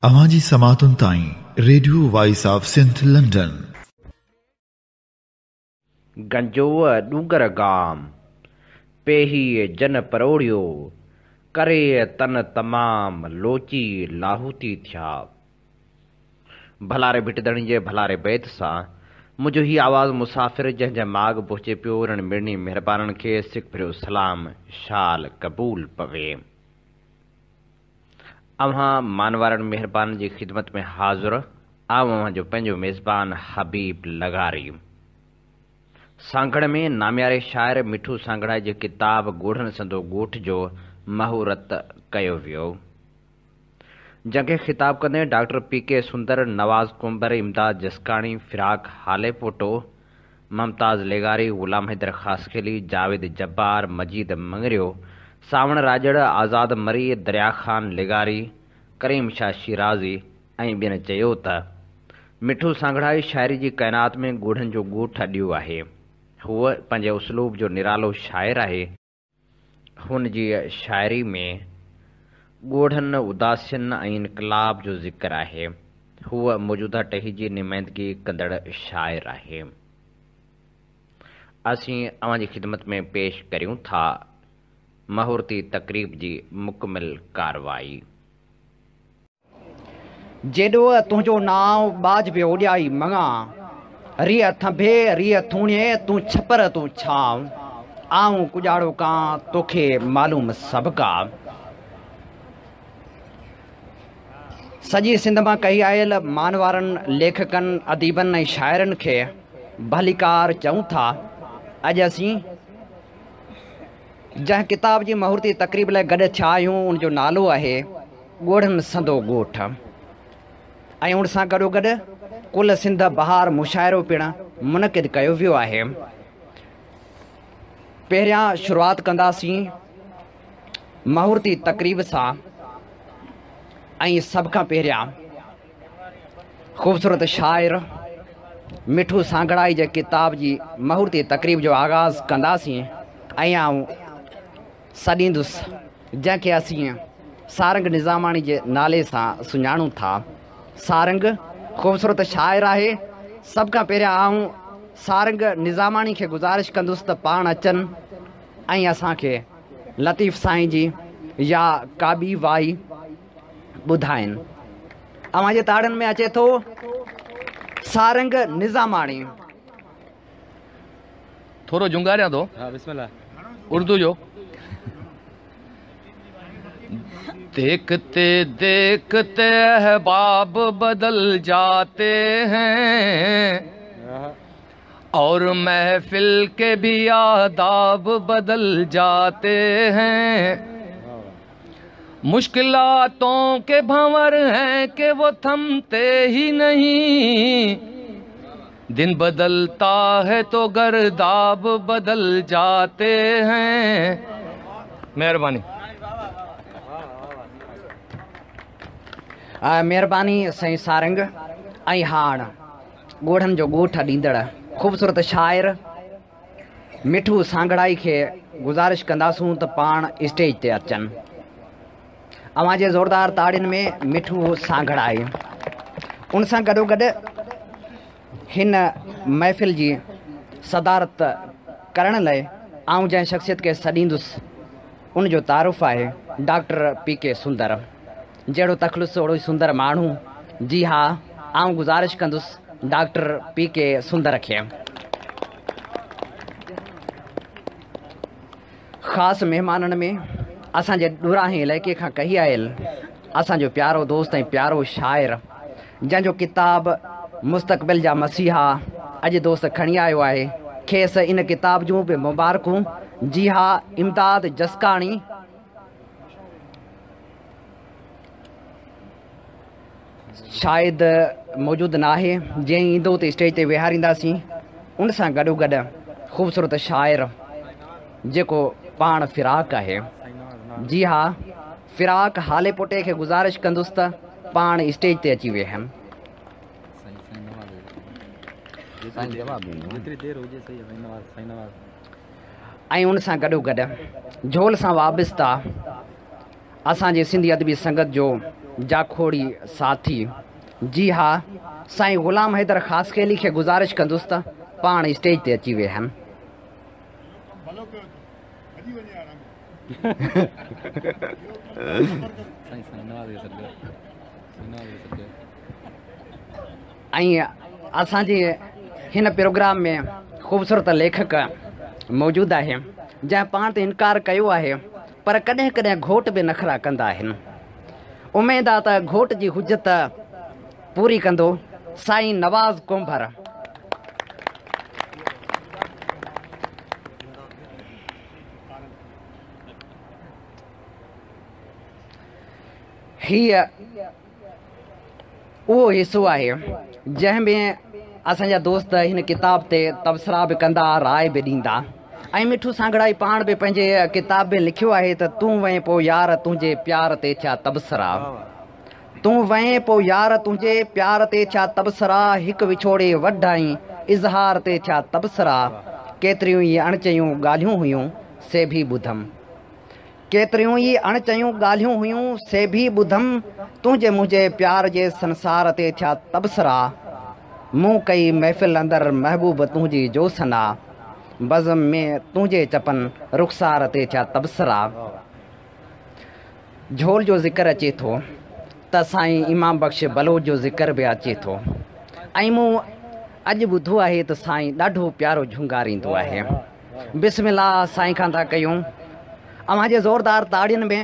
اوهان جي سماعتن تائين radio voice of Sindh London. گنجوء ڏونگر گام، پيهي جن پروڙيو، ڪري تن تمام، لوچي لاهوتي ٿيا. ڀلاري ڀٽ ڌڻي جي ڀلاري بيت سان منهنجو هي آواز مسافر جنهن جنهن ماڳ پهچي پيو انهن مڙني مهربانن کي سڪ ڀريو سلام شال قبول پوي. اوهان مانوارن مهربانن جي خدمت ۾ حاضر، آئون اوهان جو پنهنجو ميزبان حبيب لغاري. سانگهڙ ۾ نامياري شاعر مٺو سانگهڙائي جي ڪتاب ڳوڙهن سندو ڳوٺ جو مهورت ڪيو ويو. جنهن کي خطاب ڪندي ڊاڪٽر پي ڪي سندر، نواز ڪنڀر، امداد جسڪاڻي، فراق هاليپوٽو، ممتاز لغاري، غلام حيدر خاصخيلي، جاويد جبار، مجيد مڱريو، سانوڻ راڄڙ، آزاد مري، دريا خان لغاري، ڪريم شاهه شيرازي ۽ ٻين چيو ته مٺو سانگهڙائي شاعري جي ڪائنات ۾ ڳوڙهن جو ڳوٺ اڏيو آهي. هو پنهنجي اسلوب جو نرالو شاعر آهي. هن جي شاعري ۾ ڳوڙهن، اداسين ۽ انقلاب جو ذڪر آهي. هو موجوده ٽهي جي نمائندگي ڪندڙ شاعر آهي. اسين اوهان جي خدمت ۾ پيش ڪريون ٿا مهورتي تقريب جي مڪمل ڪارروائي. جيڏو تنهنجو نانء ٻاجهه به اوڏيائي مڱان، ريء ٿنڀي ريء ٿوڻيي تون ڇپر تون ڇانء، آئون ڪڄاڙو ڪان توکي معلوم سڀڪا. سڄي سنڌ مان ڪهي آيل مانوارن ليکڪن، اديبن ۽ شاعرن کي ڀليڪار چئون ٿا. اڄ اسين جنهن ڪتاب جي مهورتي تقريب لاء گڏ ٿيا آهيون ان جو نالو آهي ڳوڙهن سندو ڳوٺ ۽ ان سان گڏوگڏ ڪل سنڌ بهار مشاعرو پڻ منعقد ڪيو ويو آهي. پهريان شروعات ڪنداسين مهورتي تقريب سان ۽ سڀ کان پهريان خوبصورت شاعر مٺو سانگهڙائي جي ڪتاب جي مهورتي تقريب جو آغاز ڪنداسين ۽ آئون سڏيندس جنهن کي اسين سارنگ نظاماڻي جي نالي سان سڃاڻون ٿا. سارنگ خوبصورت شاعر آهي. سڀ کان پهريان آئون سارنگ نظاماڻي کي گذارش ڪندس ته پاڻ اچن ۽ اسان کي لطيف سائين جي يا ڪا ٻي وائي ٻڌائين. اوهان جي تاڙين ۾ اچي ٿو سارنگ نظاماڻي. ٿورو جهونگاريان ٿو. ها بسم الله. اردو جو. ديکتي ديکتي احباب بدل جاتي هين اور محفل ڪي ڀي آداب بدل جاتي هين مشڪلاتون ڪي ڀنور هين ڪي وو ٿمتي هي نهين دن بدلتا هي تو گرداب بدل جاتي هين مهرباني. مهرباني سائين سارنگ ۽ هاڻ ڳوڙهن جو ڳوٺ ڏيندڙ خوبصورت شاعر مٺو سانگهڙائي کي گذارش ڪنداسون ته پاڻ اسٽيج تي اچن. اوهان جي زوردار تاڙين ۾ مٺو سانگهڙائي. ان سان گڏوگڏ هن محفل جي صدارت ڪرڻ لئه آئون جنهن شخصيت کي سڏيندس ان جو تعارف آهي ڊاڪٽر پي ڪي سندر. جهڙو تخلص اوڙو ئي سندر ماڻهو. جي ها آئون گذارش ڪندس ڊاڪٽر پي ڪي سندر کي. خاص مهمانن ۾ اسان جي ڏورانهين علائقي کان ڪهي آيل اسان جو پيارو دوست ۽ پيارو شاعر جنهن جو ڪتاب مستقبل جا مسيحا اڄ دوست کڻي آيو آهي کيس ان ڪتاب جون به مبارڪون جي ها امداد جسڪاڻي شايد موجود ناهي جيئن ئي ايندو ته اسٽيج تي ويهارينداسين ان سان گڏو گڏ خوبصورت شاعر جيڪو پاڻ فراق آهي جي ها فراق هاليپوٽي کي گذارش ڪندس ته پاڻ اسٽيج تي اچي ويهن. ۽ ان سان گڏو گڏ جهول سان وابسته. اسان جي سنڌي ادبي سنگت جو جاکوڙي ساٿي جي ها سائين غلام حيدر خاصخيلي کي گذارش ڪندس ته پاڻ اسٽيج تي اچي ويهن. ۽ اسان جي هن پروگرام ۾ خوبصورت ليکڪ موجود آهي جنهن پاڻ ته انڪار ڪيو آهي پر ڪڏهن ڪڏهن گهوٽ به نخرا ڪندا آهن. اميد آ ته گهوٽ جي حجت پوري ڪندو سائين نواز ڪنڀر. هيء اهو حصو آهي جنهن ۾ اسان جا دوست هن ڪتاب تي تبصرا به ڪندا راء به ڏيندا ۽ مٺو سانگهڙائي پاڻ به پنهنجي ڪتاب ۾ لکيو آهي ته تون وئين پو يار تنهنجي پيار تي ٿيا تبصرا تون وئين پو يار تنهنجي پيار تي ٿيا تبصرا هڪ وڇوڙي وڍ ۽ اظهار تي ٿيا تبصرا ڪيتريون ئي اڻ چيون ڳالهيون هيون سي ڀي ٻڌم ڪيتريون ئي اڻ چيون ڳالهيون هيون، سي ڀي ٻڌم، تنهنجي منهنجي پيار جي سنسار تي ٿيا تبصرا، مون ڪئي محفل اندر محبوب تنهنجي جو ثنا، بزم ۾ تنهنجي چپن رخسار تي ٿيا تبصرا. جهول جو ذڪر اچي ٿو ته سائين امام بخش بلوچ جو ذڪر به اچي ٿو ۽ مون اڄ ٻڌو آهي ته سائين ڏاڍو پيارو جهونگاريندو آهي. بسم الله سائين کان ٿا ڪيون اوهان جي زوردار تاڙين ۾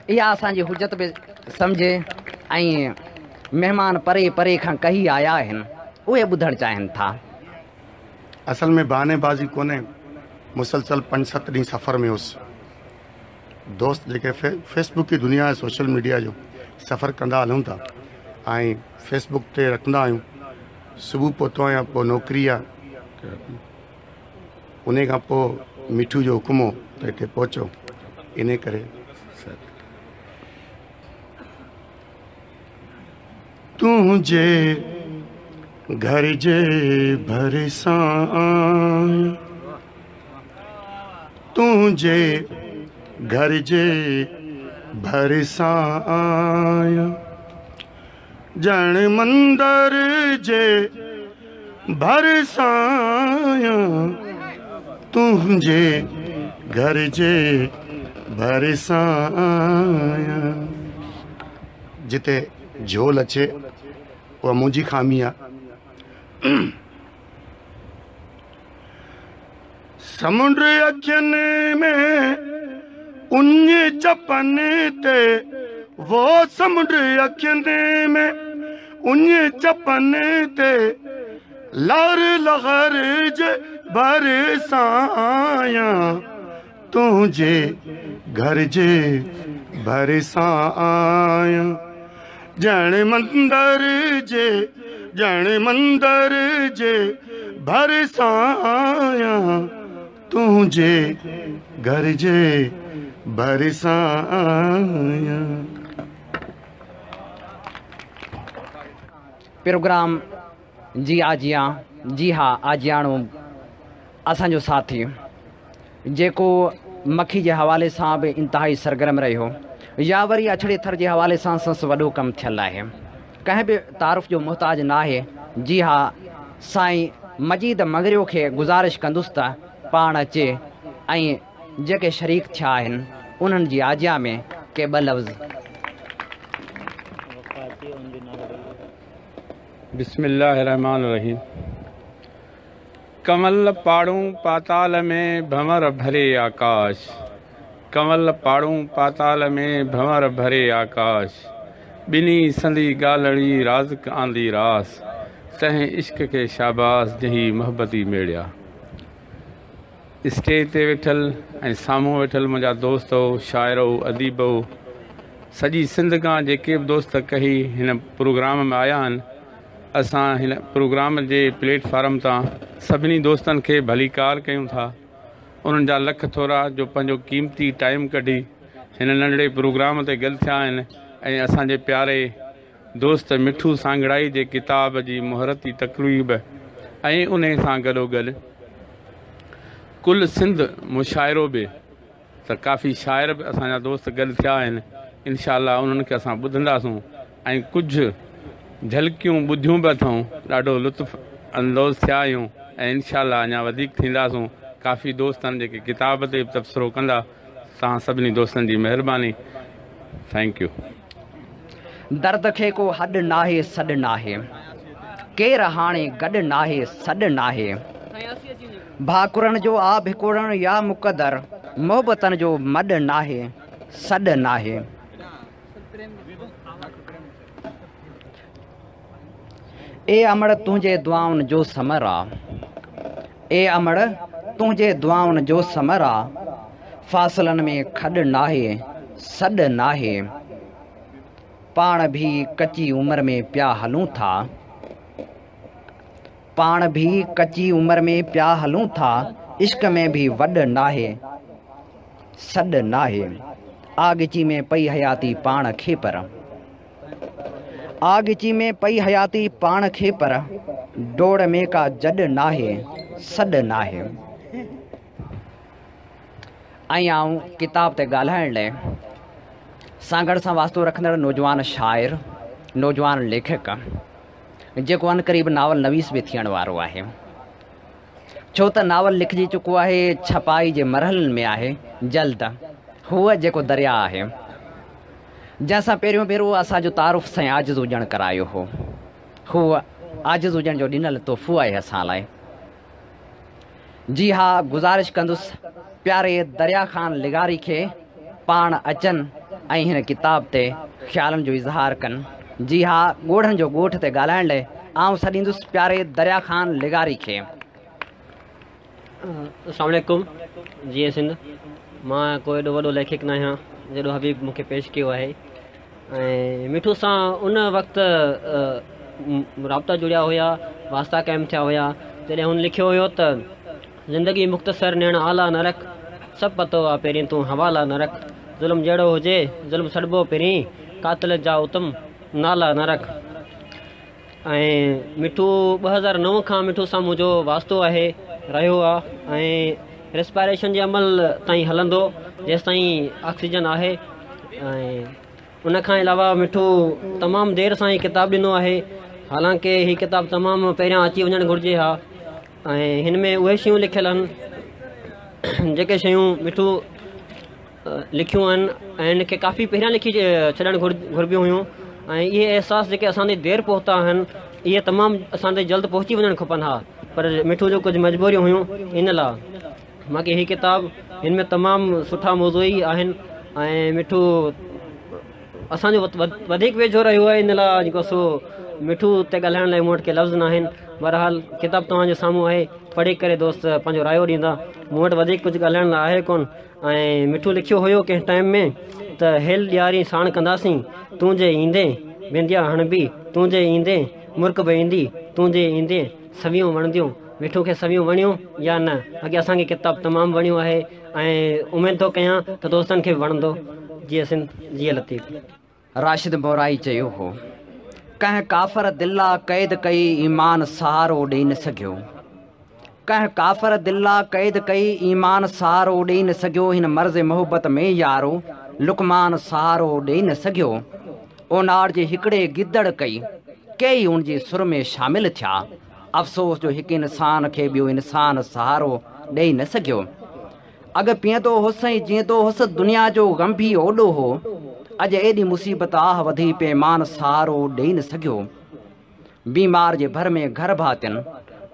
اها اسان جي حجت به سمجهي ۽ مهمان پري پري کان ڪهي آيا آهن اهي ٻڌڻ چاهين ٿا. اصل ۾ بهاني بازي ڪونهي مسلسل پنج ست ڏينهن سفر ۾ هوس دوست جيڪي فيس بڪ جي دنيا آهي سوشل ميڊيا جو سفر ڪندا هلون ٿا ۽ فيس بڪ تي رکندا آهيون صبح پهتو آهيان پوء نوڪري آهي انهي کان پوء مٺو جو حڪم هو ته هتي پهچو انهي ڪري تنهنجي گهر جي ڀرسان تنهنجي گهر جي ڀرسان ڄڻ مندر جي ڀرسان تنهنجي گهر جي ڀرسان جتي جهول اچي اها منهنجي خامي آ. سمنڊ اکين ۾ اڃ چپن تي وو سمنڊ اکين ۾ اڃ چپن تي لار لغر جي ڀرسان آهيان تنهنجي گهر جي ڀرسان آهيان ڄڻ مندر جي ڄڻ مندر جي ڀرسان آهيان تنهنجي گهر جي ڀرسان آهيان. پروگرام جي آجيان جي ها آجياڻو اسان جو ساٿي جيڪو مکي جي حوالي سان به انتهائي سرگرم رهيو يا وري اڇڙي ٿر جي حوالي سان سنس وڏو ڪم ٿيل آهي ڪنهن به تعارف جو محتاج ناهي جي ها سائين مجيد مڱريو کي گذارش ڪندس ته پاڻ اچي ۽ جيڪي شريڪ ٿيا آهن انهن جي آجيان ۾ ڪي ٻه لفظ. بسم الله الرحمٰن الرحيم ڪنول پاڙون پاتال ۾ ڀنور ڀري آڪاش ڪنول پاڙون پاتال ۾ ڀنور ڀري آڪاش ٻنهي سندي ڳالهڙي رازق آندي راس تنهن عشق کي شاباس جنهن هي محبتي ميڙيا. اسٽيج تي ويٺل ۽ سامهون ويٺل منهنجا دوستو، شاعرو، اديبو، سڄي سنڌ کان جيڪي به دوست ڪهي هن پروگرام ۾ آيا آهن، اسان هن پروگرام جي پليٽ فارم تان سڀني دوستن کي ڀليڪار ڪيون ٿا. انهن جا لک ٿورا جو پنهنجو قيمتي ٽائيم ڪڍي هن ننڍڙي پروگرام تي گڏ ٿيا آهن ۽ اسان جي پياري دوست مٺو سانگهڙائي جي ڪتاب جي مهورتي تقريب ۽ انهي سان گڏوگڏ ڪل سنڌ مشاعرو به ته ڪافي شاعر به اسان جا دوست گڏ ٿيا آهن. انشاء الله انهن کي اسان ٻڌنداسون ۽ ڪجهه جهلڪيون ٻڌيون به اٿئون ڏاڍو لطف اندوز ٿيا آهيون ۽ انشاء الله اڃا وڌيڪ ٿينداسون ڪافي دوست آهن جيڪي ڪتاب تي به تبصرو ڪندا توهان سڀني دوستن جي مهرباني thank you. درد کي ڪو هڏ ناهي سڏ ناهي. ڪير هاڻي گڏ ناهي سڏ ناهي. ڀاڪرن جو آ ڀڪوڙڻ يا مقدر. محبتن جو مڏ ناهي سڏ ناهي. اي امڙ تنهنجي دعائن جو ثمر آ. اي امڙ تنهنجي دعائن جو ثمر آ. فاصلن ۾ کڏ ناهي سڏ ناهي. پاڻ ڀي ڪچي عمر ۾ پيا هلون ٿا. پاڻ ڀي ڪچي عمر ۾ پيا هلون ٿا. عشق ۾ ڀي وڏ ناهي سڏ ناهي. آ ڳچي ۾ پئي حياتي پاڻ کي پر. آ ڳچي ۾ پئي حياتي پاڻ کي پر ڊوڙ ۾ ڪا جڏ ناهي سڏ ناهي. ۽ آئون ڪتاب تي ڳالهائڻ لئه سانگهڙ سان واسطو رکندڙ نوجوان شاعر، نوجوان ليکڪ جيڪو عنقريب ناول نويس به ٿيڻ وارو آهي. ڇو ته ناول لکجي چڪو آهي، ڇپائي جي مرحلن ۾ آهي، جلد هوء جيڪو درياء آهي، جنهن سان پهريون ڀيرو اسان جو تعارف سائين عاجز هجڻ ڪرايو هو. هو عاجز هجڻ جو ڏنل تحفو آهي اسان لاء. جي ها گذارش ڪندس پياري دريا خان لغاري کي پاڻ اچن ۽ هن ڪتاب تي خيالن جو اظهار ڪن. جي ها ڳوڙهن جو ڳوٺ تي ڳالهائڻ لئه آئون سڏيندس پياري دريا خان لغاري کي. السلام عليڪم جيئي سنڌ مان ڪو ايڏو وڏو ليکڪ نه آهيان جيڏو حبيب مون کي پيش ڪيو آهي ۽ مٺو سان ان وقت رابطا جڙيا هيا واسطا قائم ٿيا هيا جڏهن هن لکيو هيو ته زندگي مختصر نيڻ آلا نه رک سڀ پتو آ پرين تون حوالا نه رک ظلم جهڙو هجي ظلم سڏبو پرين قاتل جا اتم نالا نه رک ۽ مٺو 2009 کان مٺو سان منهنجو واسطو آهي رهيو آ ۽ ريسپائريشن جي عمل تائين هلندو جيستائين آڪسيجن آهي ۽ ان کان علاوه مٺو تمام دير سان هي ڪتاب ڏنو آهي حالانڪه هي ڪتاب تمام پهريان اچي وڃڻ گهرجي ها ۽ هن ۾ اهي شيون لکيل آهن جيڪي شيون مٺو لکيون آهن ۽ هن کي ڪافي پهريان لکي ڇڏڻ گهربيون هيون ۽ اهي احساس جيڪي اسان تي دير پهتا آهن اهي تمام اسان تي جلد پهچي وڃڻ کپن ها پر مٺو جو ڪجهه مجبوريون هيون ان لاء باقي هي ڪتاب هن ۾ تمام سٺا موضوع ئي آهن ۽ مٺو اسان جو وڌيڪ ويجهو رهيو آهي ان لاء جيڪو سو مٺو تي ڳالهائڻ لاء مون وٽ ڪي لفظ ناهن بهرحال ڪتاب توهان جي سامهون آهي پڙهي ڪري دوست پنهنجو رايو ڏيندا مون وٽ وڌيڪ ڪجهه ڳالهائڻ لاء آهي ڪون ۽ مٺو لکيو هيو ڪنهن ٽائيم ۾ ته هيل ڏياري ساڻ ڪنداسين تون جي ايندين بنديا هڻبي تون جي ايندين مرڪ به ايندي تون جي ايندين سويون وڻنديون مٺو کي سويون وڻيون يا نه باقي اسان کي ڪتاب تمام وڻيو آهي ۽ اميد ٿو ڪيان ته دوستن کي به وڻندو جيئي سنڌ جيئي لطيف. راشد مورائي چيو هو، ڪنهن ڪافر دل آ قيد ڪئي ايمان سهارو ڏئي نه سگهيو. ڪنهن ڪافر دل آ قيد ڪئي ايمان سهارو ڏئي نه سگهيو هن مرض محبت ۾ يارو لقمان سهارو ڏئي نه سگهيو. اوناڙ جي هڪڙي گدڙ ڪئي ڪيئي ان جي سر ۾ شامل ٿيا. افسوس جو هڪ انسان کي ٻيو انسان سهارو ڏئي نه سگهيو. اڳ پيئندو هوس ۽ جيئندو هوس دنيا جو غم ڀي اوڏو هو. اڄ ايڏي مصيبت آه وڌي پيمان سهارو ڏئي نه سگهيو. بيمار جي ڀر ۾ گهر ڀاتين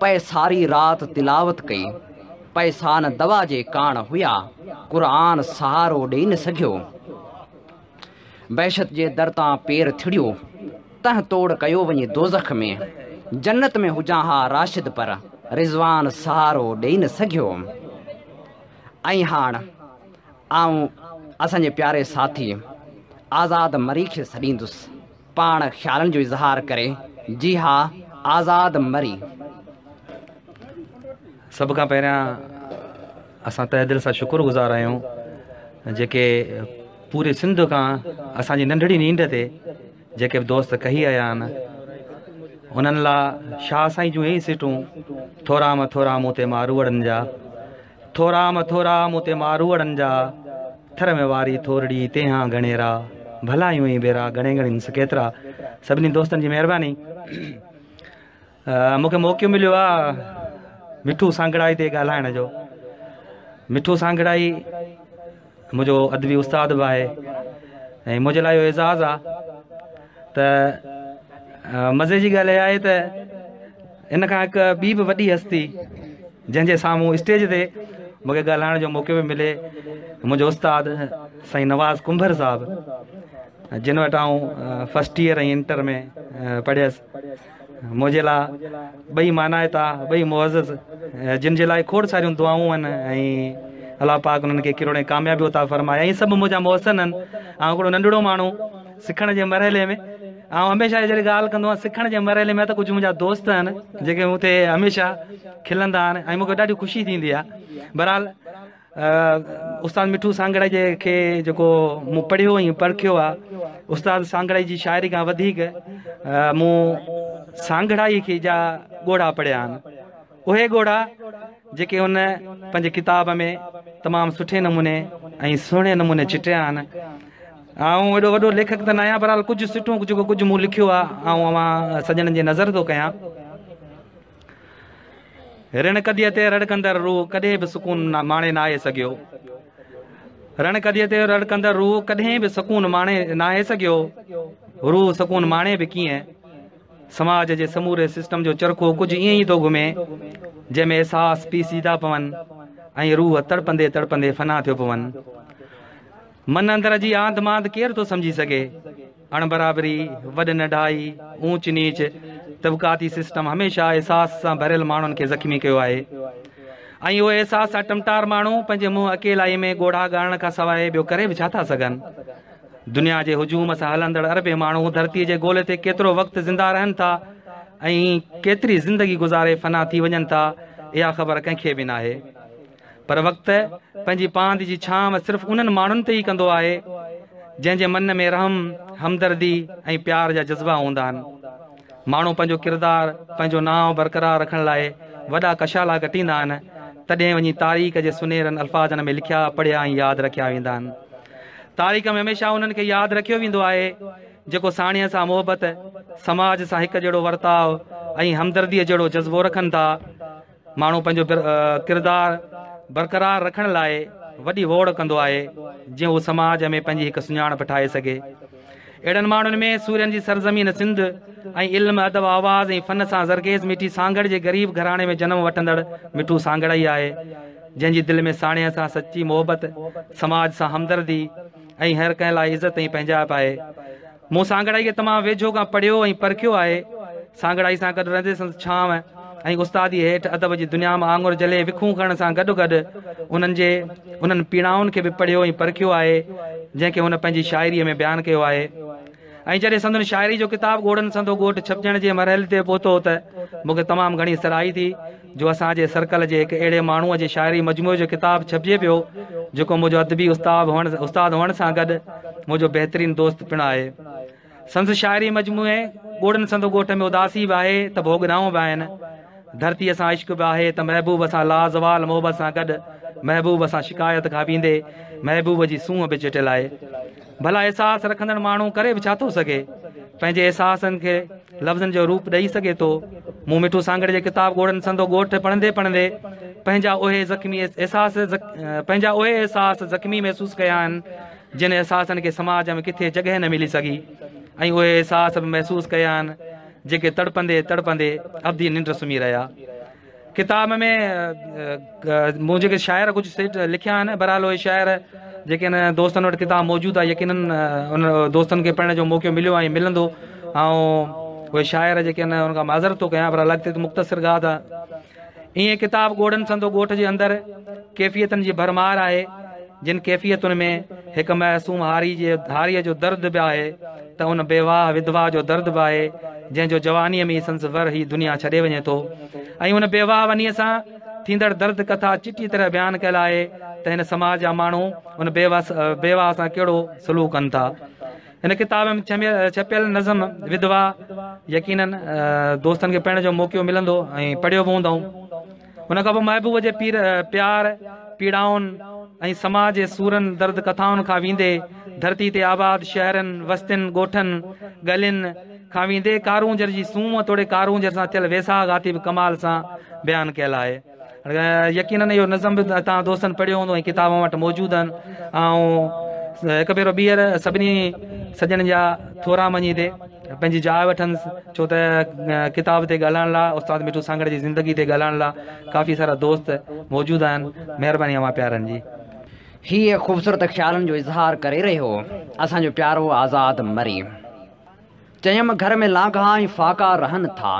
پئي ساري رات تلاوت ڪئي. پئسا نه دوا جي ڪاڻ هيا قرآن سهارو ڏئي نه سگهيو. بهشت جي در تان پير ٿڙيو، تنهن توڙ ڪيو وڃي دوزخ ۾. جنت ۾ هجان ها راشد پر، رضوان سهارو ڏئي نه سگهيو. ۽ هاڻ آئون اسان جي پياري ساٿي آزاد مري کي سڏيندس، پاڻ خيالن جو اظهار ڪري. جي ها آزاد مري. سڀ کان پهريان اسان تهه دل سان شڪر گذار آهيون جيڪي پوري سنڌ کان اسان جي ننڍڙي نينڍ تي جيڪي به دوست ڪهي آيا آهن انهن لا شاهه سائين جون اهي سٽون ٿورا م ٿورا مون تي ماروئڙن جا ٿورا م ٿورا مون تي ماروئڙن جا ٿر ۾ واري ٿورڙي تنهان گهڻيرا ڀلا يون ئي ڀيرا ڳڻي ڳڻينس ڪيترا. سڀني دوستن جي مهرباني. مون کي موقعو مليو آ مٺو سانگهڙائي تي ڳالهائڻ جو. مٺو سانگهڙائي منهنجو ادبي استاد به آهي ۽ منهنجي لاء اهو اعزاز آ ته مزي جي ڳالهه اها آهي ته ان کان هڪ ٻي به وڏي هستي جنهن جي سامهون اسٽيج تي مونکي ڳالهائڻ جو موقعو به ملي منهنجو استاد سائين نواز ڪنڀر صاحب جن وٽ آئون فرسٽ ايئر ۽ انٽر ۾ پڙهيس منهنجي لاء ٻئي مانائتا ٻئي معزز جن جي لاء کوڙ ساريون دعائون آهن ۽ الله پاڪ انهن کي ڪروڙين ڪاميابيون عطا فرمائي ۽ سڀ منهنجا محسن آهن آئون هڪڙو ننڍڙو ماڻهو سکڻ جي مرحلي ۾ آئون هميشه جڏهن ڳالهه ڪندو آهيان سکڻ جي مرحلي ۾ ته ڪجهه منهنجا دوست آهن جيڪي مون تي هميشه کلندا آهن ۽ مونکي ڏاڍي خوشي ٿيندي آهي بهرحال استاد مٺو سانگهڙائي جي کي جيڪو مون پڙهيو ۽ پرکيو آهي استاد سانگهڙائي جي شاعري کان وڌيڪ مون سانگهڙائي کي جا ڳوڙها پڙهيا آهن اهي ڳوڙها جيڪي هن پنهنجي ڪتاب ۾ تمام سٺي نموني ۽ سهڻي نموني چٽيا آهن. آئون ايڏو وڏو ليکڪ ته ناهيان بهرحال ڪجهه سٽون جيڪو ڪجهه مون لکيو آهي آئون اوهان سڄڻن جي نظر ٿو ڪيان. رڻ ڪڌيء تي رڙڪندڙ روح ڪڏهن به سڪون ماڻي ناهي سگهيو. رڻ ڪڌيء تي رڙڪندڙ روح ڪڏهن به سڪون ماڻي ناهي سگهيو. روح سڪون ماڻي به ڪيئن؟ سماج جي سموري سسٽم جو چرخو ڪجهه ائين ئي ٿو گهمي، جنهن ۾ احساس پيسجي ٿا پون ۽ روح تڙپندي تڙپندي فنا ٿيو پون. من اندر جي آنڌ مانڌ ڪير ٿو سمجهي سگهي؟ اڻبرابري، وڏ ننڍائي، اونچ نيچ، طبقاتي سسٽم هميشه احساس سان ڀريل ماڻهن کي زخمي ڪيو آهي ۽ اهي احساس سان ٽمٽار ماڻهو پنهنجي منهن اڪيلائي ۾ ڳوڙها ڳاڙڻ کان سواء ٻيو ڪري به ڇا ٿا سگهن؟ دنيا جي هجوم سان هلندڙ اربين ماڻهو ڌرتيء جي گولي تي ڪيترو وقت زنده رهن ٿا ۽ ڪيتري زندگي گذاري فنا ٿي وڃن ٿا، اها خبر ڪنهن کي به ناهي. پر وقت پنهنجي پاند جي ڇانو صرف انهن ماڻهن تي ئي ڪندو آهي، جنهن جي من ۾ رحم، همدردي ۽ پيار جا جذبا هوندا آهن. ماڻهو پنهنجو ڪردار، پنهنجو نانء برقرار رکڻ لاء وڏا ڪشالا ڪٽيندا آهن، تڏهن وڃي تاريخ جي سنهرن الفاظن ۾ لکيا، پڙهيا ۽ ياد رکيا ويندا آهن. تاريخ ۾ هميشه انهن کي ياد رکيو ويندو آهي، جيڪو ساڻيهه سان محبت، سماج سان هڪ جهڙو ورتاء ۽ همدرديء جهڙو جذبو رکن ٿا. ماڻهو پنهنجو ڪردار برقرار رکڻ لاء وڏي ووڙ ڪندو آهي، جيئن هو سماج ۾ پنهنجي هڪ سڃاڻپ ٺاهي سگهي. اهڙن ماڻهن ۾ سورين جي سرزمين سنڌ ۽ علم، ادب، آواز ۽ فن سان زرخيز مٺي سانگهڙ جي غريب گهراڻي ۾ جنم وٺندڙ مٺو سانگهڙائي آهي. جنهن جي دل ۾ ساڻيهه سان سچي محبت، سماج سان همدردي ۽ هر ڪنهن لاء عزت ۽ پنهنجائپ آهي. مون سانگهڙائي کي تمام ويجهو کان پڙهيو ۽ پرکيو آهي. سانگهڙائي سان گڏ رهندي سندس ڇانو ۽ استادي هيٺ ادب جي دنيا ۾ آڱر جهلي وکون کڻڻ سان گڏ گڏ انهن جي انهن پيڙائن کي به پڙهيو ۽ پرکيو آهي، جنهن کي هن پنهنجي شاعريء ۾ بيان ڪيو آهي. ۽ جڏهن سندن شاعري جو ڪتاب ڳوڙهن سندو ڳوٺ ڇپجڻ جي مرحلي تي پهتو ته مون کي تمام گهڻي سرهائي ٿي جو اسان جي سرڪل جي هڪ اهڙي ماڻهوء جي شاعري مجموعي جو ڪتاب ڇپجي پيو جيڪو منهنجو ادبي استاد هئڻ سان گڏ منهنجو بهترين دوست پڻ آهي. سندس شاعري مجموعي ڳوڙهن سندو ڳوٺ ۾ اداسي به آهي ته ڀوڳنائون به آهن. ڌرتيء سان عشق به آهي ته محبوب سان لازوال محبت سان گڏ محبوب سان شڪايت کان ويندي محبوب جي سونهن به چٽيل آهي. ڀلا احساس رکندڙ ماڻهو ڪري به ڇا ٿو سگهي؟ پنهنجي احساسن کي لفظن جو روپ ڏئي سگهي ٿو. مون مٺو سانگهڙ جي ڪتاب ڳوڙهن سندو ڳوٺ پڙهندي پڙهندي پنهنجا اهي زخمي احساس پنهنجا اهي احساس زخمي محسوس ڪيا آهن جن احساسن کي سماج ۾ ڪٿي جڳهه نه ملي سگهي ۽ اهي احساس به محسوس ڪيا آهن جيڪي تڙپندي تڙپندي ابدي ننڊ سمهي رهيا. ڪتاب ۾ مون جيڪي شاعر ڪجهه سيٽ لکيا آهن بهرحال اهي شاعر جيڪي آهن دوستن وٽ ڪتاب موجود آهي يقينن ان دوستن کي پڙهڻ جو موقعو مليو ۽ ملندو ۽ اهي شاعر جيڪي آهن ان کان معذرت ٿو ڪيان پر اڳتي مختصر ڳالهه ائين ڪتاب ڳوڙهن سندو ڳوٺ جي اندر ڪيفيتن جي ڀرمار آهي جن ڪيفيتن ۾ هڪ معصوم هاري جي هاريء جو درد به آهي ته ان بيواهه وڌوا جو درد به آهي جنهن جو جوانيء ۾ ئي سندس ور هي دنيا ڇڏي وڃي ٿو ۽ ان بيواهه ونيء سان ٿيندڙ درد ڪٿا چٽي طرح بيان ڪيل آهي ته هن سماج جا ماڻهو ان بيواهه سان ڪهڙو سلوڪ ڪن ٿا. هن ڪتاب ۾ ڇپيل نظم وڌوا يقينن دوستن کي پڙهڻ جو موقعو ملندو ۽ پڙهيو به هوندائون. ان کان پوء محبوب جي پير پيار، پيڙائن، ۽ سماج جي سورن درد ڪٿائن کان ويندي ڌرتي تي آباد شهرن، وستين، ڳوٺن، ڳلين کان ويندي ڪارونجهر جي سونهن توڙي ڪارونجهر سان ٿيل ويساهه گهاتي به ڪمال سان بيان ڪيل آهي. يقينن اهو نظم به توهان دوستن پڙهيو هوندو ۽ ڪتاب اوهان وٽ موجود آهن. آئون هڪ ڀيرو ٻيهر سڀني سڄڻن جا ٿورا مڃيندي پنهنجي جاء وٺندس ڇو ته ڪتاب تي ڳالهائڻ لاء استاد مٺو سانگهڙ جي زندگي تي ڳالهائڻ لاء ڪافي سارا دوست موجود آهن. مهرباني اوهان پيارن جي. هيء خوبصورت خيالن جو اظهار ڪري رهيو هو اسان جو پيارو آزاد مري. چيم گهر ۾ لانگها ۽ فاقا رهن ٿا.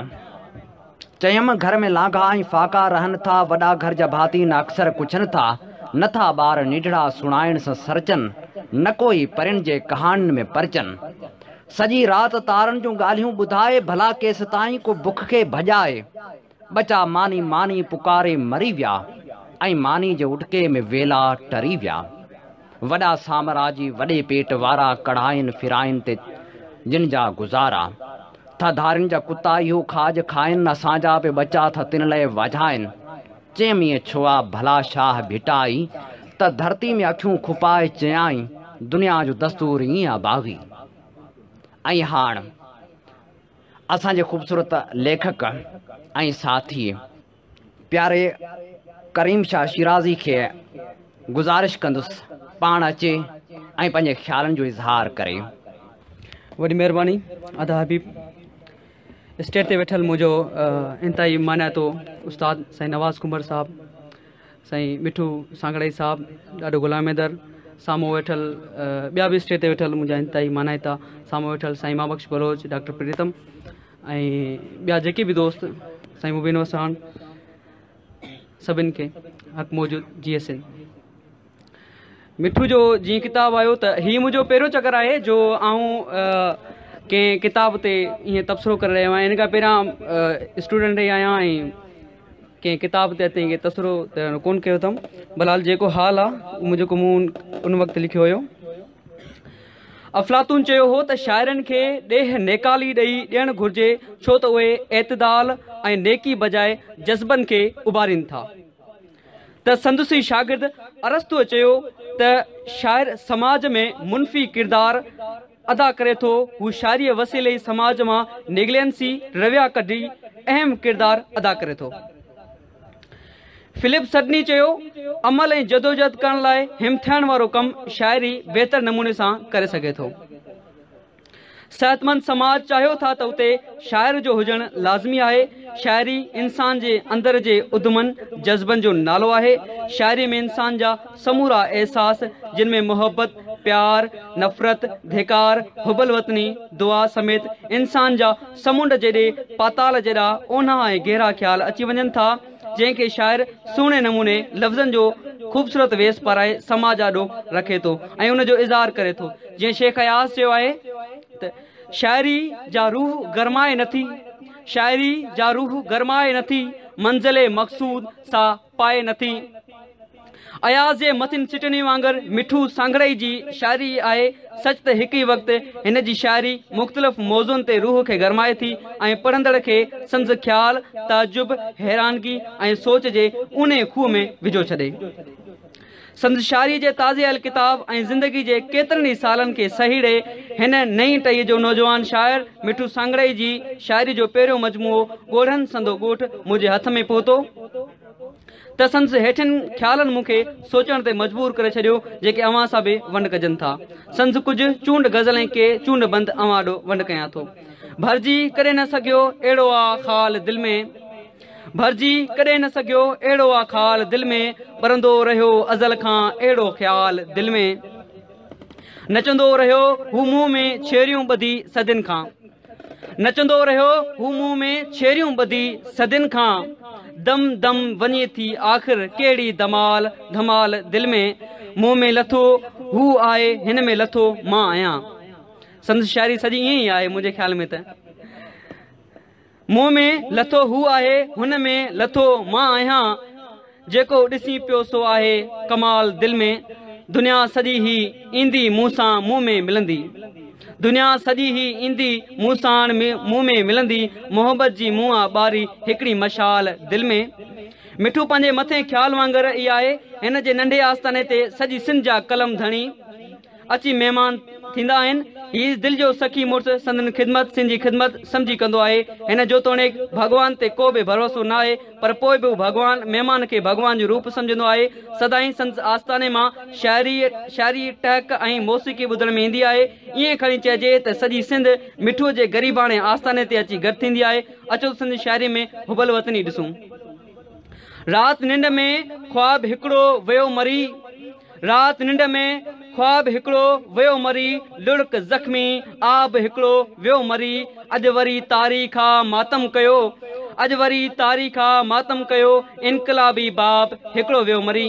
چيم گهر ۾ لانگها ۽ فاقا رهن ٿا وڏا گهر جا ڀاتي نه اڪثر ڪڇن ٿا نه ٿا ٻار ننڍڙا سڻائڻ سان سرچن نه ڪوئي پرين جي ڪهاڻين ۾ پرچن سڄي رات تارن جون ڳالهيون ٻڌائي ڀلا ڪيستائين ڪو بک کي ڀڄائي ٻچا ماني ماني پڪاري مري ويا ۽ ماني جي اٽڪي ۾ ويلا ٽري ويا. وڏا سامراجي وڏي پيٽ وارا ڪڙهائين ڦرائين تي جن جا گذارا. ٿا ڌارين جا ڪتا اهو کاڄ کائن اسان جا به ٻچا ٿا تن لئه واجهائن. چيم ائين ڇو آ ڀلا شاهه ڀٽائي ته ڌرتي ۾ اکيون کپائي چيائين دنيا جو دستور ائين آ باغي. ۽ هاڻ اسان جي خوبصورت ليکڪ ۽ ساٿي. پياري ڪريم شاهه شيرازي کي گذارش ڪندس پاڻ اچي ۽ پنهنجي خيالن جو اظهار ڪري. وڏي مهرباني ادا حبيب. اسٽيج تي ويٺل منهنجو انتهائي مانائتو استاد سائين نواز ڪنڀر صاحب، سائين مٺو سانگهڙائي صاحب، ڏاڏو غلام حيدر، سامهون ويٺل ٻيا به اسٽيج تي ويٺل منهنجا انتهائي مانائتا، سامهون ويٺل سائين امام بخش بلوچ، ڊاڪٽر پريتم ۽ ٻيا جيڪي به دوست سائين مبين وساڻ سڀن کي حق موجود جي ايس اين مٺو جو جيئن ڪتاب آيو ته هي منهنجو پهريون چڪر آهي جو آئون ڪنهن ڪتاب تي ائين تبصرو ڪري رهيو آهيان ان کان پهريان اسٽوڊنٽ ئي آهيان ۽ ڪنهن ڪتاب تي تائين تبصرو ته ڪون ڪيو اٿم بهرحال جيڪو حال آهي اهو جيڪو مون ان وقت لکيو هيو افلاطون چيو هو ته شاعرن کي ڏيهه نيڪالي ڏئي ڏيڻ گهرجي ڇو ته اهي اعتدال ۽ نيڪي بجاء جذبن کي اڀارين ٿا ته سندس ئي شاگرد ارسطوء چيو ته شاعر سماج ۾ منفي ڪردار ادا ڪري ٿو هو شاعريء وسيلي ئي سماج مان نيگلينسي رويا ڪڍي اهم ڪردار ادا ڪري ٿو. فلپ سڊني چيو، عمل ۽ جدوجهد ڪرڻ لاء همٿائڻ وارو ڪم شاعر ئي بهتر نموني سان ڪري سگهي ٿو. صحتمند سماج چاهيو ٿا ته اتي شاعر جو هجڻ لازمي آهي. شاعري انسان جي اندر جي اڌمن، جذبن جو نالو آهي. شاعري ۾ انسان جا سمورا احساس جن ۾ محبت، پيار، نفرت، ڌڪار، حب الوطني، دعا سميت انسان جا سمنڊ جيڏي پاتال جيڏا اونها ۽ گهرا خيال اچي وڃن ٿا، جنهن کي شاعر سهڻي نموني لفظن جو خوبصورت ويس پارائي سماج آڏو رکي ٿو ۽ ان جو اظهار ڪري ٿو. جيئن شيخ اياز چيو آهي ته، شاعري جا روح گرمائي نٿي، شاعري جا روح گرمائي نٿي، منزل مقصود سا پائي نٿي. اياز جي مٿين سٽن وانگر مٺو سانگهڙائي جي شاعري آهي. سچ ته هڪ ئي وقت هن جي شاعري مختلف موضوعن تي روح کي گرمائي ٿي ۽ پڙهندڙ کي سندس خيال، تعجب، حيرانگي ۽ سوچ جي اونهي کوهه ۾ وجهيو ڇڏي. سندس شاعري جي تازي آيل ڪتاب ۽ زندگي جي ڪيترن ئي سالن کي سهيڙي هن نئين ٽهيء جو نوجوان شاعر مٺو سانگهڙائي جي شاعري جو پهريون مجموعو ڳوڙهن سندو ڳوٺ منهنجي هٿ ۾ پهتو. ته سندس هيٺين خيالن مون کي سوچڻ تي مجبور ڪري ڇڏيو، جيڪي اوهان سان به ونڊ ڪجن ٿا. سندس ڪجهه چونڊ غزل ۽ ڪي چونڊ بند اوهان آڏو ونڊ ڪيان ٿو. ڀرجي ڪڏهن نه سگهيو اهڙو آ خال دل ۾. ڀرجي ڪڏهن نه سگهيو اهڙو آ خال دل ۾. ٻرندو رهيو ازل کان اهڙو خيال دل ۾. نچندو رهيو هو مون ۾ ڇيريون ٻڌي صدين کان. نچندو رهيو هو مون ۾ ڇيريون ٻڌي صدين کان. دم دم وڃي ٿي آخر ڪهڙي دمال ڌمال دل ۾. مون ۾ لٿو هو آهي هن ۾ لٿو مان آهيان. سندس شاعري سڄي ائين ئي آهي منهنجي خيال ۾ ته. مون ۾ لٿو هو آهي هن ۾ لٿو مان آهيان. جيڪو ڏسين پيو سو آهي ڪمال دل ۾. دنيا سڄي هي ايندي مون سان مون ۾ ملندي. دنيا سڄي هي ايندي مون ساڻ مون ۾ ملندي. محبت جي مون آ ٻاري هڪڙي مشال دل ۾. مٺو پنهنجي مٿئين خيال وانگر ئي آهي. هن جي ننڍي آستاني تي سڄي سنڌ جا قلم ڌڻي اچي مهمان ٿيندا آهن. هي دل جو سخي مڙس سندن خدمت سنڌ جي خدمت سمجهي ڪندو آهي. هن جيتوڻيڪ ڀڳوان تي ڪو به ڀروسو نه آهي پر پوء به هو ڀڳوان مهمان کي ڀڳوان جو روپ سمجهندو آهي. سدائين سندس آستاني مان شاعري، شاعري، ٽهڪ ۽ موسيقي ٻڌڻ ۾ ايندي آهي. ائين کڻي چئجي ته سڄي سنڌ مٺوء جي غريباڻي آستاني تي اچي گڏ ٿيندي آهي. اچو ته سندس شاعريء ۾ حب الوطني ڏسون. رات ننڊ ۾ خواب هڪڙو ويو مري، رات ننڊ ۾ خواب هڪڙو ويو مري، لڙڪ زخمي آب هڪڙو ويو مري، اڄ وري تاريخ آ ماتم ڪيو، اڄ وري تاريخ آ ماتم ڪيو، انقلابي باب هڪڙو ويو مري.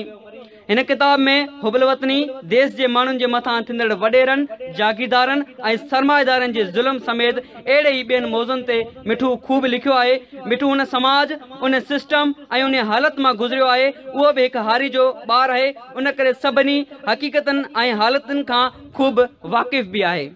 هن ڪتاب ۾ حب الوطني، ديس جي ماڻهن جي مٿان ٿيندڙ وڏيرن، جاگيردارن ۽ سرمائيدارن جي ظلم سميت اهڙي ئي ٻين موضوعن تي مٺو خوب لکيو آهي. مٺو ان سماج، ان سسٽم ۽ ان حالت مان گذريو آهي. اهو به هڪ هاري جو ٻار آهي، ان ڪري سڀني حقيقتن ۽ حالتن کان خوب واقف به آهي.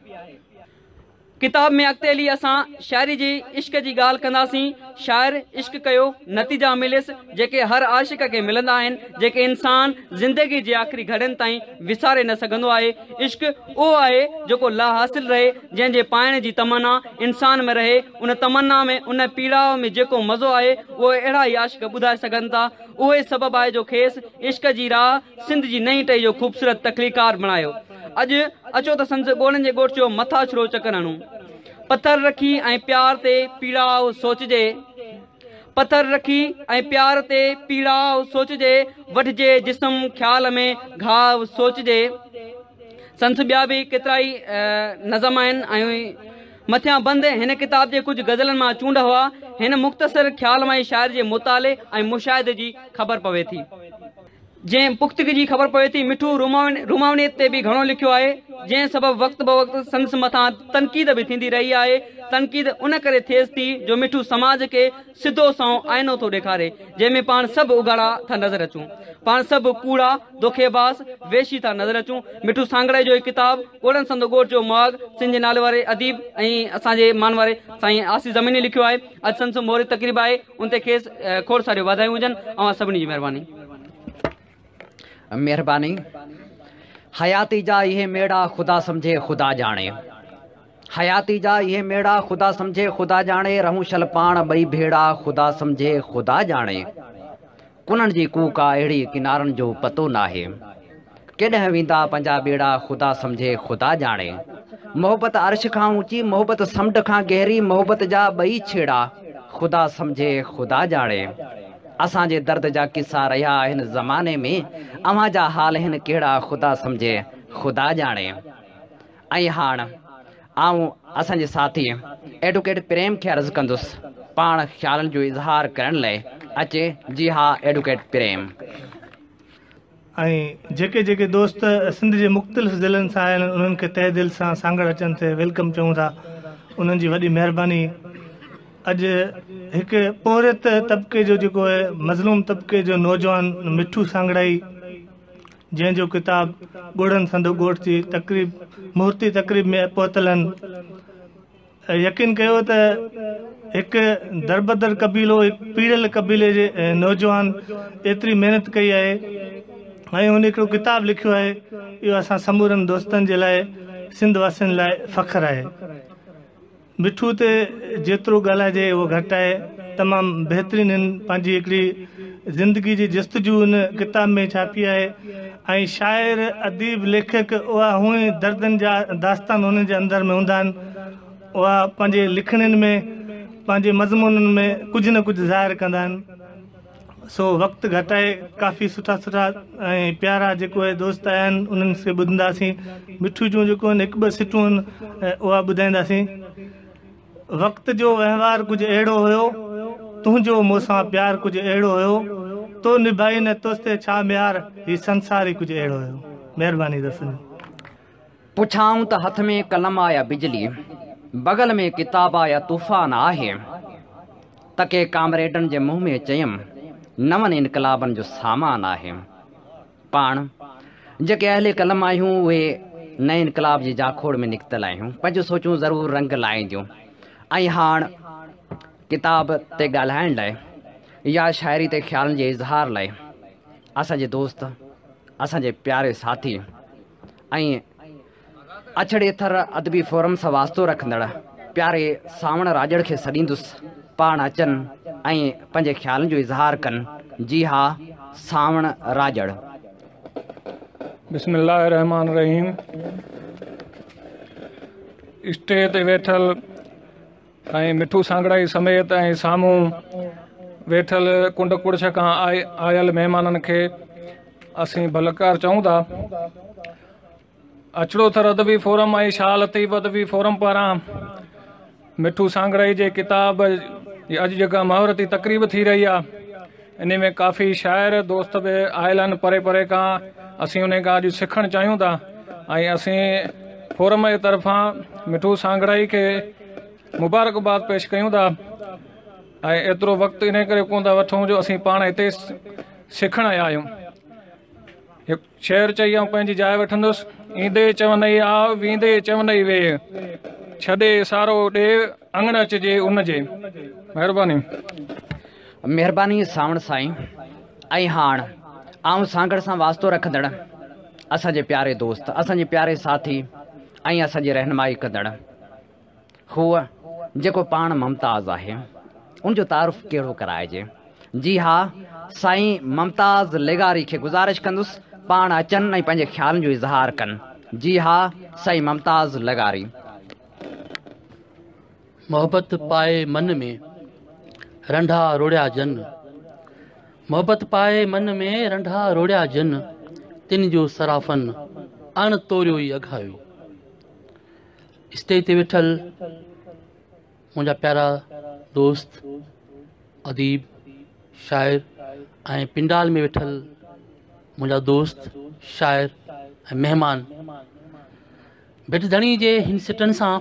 ڪتاب ۾ اڳتي هلي اسان شاعري جي عشق جي ڳالهه ڪنداسين. شاعر عشق ڪيو، نتيجا مليس، جيڪي هر عاشق کي ملندا آهن، جيڪي انسان زندگي جي آخري گهڙين تائين وساري نه سگهندو آهي. عشق اهو آهي جيڪو لاحاصل رهي، جنهن جي پائڻ جي تمنا انسان ۾ رهي، ان تمنا ۾ ان پيڙاء ۾ جيڪو مزو آهي، اهو اهڙا ئي عاشق ٻڌائي سگهن ٿا. اهو ئي سبب آهي جو کيس عشق جي راهه سنڌ جي نئين ٽهي جو خوبصورت تخليقار بڻايو. اڄ اچو ته سندس ڳوڙهن جي ڳوٺ جو مٿاڇرو چڪر هڻون. پٿر رکي ۽ پيار تي پيڙاء سوچجي. پٿر رکي ۽ پيار تي پيڙاء سوچجي، وڍجي جسم خيال ۾ گهاء سوچجي. سندس ٻيا به ڪيترائي نظم آهن ۽ مٿيان بند هن ڪتاب جي ڪجهه غزلن مان چونڊ هئا. هن مختصر خيال مان ئي شاعر جي مطالعي ۽ مشاهدي جي خبر پوي ٿي. جنهن پختگي جي خبر پوي ٿي. مٺو رومانويت تي به گهڻو لکيو آهي، جنهن سبب وقت بوقت سندس مٿان تنقيد به ٿيندي رهي آهي. تنقيد ان ڪري ٿئيس ٿي جو مٺو سماج کي سڌو سنئون آئينو ٿو ڏيکاري، جنهن ۾ پاڻ سڀ اگهاڙا ٿا نظر اچون. پاڻ سڀ ڪوڙا، دوکيباز، ويشي ٿا نظر اچون. مٺو سانگهڙائي جو هي ڪتاب ڳوڙهن سندو ڳوٺ جو مهاڳ سنڌ جي ناليواري اديب ۽ اسان جي مانواري سائين آصف زميني لکيو آهي. اڄ سندس مهورتي تقريب آهي. ان تي کيس کوڙ ساريون واڌايون هجن. اوهان سڀني جي مهرباني. مهرباني. حياتي جا اهي ميڙا خدا سمجهي خدا ڄاڻي. حياتي جا اهي ميڙا خدا سمجهي خدا ڄاڻي رهون شل پاڻ ٻئي ڀيڙا خدا سمجهي خدا ڄاڻي. ڪنن جي ڪوڪ آ اهڙي ڪنارن جو پتو ناهي. ڪيڏانهن ويندا پنهنجا ٻيڙا خدا سمجهي خدا ڄاڻي. محبت عرش کان اوچي محبت سمنڊ کان گهري محبت جا ٻئي ڇيڙا خدا سمجهي خدا ڄاڻي. اسان جي درد جا قصا رهيا هن زماني ۾ اوهان جا حال هن ڪهڙا خدا سمجهي خدا ڄاڻي. ۽ هاڻ آئون اسان جي ساٿي ايڊوڪيٽ پريم کي عرض ڪندس پاڻ خيالن جو اظهار ڪرڻ لئي اچي جي ها ايڊوڪيٽ پريم. ۽ جيڪي جيڪي دوست سنڌ جي مختلف ضلعن سان آيل آهن انهن کي تهه دل سان سانگهڙ اچڻ تي welcome چئون ٿا انهن جي وڏي مهرباني اڄ هڪ پورهيت طبقي جو جيڪو آهي مظلوم طبقي جو نوجوان مٺو سانگهڙائي جنهن جو ڪتاب ڳوڙهن سندو ڳوٺ جي تقريب مهورتي تقريب ۾ پهتل آهن يقين ڪيو ته هڪ دربدر قبيلو هڪ پيڙيل قبيلي جي نوجوان ايتري محنت ڪئي آهي ۽ هن هڪڙو ڪتاب لکيو آهي اهو اسان سمورن دوستن جي لاء سنڌ واسين لاء فخر آهي مٺو تي جيترو ڳالهائجي اهو گهٽ آهي تمام بهترين هن پنهنجي هڪڙي زندگي جي جستجو هن ڪتاب ۾ ڇاپي آهي ۽ شاعر اديب ليکڪ اها هونئن دردن جا داستان انهن جي اندر ۾ هوندا آهن اها پنهنجي لکڻين ۾ پنهنجي مضمونن ۾ ڪجهه نه ڪجهه ظاهر ڪندا آهن سو وقت گهٽ آهي ڪافي سٺا سٺا ۽ پيارا جيڪو اهي دوست آيا آهن انهن کي ٻڌنداسين مٺو جون جيڪو آهن هڪ ٻه سٽون اها ٻڌائينداسين وقت جو وهنوار ڪجهه اهڙو هيو تنهنجو مون سان پيار ڪجهه اهڙو هيو تو نڀائي نه توستي ڇا ميار هي سنسار ئي ڪجهه اهڙو هيو مهرباني دوستن جي. پڇائون ته هٿ ۾ قلم آ يا بجلي، بغل ۾ ڪتاب آ يا طوفان آهي. تڪي ڪامريڊن جي منهن ۾ چيم، نون انقلابن جو سامان آهي. پاڻ جيڪي اهل قلم آهيون اهي نئين انقلاب جي جاکوڙ ۾ نڪتل آهيون، پنهنجون سوچون ضرور رنگ لائينديون ۽ هاڻ ڪتاب تي ڳالهائڻ لاء يا شاعري تي خيالن جي اظهار لاء اسان جي دوست، اسان جي پياري ساٿي ۽ اڇڙي ٿر ادبي فورم سان واسطو رکندڙ پياري سانوڻ راڄڙ کي سڏيندس، پاڻ اچن ۽ پنهنجي خيالن جو اظهار ڪن. جي ها سانوڻ راڄڙ. بسم الله الرحمٰن الرحيم اسٽيج تي ويٺل سائين مٺو سانگڙائي سميت ۽ سامهون ويٺل ڪنڊ ڪڙڇ کان آيل مهمانن کي اسين ڀلڪار چئون ٿا. اڇڙو ٿر ادبي فورم ۽ شاهه لطيف ادبي فورم پاران مٺو سانگڙائي جي ڪتاب جي اڄ جيڪا مهورتي تقريب ٿي رهي آهي انهي ۾ ڪافي شاعر دوست به آيل آهن پري پري کان اسين انهي کان اڄ سکڻ چاهيون ٿا ۽ اسين فورم جي طرفان مٺو سانگڙائي کي مبارڪباد پيش ڪيون ٿا ۽ ايترو وقت انهي ڪري ڪونه ٿا وٺون جو اسين پاڻ هتي سکڻ آيا آهيون. هڪ شعر چئي آئون پنهنجي جاء وٺندس. ايندي چونئي آء، ويندي چونئي ويهه. ڇڏي سارو ڏيهه، اڱڻ اچجي ان جي. مهرباني. مهرباني سانوڻ سائين. ۽ هاڻ آئون سانگهڙ سان واسطو رکندڙ اسان جي پياري دوست، اسان جي پياري ساٿي ۽ اسان جي رهنمائي ڪندڙ هو جيڪو پاڻ ممتاز آهي ان جو تعارف ڪهڙو ڪرائجي. جي ها سائين ممتاز لغاري کي گذارش ڪندس پاڻ اچن ۽ پنهنجي خيالن جو اظهار ڪن. جي ها سائين ممتاز لغاري. محبت پائي من ۾ رنڍا روڙيا جن محبت پائي من ۾ رنڍا روڙيا جن تن جو صرافن اڻ توريو ئي اگهايو. اسٽيج تي ويٺل منهنجا پيارا دوست اديب شاعر ۽ پنڊال ۾ ويٺل منهنجا دوست شاعر ۽ مهمان ڀٽ ڌڻي جي هن سٽن سان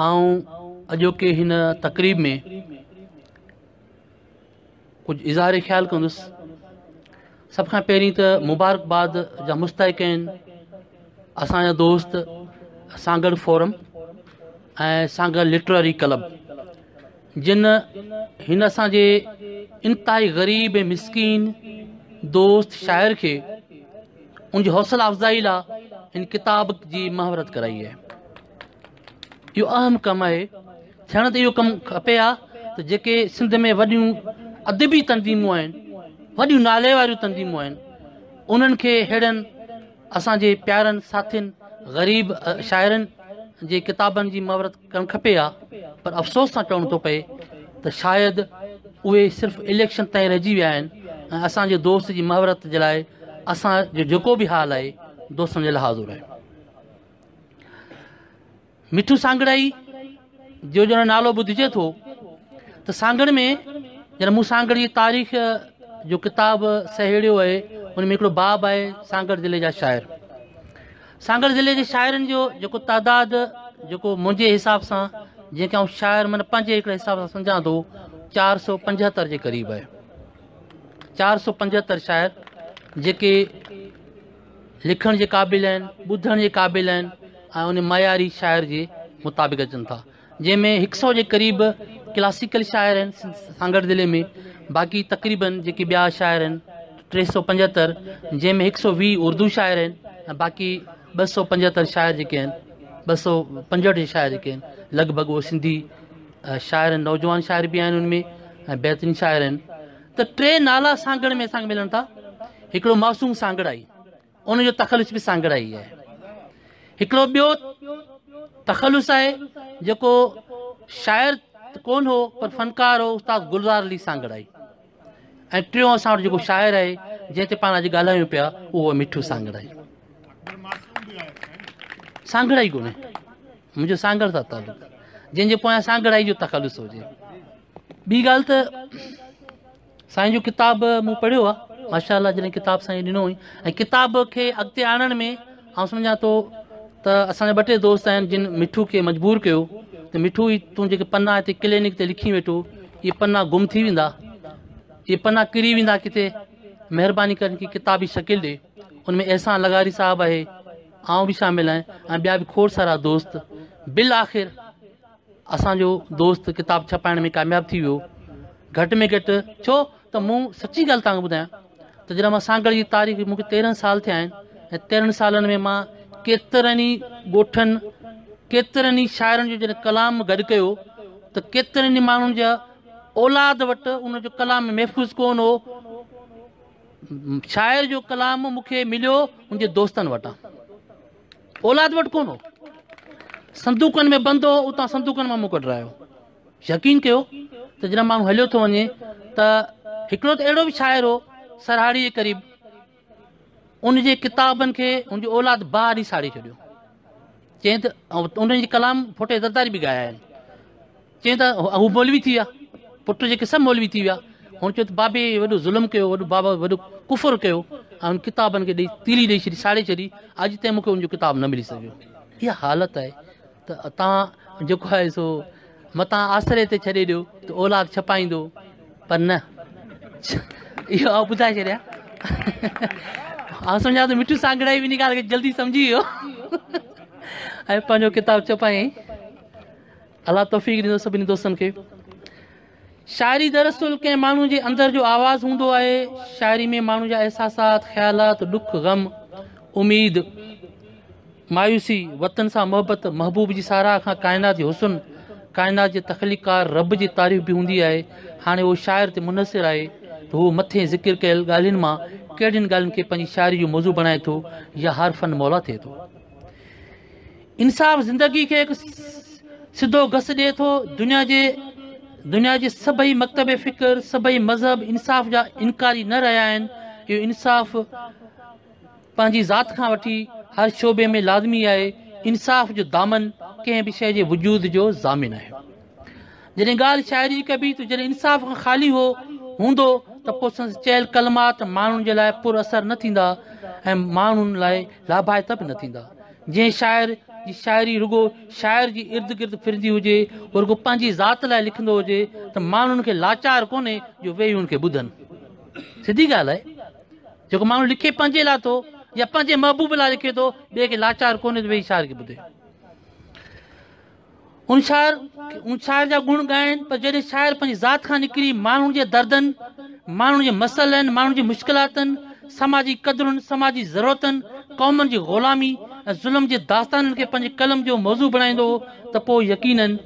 آئون اڄوڪي هن تقريب ۾ ڪجهه اظهار خيال ڪندس سڀ کان پهرين ته مبارڪباد جا مستحق آهن اسان جا دوست Sanghar forum ۽ Sanghar literary club جن هن اسان جي انتهائي غريب ۽ مسڪين دوست شاعر کي ان جي حوصله افزائي لاء هن ڪتاب جي مهورت ڪرائي آهي اهو اهم ڪم آهي ٿيڻ ته اهو ڪم کپي ها ته جيڪي سنڌ ۾ وڏيون ادبي تنظيمون آهن وڏيون نالي واريون تنظيمون آهن انهن کي ههڙن اسان جي پيارن ساٿين غريب شاعرن جي ڪتابن جي مهورت ڪرڻ کپي ها پر افسوس سان چوڻو ٿو پئي ته شايد اهي صرف اليڪشن تائين رهجي ويا آهن ۽ اسان جي دوست جي مهورت جي لاء اسان جو جيڪو به حال آهي دوستن جي لاء حاضر آهي مٺو سانگڙائي جو جڏهن نالو ٻڌجي ٿو ته سانگڙ ۾ جڏهن مون سانگڙ جي تاريخ جو ڪتاب سهيڙيو آهي ان ۾ هڪڙو باب آهي سانگڙ ضلعي جا شاعر سانگڙ ضلعي جي شاعرن جو جيڪو تعداد جيڪو منهنجي حساب سان جنهن کي آئون شاعر معنيٰ پنهنجي هڪڙي حساب سان سمجهان ٿو 475 جي قريب آهي 475 شاعر جيڪي لکڻ جي قابل آهن، ٻڌڻ جي قابل آهن ۽ ان معياري شاعر جي مطابق اچن ٿا جنهن ۾ هڪ سئو جي قريب ڪلاسيڪل شاعر آهن سانگهڙ ضلعي ۾ باقي تقريبن جيڪي ٻيا شاعر آهن 375 جنهن ۾ 120 اردو شاعر آهن ۽ باقي 275 شاعر جيڪي آهن 265 شاعر جيڪي آهن لڳ ڀڳ اهي سنڌي شاعر آهن نوجوان شاعر به آهن ان ۾ ۽ بهترين شاعر آهن ته ٽي نالا سانگهڙ ۾ اسان کي ملن ٿا هڪڙو معصوم سانگهڙائي ان جو تخلص به سانگهڙائي آهي هڪڙو ٻيو تخلص آهي جيڪو شاعر ڪون هو پر فنڪار هو استاد گلزار علي سانگهڙائي ۽ ٽيون اسان وٽ جيڪو شاعر آهي جنهن تي پاڻ اڄ ڳالهايون پيا اهو مٺو سانگهڙائي سانگهڙائي ڪونهي منهنجو سانگهڙ سان تعلق جنهن جي پويان سانگهڙائي جو تخلص هجي ٻي ڳالهه ته سائين جو ڪتاب مون پڙهيو آهي ماشاء الله جڏهن ڪتاب سائين ڏنو هئي ۽ ڪتاب کي اڳتي آڻڻ ۾ آئون سمجهان ٿو ته اسان جا ٻه ٽي دوست آهن جن مٺو کي مجبور ڪيو ته مٺو هي تون جيڪي پنا هتي ڪلينڪ تي لکي ويٺو اهي پنا گم ٿي ويندا اهي پنا ڪري ويندا ڪٿي مهرباني ڪري کي ڪتابي شڪل ڏي ان ۾ احسان لغاري صاحب آهي آئون به شامل آهيان ۽ ٻيا به کوڙ سارا دوست بالآخر اسان جو دوست ڪتاب ڇپائڻ ۾ ڪامياب ٿي ويو. گهٽ ۾ گهٽ ڇو ته مون سچي ڳالهه توهان کي ٻڌايان ته جڏهن مان سانگهڙ جي تاريخ مون کي 13 سال ٿيا آهن ۽ 13 سالن ۾ مان ڪيترن ئي ڳوٺن ڪيترن ئي شاعرن جو جڏهن ڪلام گڏ ڪيو ته ڪيترن ئي ماڻهن جا اولاد وٽ ان جو ڪلام محفوظ ڪونه هو. شاعر جو ڪلام مون کي مليو ان جي دوستن وٽان، اولاد وٽ ڪونه هو. صندوقن ۾ بند هو، اتان صندوقن مان مون ڪڍرايو. يقين ڪيو ته جڏهن ماڻهو هليو ٿو وڃي ته هڪڙو ته اهڙو به شاعر هو سرهاڙي جي قريب، ان جي ڪتابن کي ان جو اولاد باهه ڏئي ساڙي ڇڏيو. چيائين ته ان جي ڪلام ڦوٽي زرداري به ڳايا آهن. چيائين ته هو مولوي ٿي ويا، پٽ جيڪي سڀ مولوي ٿي ويا. هن چيو ته بابي وڏو ظلم ڪيو، وڏو بابا وڏو ڪفر ڪيو ۽ ان ڪتابن کي ڏئي تيلي ڏئي ڇڏي، ساڙي ڇڏي. اڄ تائين مون کي ان جو ڪتاب نه ملي سگهيو. اها حالت آهي ته توهان جيڪو آهي سو متان آسري تي ڇڏي ڏيو ته اولاد ڇپائيندو، پر نه، اهو آئون ٻڌائي ڇڏيان. آئون سمجهان ٿو مٺو سانگهڙائي به ان ڳالهه کي جلدي سمجهي ويو ۽ پنهنجو ڪتاب ڇپايائين. الله توفيق ڏيندو سڀني دوستن کي. شاعري دراصل ڪنهن ماڻهو جي اندر جو آواز هوندو آهي. شاعري ۾ ماڻهو جا احساسات، خيالات، ڏک، غم، اميد، مايوسي، وطن سان محبت، محبوب جي ساراهه کان ڪائنات جي حسن، ڪائنات جي تخليقڪار رب جي تعريف به هوندي آهي. هاڻي اهو شاعر تي منحصر آهي ته هو مٿين ذڪر ڪيل ڳالهين مان ڪهڙين ڳالهين کي پنهنجي شاعري جو موضوع بڻائي ٿو يا هر فن مولا ٿئي ٿو. انصاف زندگي کي هڪ سڌو گس ڏئي ٿو. دنيا جي سڀئي مڪتب فڪر، سڀئي مذهب انصاف جا انڪاري نه رهيا آهن. اهو انصاف پنهنجي ذات کان وٺي هر شعبي ۾ لازمي آهي. انصاف جو دامن ڪنهن به شيء جي وجود جو ضامن آهي. جڏهن ڳالهه شاعري جي ڪبي ته جڏهن انصاف کان خالي هو هوندو ته پوء سندس چيل ڪلمات ماڻهن جي لاء پر اثر نه ٿيندا ۽ ماڻهن لاء لاڀائتا به نه ٿيندا. جنهن شاعر جي شاعري رڳو شاعر جي ارد گرد ڦرندي هجي، هو رڳو پنهنجي ذات لاء لکندو هجي ته ماڻهن کي لاچار ڪونهي جو ويهي ان کي ٻڌن. سڌي ڳالهه آهي. جيڪو ماڻهو لکي پنهنجي لاء ٿو يا پنهنجي محبوب لاء لکي ٿو، ٻئي کي لاچار ڪونهي ته ويهي شاعر کي ٻڌي. ان شاعر ان شاعر جا گڻ ڳائن، پر جڏهن شاعر پنهنجي ذات کان نڪري ماڻهن جي دردن، ماڻهن جي مسئلن، ماڻهن جي مشڪلاتن، سماجي قدرن، سماجي ضرورتن، قومن جي غلامي ۽ ظلم جي داستانن کي پنهنجي قلم جو موضوع بڻائيندو ته پوء يقينن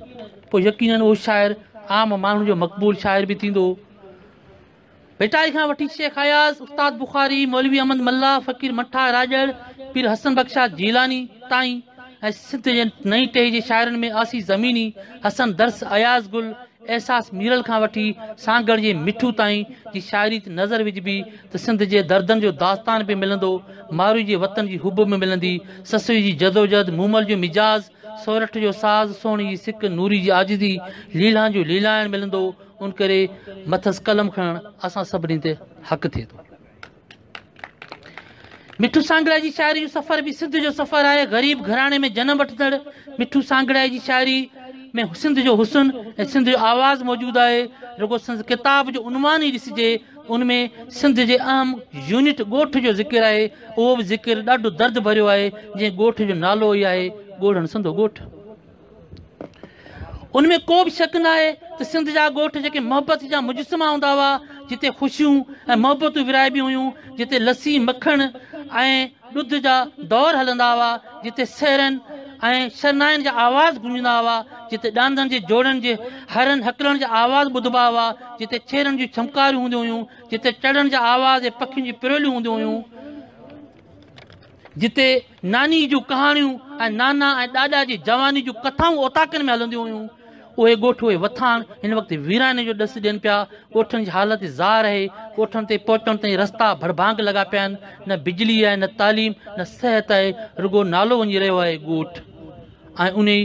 پوء يقينن اهو شاعر عام ماڻهن جو مقبول شاعر به ٿيندو. ڀٽائي کان وٺي شيخ اياز، استاد بخاري، مولوي احمد ملاح، فقير مٺا راڄڙ، پير حسن بخش شاهه جيلاني تائين ۽ سنڌ جي نئين ٽهي جي شاعرن ۾ آسي زميني، حسن درس، اياز گل، احساس ميرل کان وٺي سانگهڙ جي مٺو تائين جي شاعري تي نظر وجهبي ته سنڌ جي دردن جو داستان به ملندو، ماروي جي وطن جي حب به ملندي، سسئي جي جدوجهد، مومل جو مجاز، سورٺ جو ساز، سهڻي جي سڪ، نوري جي عاجزي، ليلان جو ليلائڻ ملندو. ان ڪري مٿس قلم کڻڻ اسان سڀني تي حق ٿئي ٿو. مٺو سانگهڙائي جي شاعري جو سفر به سنڌ جو سفر آهي. غريب گهراڻي ۾ جنم وٺندڙ مٺو سانگهڙائي جي شاعري ۾ سنڌ جو حسن ۽ سنڌ جو آواز موجود آهي. رڳو سندس ڪتاب جو عنوان ئي ڏسجي ته ان ۾ سنڌ جي اهم يونٽ ڳوٺ جو ذڪر آهي. اهو به ذڪر ڏاڍو درد ڀريو آهي، جنهن ڳوٺ جو نالو ئي آهي ڳوڙهن سندو ڳوٺ. ان ۾ ڪو به شڪ ناهي ته سنڌ جا ڳوٺ جيڪي محبت جا مجسما هوندا هئا، جتي خوشيون ۽ محبتون ورهائبيون هيون، جتي لسي، مکڻ ۽ ڏڌ جا دور هلندا هئا، جتي سهرن ۽ شرنائين جا آواز گونجندا هئا، جتي ڏاندن جي جوڙن جي هرن هڪلڻ جا آواز ٻڌبا هئا، جتي ڇيرن جون ڇمڪاريون هونديون هيون، جتي چڙن جا آواز ۽ پکين جون پروليون هونديون هيون. جتي ناني جون ڪهاڻيون ۽ نانا ۽ ڏاڏا جي جواني جون ڪٿائون اوطاقن ۾ هلنديون هيون، اهي ڳوٺ اهي وٿاڻ هن وقت ويراني جو ڏس ڏين پيا. ڳوٺن جي حالت زار آهي. ڳوٺن تي پهچڻ تائين رستا ڀڙڀانگ لڳا پيا آهن. نه بجلي آهي، نه تعليم، نه صحت آهي. رڳو نالو وڃي رهيو آهي ڳوٺ ۽ انهي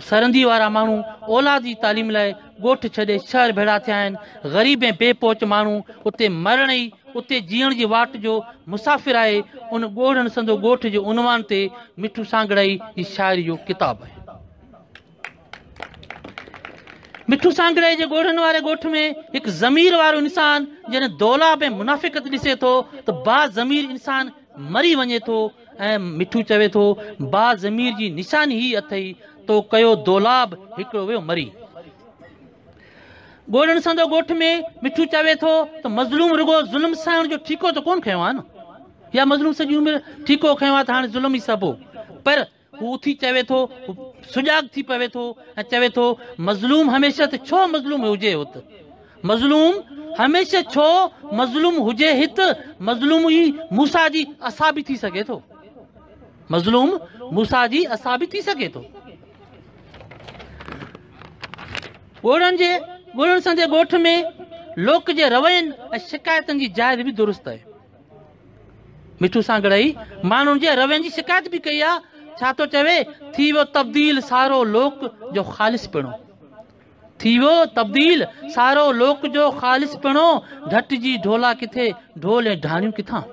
سرندي وارا ماڻهو اولاد جي تعليم لاء ڳوٺ ڇڏي شهر ڀيڙا ٿيا آهن. غريب ۽ بي پهچ ماڻهو اتي مرڻ ئي اتي جيئڻ جي واٽ جو مسافر آهي. ان ڳوڙهن سندو ڳوٺ جي عنوان تي مٺو سانگهڙائي جي شاعري جو ڪتاب آهي. مٺو سانگهڙائي جي ڳوڙهن واري ڳوٺ ۾ هڪ ضمير وارو انسان جڏهن دولاب ۽ منافقت ڏسي ٿو ته با ضمير انسان مري وڃي ٿو ۽ مٺو چوي ٿو، با ضمير جي نشاني هي اٿئي، تو ڪيو دولاب، هڪڙو ويو مري. ڳوڙهن سندو ڳوٺ ۾ مٺو چوي ٿو ته مظلوم رڳو ظلم سهڻ جو ٺيڪو ته ڪونه کنيو آهي نه يا مظلوم سڄي عمر ٺيڪو کنيو آهي ته هاڻي ظلم ئي سهبو پر هو اٿي چوي ٿو هو سجاڳ ٿي پوي ٿو ۽ چوي ٿو مظلوم هميشه ته ڇو مظلوم هجي هت مظلوم هميشه ڇو مظلوم هجي هت مظلوم ئي موسيٰ جي عصا به ٿي سگهي ٿو مظلوم موسيٰ جي عصا به ٿي سگهي ٿو. ڳوڙهن جي ڳوڙهن سندي ڳوٺ ۾ لوڪ جي روين ۽ شڪايتن جي جائز به درست آهي. مٺو سانگهڙائي ماڻهن جي روين جي شڪايت به ڪئي آ، ڇا ٿو چوي، ٿي ويو تبديل سارو لوڪ جو خالص پڻو. ٿي ويو تبديل سارو لوڪ جو خالص پڻو، ڍٽ جي ڍولا ڪٿي، ڍول ۽ ڍاڻيون ڪٿان.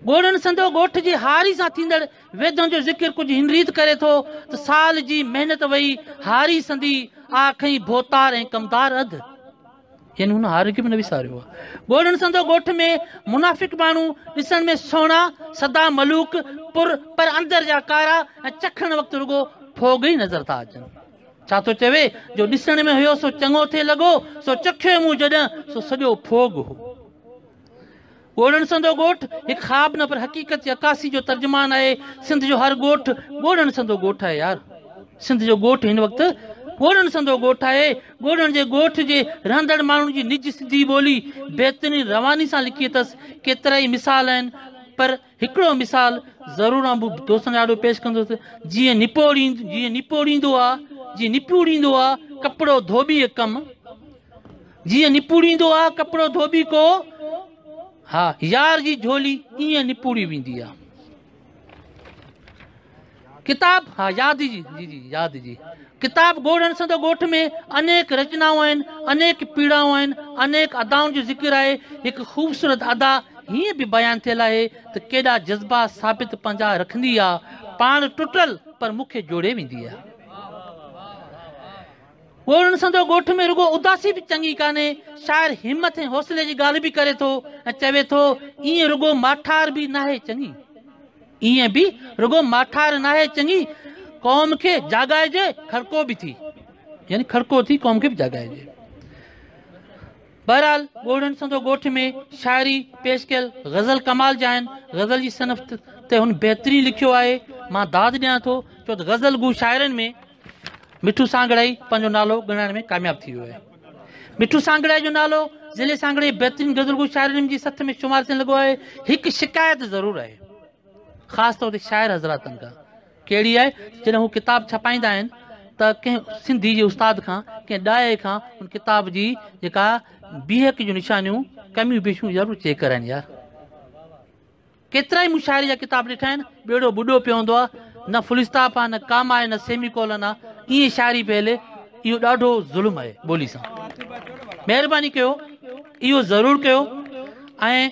ڳوڙهن سندو ڳوٺ جي هاري سان ٿيندڙ ويڌن جو ذڪر ڪجهه هن ريت ڪري ٿو ته سال جي محنت وئي هاري سندي، آ کنئي ڀوتار ۽ ڪمدار اڌ. يعني هن هاري کي به نه وساريو آهي. ڳوڙهن سندو ڳوٺ ۾ منافق ماڻهو ڏسڻ ۾ سهڻا، سدا ملوڪ، پر اندر جا ڪارا ۽ چکڻ وقت رڳو ڦوڳ ئي نظر ٿا اچن. ڇا ٿو چوي جو ڏسڻ ۾ هيو سو چڱو ٿي لڳو، سو چکيو مون جڏهن سو سڄو ڦوڳ هو. ڳوڙهن سندو ڳوٺ هڪ خواب نه پر حقيقت جي عڪاسي جو ترجمان آهي. سنڌ جو هر ڳوٺ ڳوڙهن سندو ڳوٺ آهي يار. سنڌ جو ڳوٺ هن وقت ڳوڙهن سندو ڳوٺ آهي. ڳوڙهن جي ڳوٺ جي رهندڙ ماڻهن جي نج سنڌي ٻولي بهترين رواني سان لکي اٿس. ڪيترائي مثال آهن پر هڪڙو مثال ضرور آئون دوستن جي آڏو پيش ڪندس جيئن جيئن نپوڙيندو آ جيئن نپوڙيندو آ ڪپڙو ڌوٻيء ڪم جيئن نپوڙيندو آ ڪپڙو ڌوٻي ڪو ها يار جي جهولي ائين نپوڙي ويندي آ. ڪتاب ها ياد جي جي جي ياد جي ڪتاب ڳوڙهن سندو ڳوٺ ۾ انيڪ رچنائون آهن انيڪ پيڙائون آهن انيڪ ادائن جو ذڪر آهي هڪ خوبصورت ادا هيئن به بيان ٿيل آهي ته ڪيڏا جذبا ثابت پنهنجا رکندي آ پاڻ ٽٽل پر مون کي جوڙي ويندي آ ڳوڙهن سندو ڳوٺ ۾ رڳو اداسي به چڱي ڪانهي شاعر همٿ ۽ حوصلي جي ڳالهه به ڪري ٿو ۽ چوي ٿو ائين رڳو ماٺار به ناهي چڱي ائين به رڳو ماٺار ناهي چڱي، قوم کي جاڳائجي کڙڪو به ٿي يعني کڙڪو ٿي قوم کي به جاڳائجي. بهرحال ڳوڙهن سندو ڳوٺ ۾ شاعري پيش ڪيل غزل ڪمال جا آهن، غزل جي صنف تي هن بهترين لکيو آهي، مان داد ڏيان ٿو ڇو ته غزل گو شاعرن ۾ مٺو سانگهڙائي پنهنجو نالو ڳڻائڻ ۾ ڪامياب ٿي ويو آهي. مٺو سانگهڙائي جو نالو ضلعي سانگهڙ جي بهترين غزل گو شاعرن جي سٿ ۾ شمار ٿيڻ لڳو آهي. هڪ شڪايت ضرور آهي خاص طور تي شاعر حضراتن کان ڪهڙي آهي جڏهن هو ڪتاب ڇپائيندا آهن ته ڪنهن سنڌي جي استاد کان ڪنهن ڏاهي کان ان ڪتاب جي جيڪا بيهڪ جون نشانيون ڪميون بيشيون ضرور چيڪ ڪرائين يار. ڪيترائي مون شاعري جا ڪتاب ڏٺا آهن، ٻيڙو ٻڏو پيو هوندو آهي، نه فل اسٽاپ آهي، نه ڪاما آهي، نه سيمي ڪولن آهي، ائين شاعري پئي هلي، اهو ڏاڍو ظلم آهي ٻولي سان. مهرباني ڪيو اهو ضرور ڪيو ۽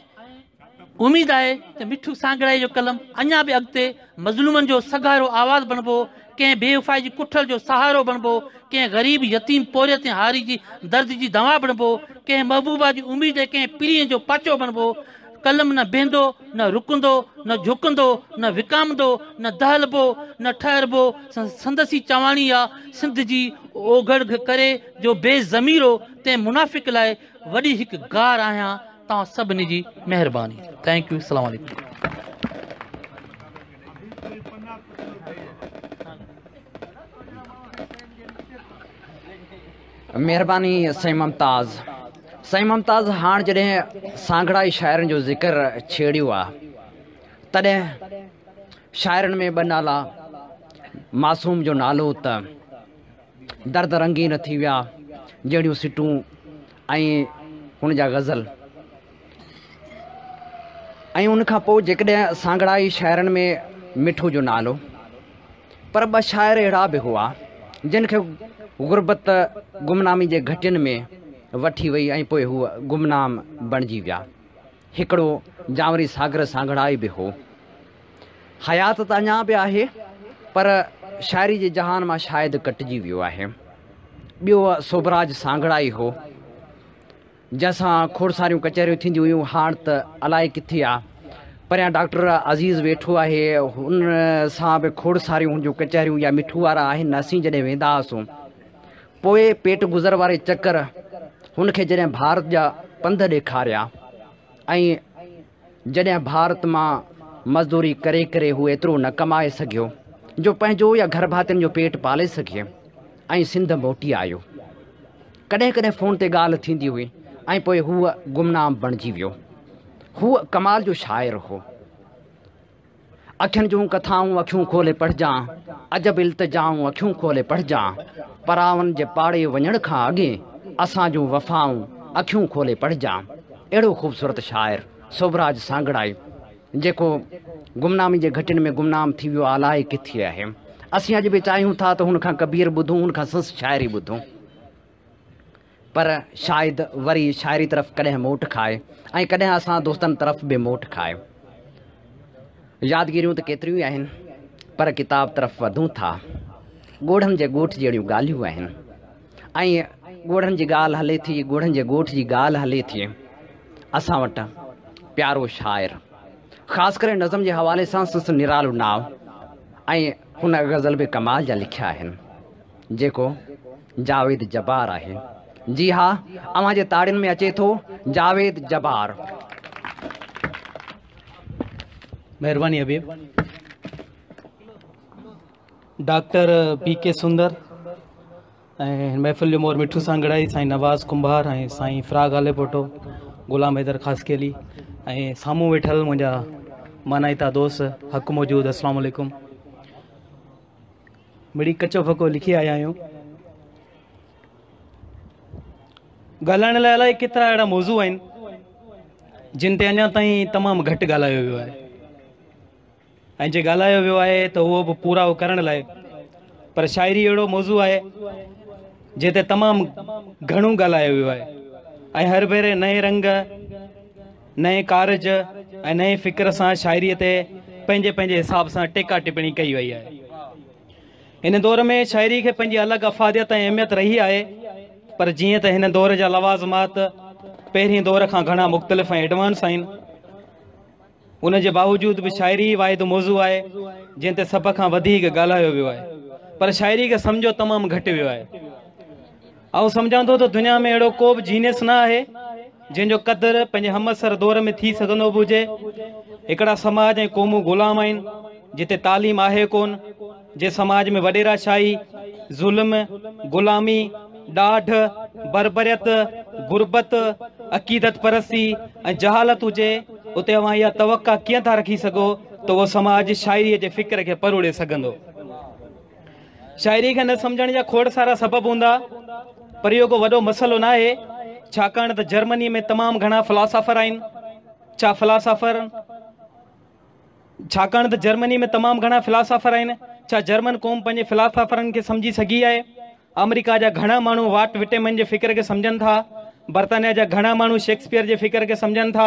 اميد آهي ته مٺو سانگهڙائي جو قلم اڃا به اڳتي مظلومن جو سگهارو آواز بڻبو، ڪنهن بي وفائي جي ڪٺل جو سهارو بڻبو، ڪنهن غريب، يتيم، پورهيت ۽ هاري جي درد جي دوا بڻبو، ڪنهن محبوبا جي اميد ۽ ڪنهن پرينء جو پاچو بڻبو. قلم نه بيهندو، نه رڪندو، نه جهڪندو، نه وڪامندو، نه دهلبو، نه ٺهربو. سندس ئي چواڻي آ، سنڌ جي اوگهڙ ڪري جو بي ضميرو، تنهن منافق لاء وڏي هڪ گار آهيان. توهان سڀني جي مهرباني. Thank you. السلام عليڪم. مهرباني سائين ممتاز. سائين ممتاز هاڻ جڏهن سانگهڙائي شاعرن جو ذڪر ڇيڙيو آ تڏهن شاعرن ۾ ٻه نالا معصوم جو نالو ته درد رنگين ٿي ويا جهڙيون سٽون ۽ هن جا غزل ۽ ان کان پوء جيڪڏهن سانگهڙائي شاعرن ۾ مٺو جو نالو پر ٻه شاعر اهڙا به هئا جن کي غربت گمنامي جي گهٽين ۾ وٺي وئي ۽ پوء هو گمنام بڻجي ويا. هڪڙو جانوري ساگر سانگهڙائي به هو. حيات ته اڃا به آهي پر شاعري جي جهان مان شايد ڪٽجي ويو آهي. ٻيو سوڀراج سانگهڙائي هو. جنهن سان کوڙ ساريون ڪچهريون ٿينديون هيون هاڻ ته الائي ڪٿي آ. پريان ڊاڪٽر عزيز ويٺو آهي هن سان به کوڙ ساريون هن جون ڪچهريون يا مٺو وارا آهن اسين جڏهن ويندا هئاسون. پوء پيٽ گذر واري چڪر هن کي جڏهن ڀارت جا پنڌ ڏيکاريا ۽ جڏهن ڀارت مان مزدوري ڪري ڪري هو ايترو نه ڪمائي سگهيو جو پنهنجو يا گهر ڀاتين جو پيٽ پالي سگهي ۽ سنڌ موٽي آيو. ڪڏهن ڪڏهن فون تي ڳالهه ٿيندي هئي ۽ پوء هو گمنام بڻجي ويو. هو ڪمال جو شاعر هو. اکين جون ڪٿائون اکيون کولي پڙهجان، عجب التجائون اکيون کولي پڙهجان، پراون جي پاڙي وڃڻ کان اڳي اسان جون وفائون اکيون کولي پڙهجان. اهڙو خوبصورت شاعر سوڀراج سانگهڙائي جيڪو گمنامي جي گهٽين ۾ گمنام ٿي ويو الائي ڪٿي آهي. اسين اڄ به چاهيون ٿا ته هن کان ڪبير ٻڌون، هن کان سندس شاعري ٻڌون. پر شايد وري شاعري طرف ڪڏهن موٽ کائي ۽ ڪڏهن اسان دوستن طرف به موٽ کائي. يادگيريون ته ڪيتريون ئي آهن پر ڪتاب طرف وڌون ٿا. ڳوڙهن جي ڳوٺ جهڙيون ڳالهيون آهن ۽ ڳوڙهن جي ڳالهه هلي ٿي، ڳوڙهن جي ڳوٺ جي ڳالهه هلي ٿي. اسان وٽ پيارو شاعر خاص ڪري نظم جي حوالي سان سندس نرالو نانء ۽ هن غزل به ڪمال جا لکيا آهن. جيڪو جاويد جبار آهي. جي ها اوهان جي تاڙين ۾ اچي ٿو جاويد جبار. مهرباني حبيب. ڊاڪٽر بي ڪي سندر ۽ محفل جو مور مٺو سانگهڙائي سائين نواز ڪنڀار ۽ سائين فراغ هاليپوٽو غلام حيدر خاصخيلي ۽ سامهون ويٺل منهنجا مانائتا دوست حق موجود السلام عليڪم. مڙئي ڪچو ڦڪو لکي آيا آهيون. ڳالهائڻ لاء الائي ڪيترا اهڙا موضوع آهن جن تي اڃا تائين تمام گهٽ ڳالهايو ويو آهي ۽ جي ڳالهايو ويو آهي ته اهو به پورائو ڪرڻ لاء پر شاعري اهڙو موضوع آهي جنهن تي تمام گهڻو ڳالهايو ويو آهي ۽ هر ڀيري نئين رنگ نئين ڪارج ۽ نئين فڪر سان شاعريء تي پنهنجي پنهنجي حساب سان ٽيڪا ٽپڻي ڪئي وئي آهي. هن دور ۾ شاعريء کي پنهنجي الڳ افاديت ۽ اهميت رهي آهي، پر جيئن ته هن دور جا لوازمات پهرين دور کان گهڻا مختلف ۽ ايڊوانس آهن، ان جي باوجود به شاعري ئي واحد موضوع آهي، جنهن تي سڀ کان وڌيڪ ڳالهايو ويو آهي، پر شاعريء کي سمجهيو تمام گهٽ ويو آهي. آئون سمجهان ٿو ته دنيا ۾ اهڙو ڪو به جينيس نه آهي جنهن جو قدر پنهنجي همعصر دور ۾ ٿي سگهندو به هجي. هڪڙا سماج ۽ قومون غلام آهن جتي تعليم آهي ڪون، جنهن سماج ۾ وڏيرا شاهي، ظلم، غلامي، ڏاڍ، بربريت، غربت، عقيدت پرستي ۽ جهالت هجي اتي اوهان اها توقع ڪيئن ٿا رکي سگهو ته اهو سماج شاعريء جي فڪر کي پروڙي سگهندو. شاعريء کي نه سمجهڻ جا کوڙ سارا سبب هوندا، پر اهو ڪو وڏو مسئلو ناهي، ڇاڪاڻ ته جرمنيء ۾ تمام گهڻا فلاسافر آهن. ڇا فلاسافر ڇاڪاڻ ته جرمنيء ۾ تمام گهڻا فلاسافر آهن، ڇا جرمن قوم پنهنجي فلاسافرن کي سمجهي سگهي آهي؟ آمريڪا جا گهڻا ماڻهو والٽ وٽمين جي فڪر کي سمجهن ٿا، برطانيا جا گهڻا ماڻهو شيڪسپيئر جي فڪر کي سمجهن ٿا،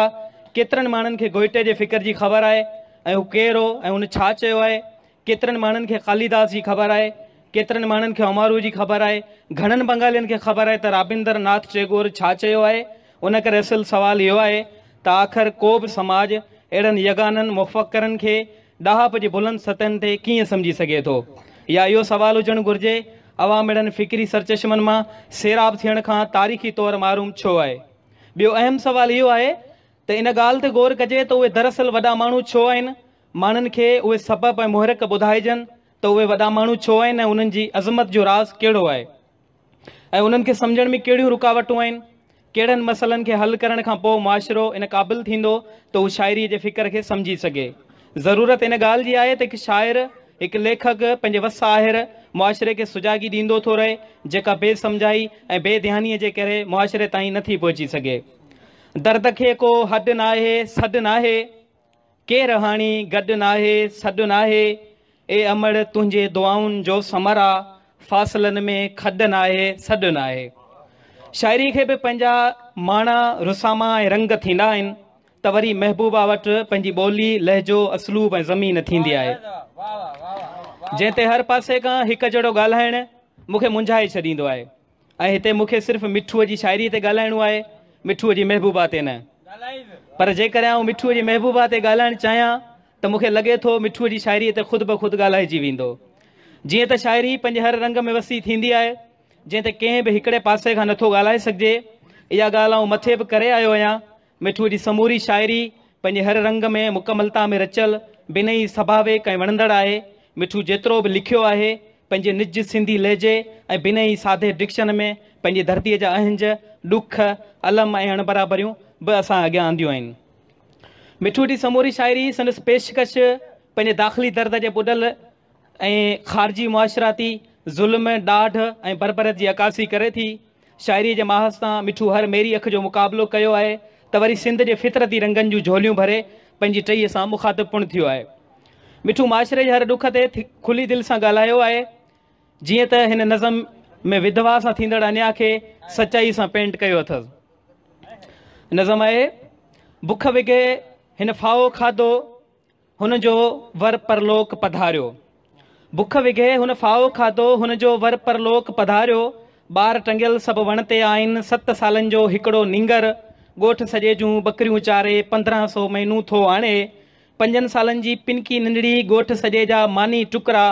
ڪيترن ماڻهن کي گوئٽي جي فڪر جي خبر آهي ۽ هو ڪير هو ۽ هن ڇا چيو آهي؟ ڪيترن ماڻهن کي ڪاليداس جي خبر آهي، ڪيترن ماڻهن کي اومارو جي خبر آهي، گهڻن بنگالين کي خبر آهي ته رابندر ناٿ ٽيگور ڇا چيو آهي؟ ان ڪري اصل سوال اهو آهي ته آخر ڪو به سماج اهڙن يگانن مفڪرن کي ڏاهپ جي بلند سطحن تي ڪيئن سمجهي سگهي ٿو؟ يا اهو سوال هجڻ گهرجي عوام اهڙن فڪري سرچشمن مان سيراب ٿيڻ کان تاريخي طور محروم ڇو آهي؟ ٻيو اهم سوال اهو آهي ته ان ڳالهه تي غور ڪجي ته اهي دراصل وڏا ماڻهو ڇو آهن؟ ماڻهن کي اهي سبب ۽ محرڪ ٻڌائجن ته اهي وڏا ماڻهو ڇو آهن ۽ انهن جي عظمت جو راز ڪهڙو آهي ۽ انهن کي سمجهڻ ۾ ڪهڙيون رڪاوٽون آهن، ڪهڙن مسئلن کي حل ڪرڻ کان پوء معاشرو ان قابل ٿيندو ته هو شاعريء جي فڪر کي سمجهي سگهي. ضرورت ان ڳالهه جي آهي ته هڪ شاعر، هڪ ليکڪ پنهنجي وس آهر معاشري کي سجاڳي ڏيندو ٿو رهي، جيڪا بي سمجهائي ۽ بي ڌيانيء جي ڪري معاشري تائين نٿي پهچي سگهي. درد کي ڪو حد ناهي، سڏ ناهي. ڪير هاڻي گڏ ناهي، سڏ ناهي، اي امڙ تنهنجي دعائن جو ثمر آ، فاصلن ۾ کڏ ناهي، سڏ ناهي. شاعري کي به پنهنجا معنيٰ، رساما ۽ رنگ ٿيندا آهن ته وري محبوبا وٽ پنهنجي ٻولي، لهجو، اسلوب ۽ زمين ٿيندي آهي. جنهن تي هر پاسي کان هڪ جهڙو ڳالهائڻ مون کي منجهائي ڇڏيندو آهي. ۽ هتي مون کي صرف مٺوء جي شاعريء تي ڳالهائڻو آهي، مٺوء جي محبوبا تي نه. پر جيڪڏهن آئون مٺوء جي محبوبا تي ڳالهائڻ چاهيان ته مون کي لڳي ٿو مٺوء جي شاعريء تي خود بخود ڳالهائجي ويندو. جيئن ته شاعري پنهنجي هر رنگ ۾ وسيع ٿيندي آهي، جنهن تي ڪنهن به هڪڙي پاسي کان نٿو ڳالهائي سگهجي. اها ڳالهه آئون مٿي به ڪري آيو آهيان. مٺوء جي سموري شاعري پنهنجي هر رنگ ۾ مڪملتا ۾ رچيل، بنهه ئي سڀاويڪ ۽ وڻندڙ آهي. مٺو جيترو به لکيو آهي، پنهنجي نج سنڌي لهجي ۽ بنهه ئي سادي ڊڪشن ۾ پنهنجي ڌرتيء جا اهنج، ڏک، الم ۽ اڻبرابريون به اسان اڳيان آنديون آهن. مٺوء جي سموري شاعري سندس پيشڪش پنهنجي داخلي درد جي ٻڏل ۽ خارجي معاشرتي ظلم، ڏاڍ ۽ بربريت جي عڪاسي ڪري ٿي. شاعريء جي محاذ تان مٺو هر ميري اک جو مقابلو ڪيو آهي ته وري سنڌ جي فطرتي رنگن جون جهوليون ڀري پنهنجي ٽهيء سان مخاطب پڻ ٿيو آهي. مٺو معاشري جي هر ڏک تي کلي دل سان ڳالهايو آهي. جيئن ته هن نظم ۾ وڌوا سان ٿيندڙ انياء کي سچائي سان پينٽ ڪيو اٿس. نظم آهي، بک وگهي هن ڦاهو کاڌو، هن جو ور پرلوڪ پڌاريو. بک وگهي هن ڦاهو کاڌو، هن جو ور پرلوڪ پڌاريو. ٻار ٽنگيل سڀ وڻ تي آهن، ست سالن جو هڪڙو نينگر، ڳوٺ سڄي جون ٻڪريون چاري، 15 سو مهينو ٿو آڻي. پنجن سالن جي پنڪي ننڍڙي، ڳوٺ سڄي جا ماني ٽڪرا،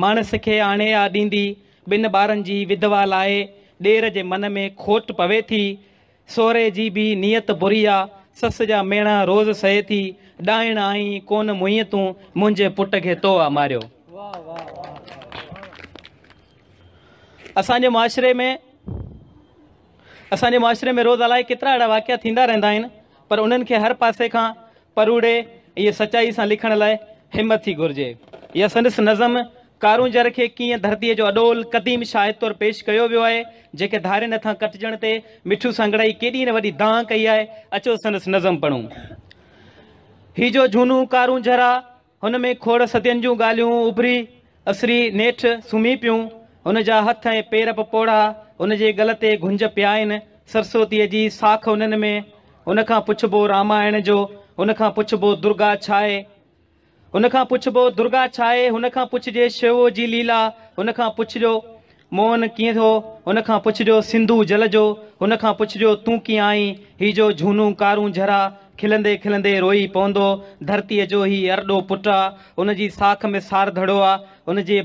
ماڻس کي آڻي آ ڏيندي. ٻن ٻارن جي وڌوا لاء، ڏير جي من ۾ کوٽ پوي ٿي. سهري جي به نيت بري آ، سس جا ميڻا روز سهي ٿي، ڏائڻ آهين ڪونه موئين تون، منهنجي پٽ کي تو آ ماريو. اسان جي معاشري ۾ اسان جي معاشري ۾ روز الائي ڪيترا اهڙا واقعا ٿيندا رهندا آهن پر انهن کي هر پاسي کان پروڙي اهي سچائي سان لکڻ لاء همت ٿي گهرجي. يا سندس نظم ڪارونجهر کي ڪيئن ڌرتيء جو اڏول قديم شاهد طور پيش ڪيو ويو آهي، جيڪي ڌارين هٿان ڪٽجڻ تي مٺو سانگهڙائي ڪيڏي نه وڏي دانهن ڪئي آهي، اچو سندس نظم پڙهون. هي جو جهونو ڪارونجهر آ، هن ۾ کوڙ صدين جون ڳالهيون اڀري اسري نيٺ سمهي پيون. هن جا هٿ ۽ پير به پوڙها، هن جي ڳل تي گهنج پيا آهن. سرسوتيء جي ساک انهن ۾. هن کان پڇبو رامائڻ جو، هن کان پڇبو درگا ڇاهي؟ هن کان پڇبو درگا ڇاهي؟ هن کان پڇجي شيو جي ليلا، هن کان پڇجو موهن ڪيئن ٿيو، هن کان پڇجو سنڌو جل جو، هن کان پڇجو تون ڪيئن آئين، هي جو جهونو ڪارونجهر آ، کلندي کلندي روئي پوندو، ڌرتيء جو هي ارڏو پٽ آ، هن جي ساک ۾ سارڌڙو آ، هن جي